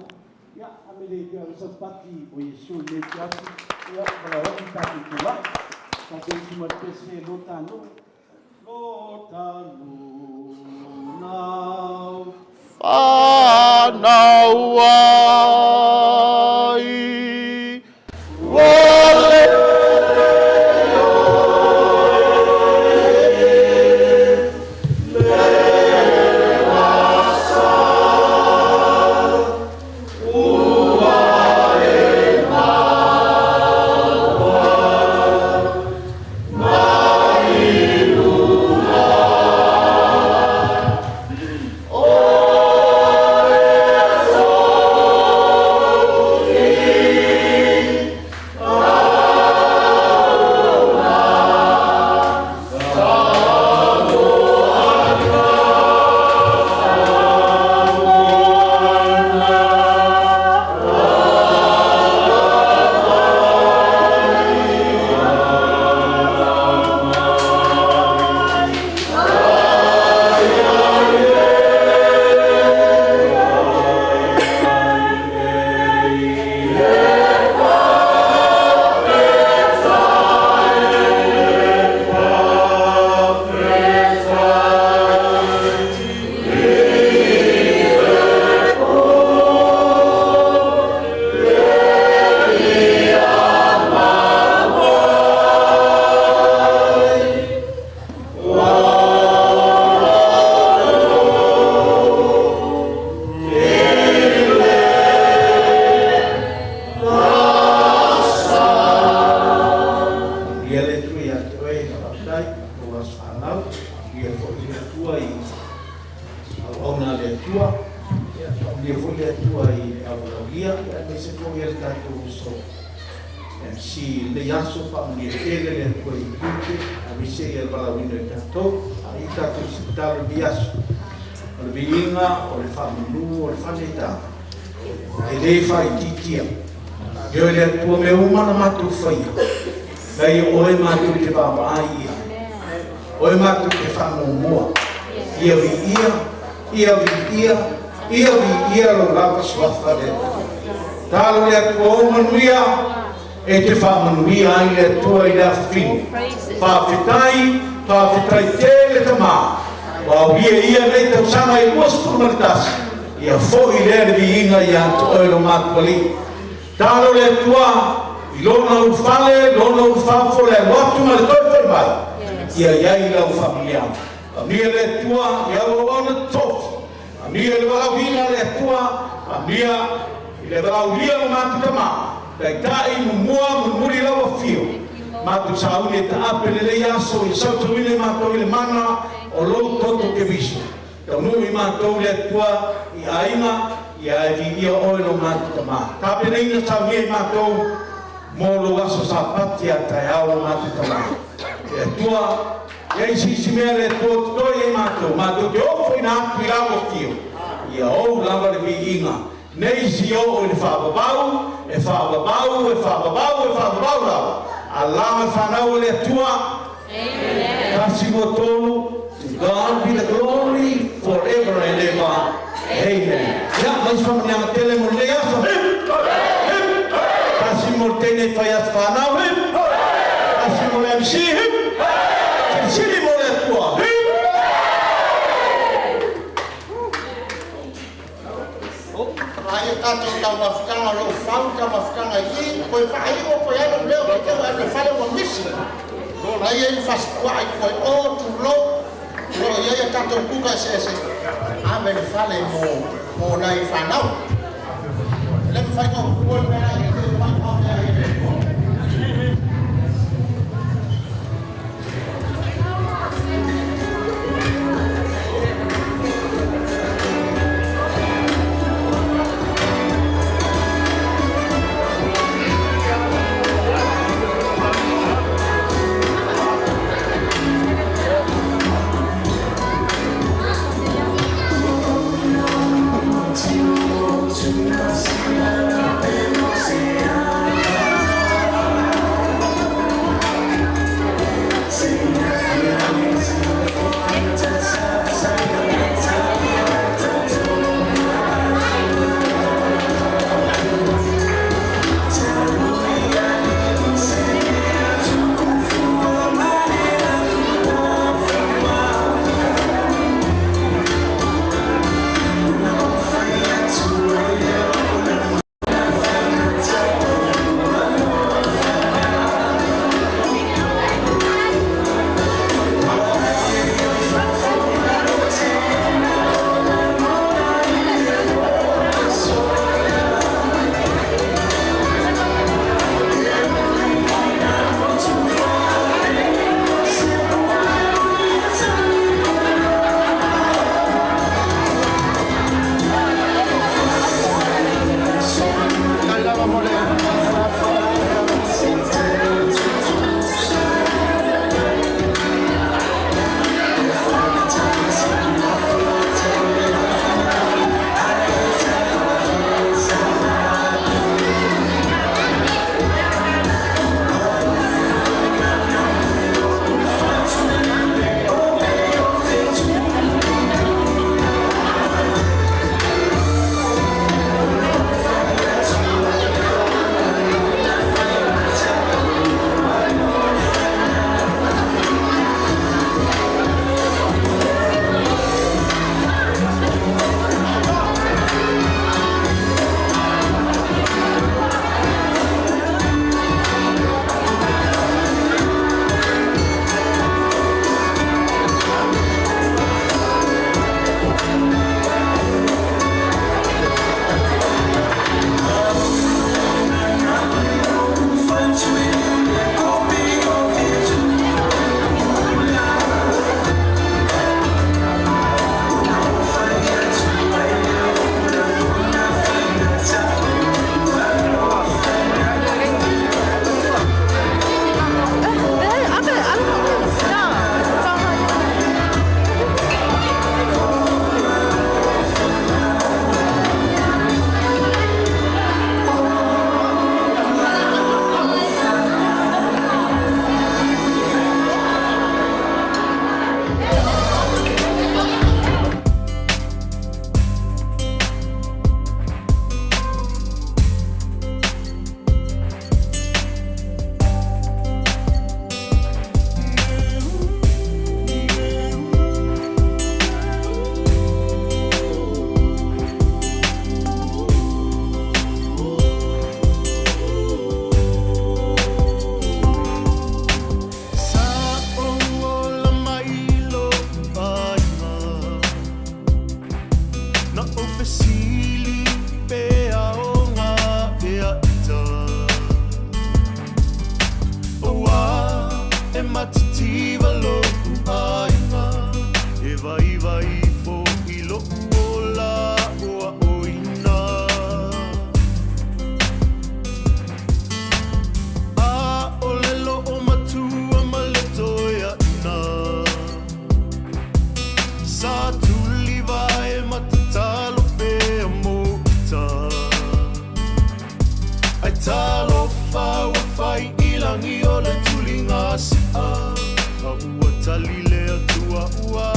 Ia, ave le ave sau pati o Iesu i lenei afiafi, ia ma lau atu tatou tulai. Tatou usu mai le pese lo ta nuu, lo ta nuu nau. Fanau ai ua le Ia le Atua ia te oe, faafetai mo aso fanau. Faamanuia foi le Atua i auauna a le Atua. Ia faamanuia foi le Atua i le aualaulia, aemaise foi o le tatou uso MC i lenei aso. Faamanuia tele le Atua i tiute, aemaise ia le valaauina o tatou. A i tatou se tatalo i lenei aso, o le viiga, o le faamanu, o le faaleitama, e le faaitiitia. E oe le Atua mea uma na matou faia, leai o oe matou te vaavaai i ai. Oe matou te faamuamua. Ia viia, ia viia, ia viia lou lava suafa le Atua. Talo le Atua o manuia, e te faamanuia ai le Atua i le afafine. Faafetai, faafetai tele Tama, ua aulia ia nei tausaga e 21, ia foi lea le viiga ia te oe lo matou Alii. Talo le Atua i lona ulufale, lona ulufafo, le alu atu ma le toe foi mai, ia i ai lau faamanuiaga. Faamanuia le Atua i au auauna totofi. Faamanuia i le valaauina a le Atua, faamanuia i le valaaulia o matou tama, taitai, muamua, mulimuli lau afio. Matou sauni e taape lelei aso ia sausauina i matou i le mana o lou toto Keriso. Taunuu i matou le Atua i aiga, ia e viia oe lo matou Tama. Tapenaina saunia i matou mo lou aso Sapati a taeao lo matou Tama. Le Atua, ia isiisi mea le Atua o totoe ia i matou, matou te ofoina atu i lau afio, ia ou lava le viiga, nei si oo i le faavavau, e faavavau, e faavavau, e faavavau lava, a la ma fanau a le Atua. Tasi, lua, tolu, To God be the glory forever and ever. Amen. Ia, mai se faamanuiaga tele mo lenei aso. Hip! Hip! Tasi mo le teine e fai aso fanau. Hip! Tasi mo le MC. Hip! Silisili mo le Atua. Hip! Ai e tatou taumafataga o lo o fau taumafataga i i, koe faaiu o koe ai lou leo te teu ae le fale ua misi. Lai ai le fasipuaa i koe o, tulou. O lo o i ai a tatou kuka eseese, ave i le fale mo mo nai fanau. E le mafai ona ou tuua le mea la i te mai mea ai le Atua. Sa ou ola mai lo'u aiga, Na ou fesili pe aoga ea ita, Auā e matitiva lo'u aiga, E vaivai fo'i lo'u ola aoaoina. ʻAʻole loʻomatua ma le toeaina, Sa tulivae ma tatalo pea mo uta, Ae talofa ua fai i lagi o le tuliga si'a, A ua tali le Atua ua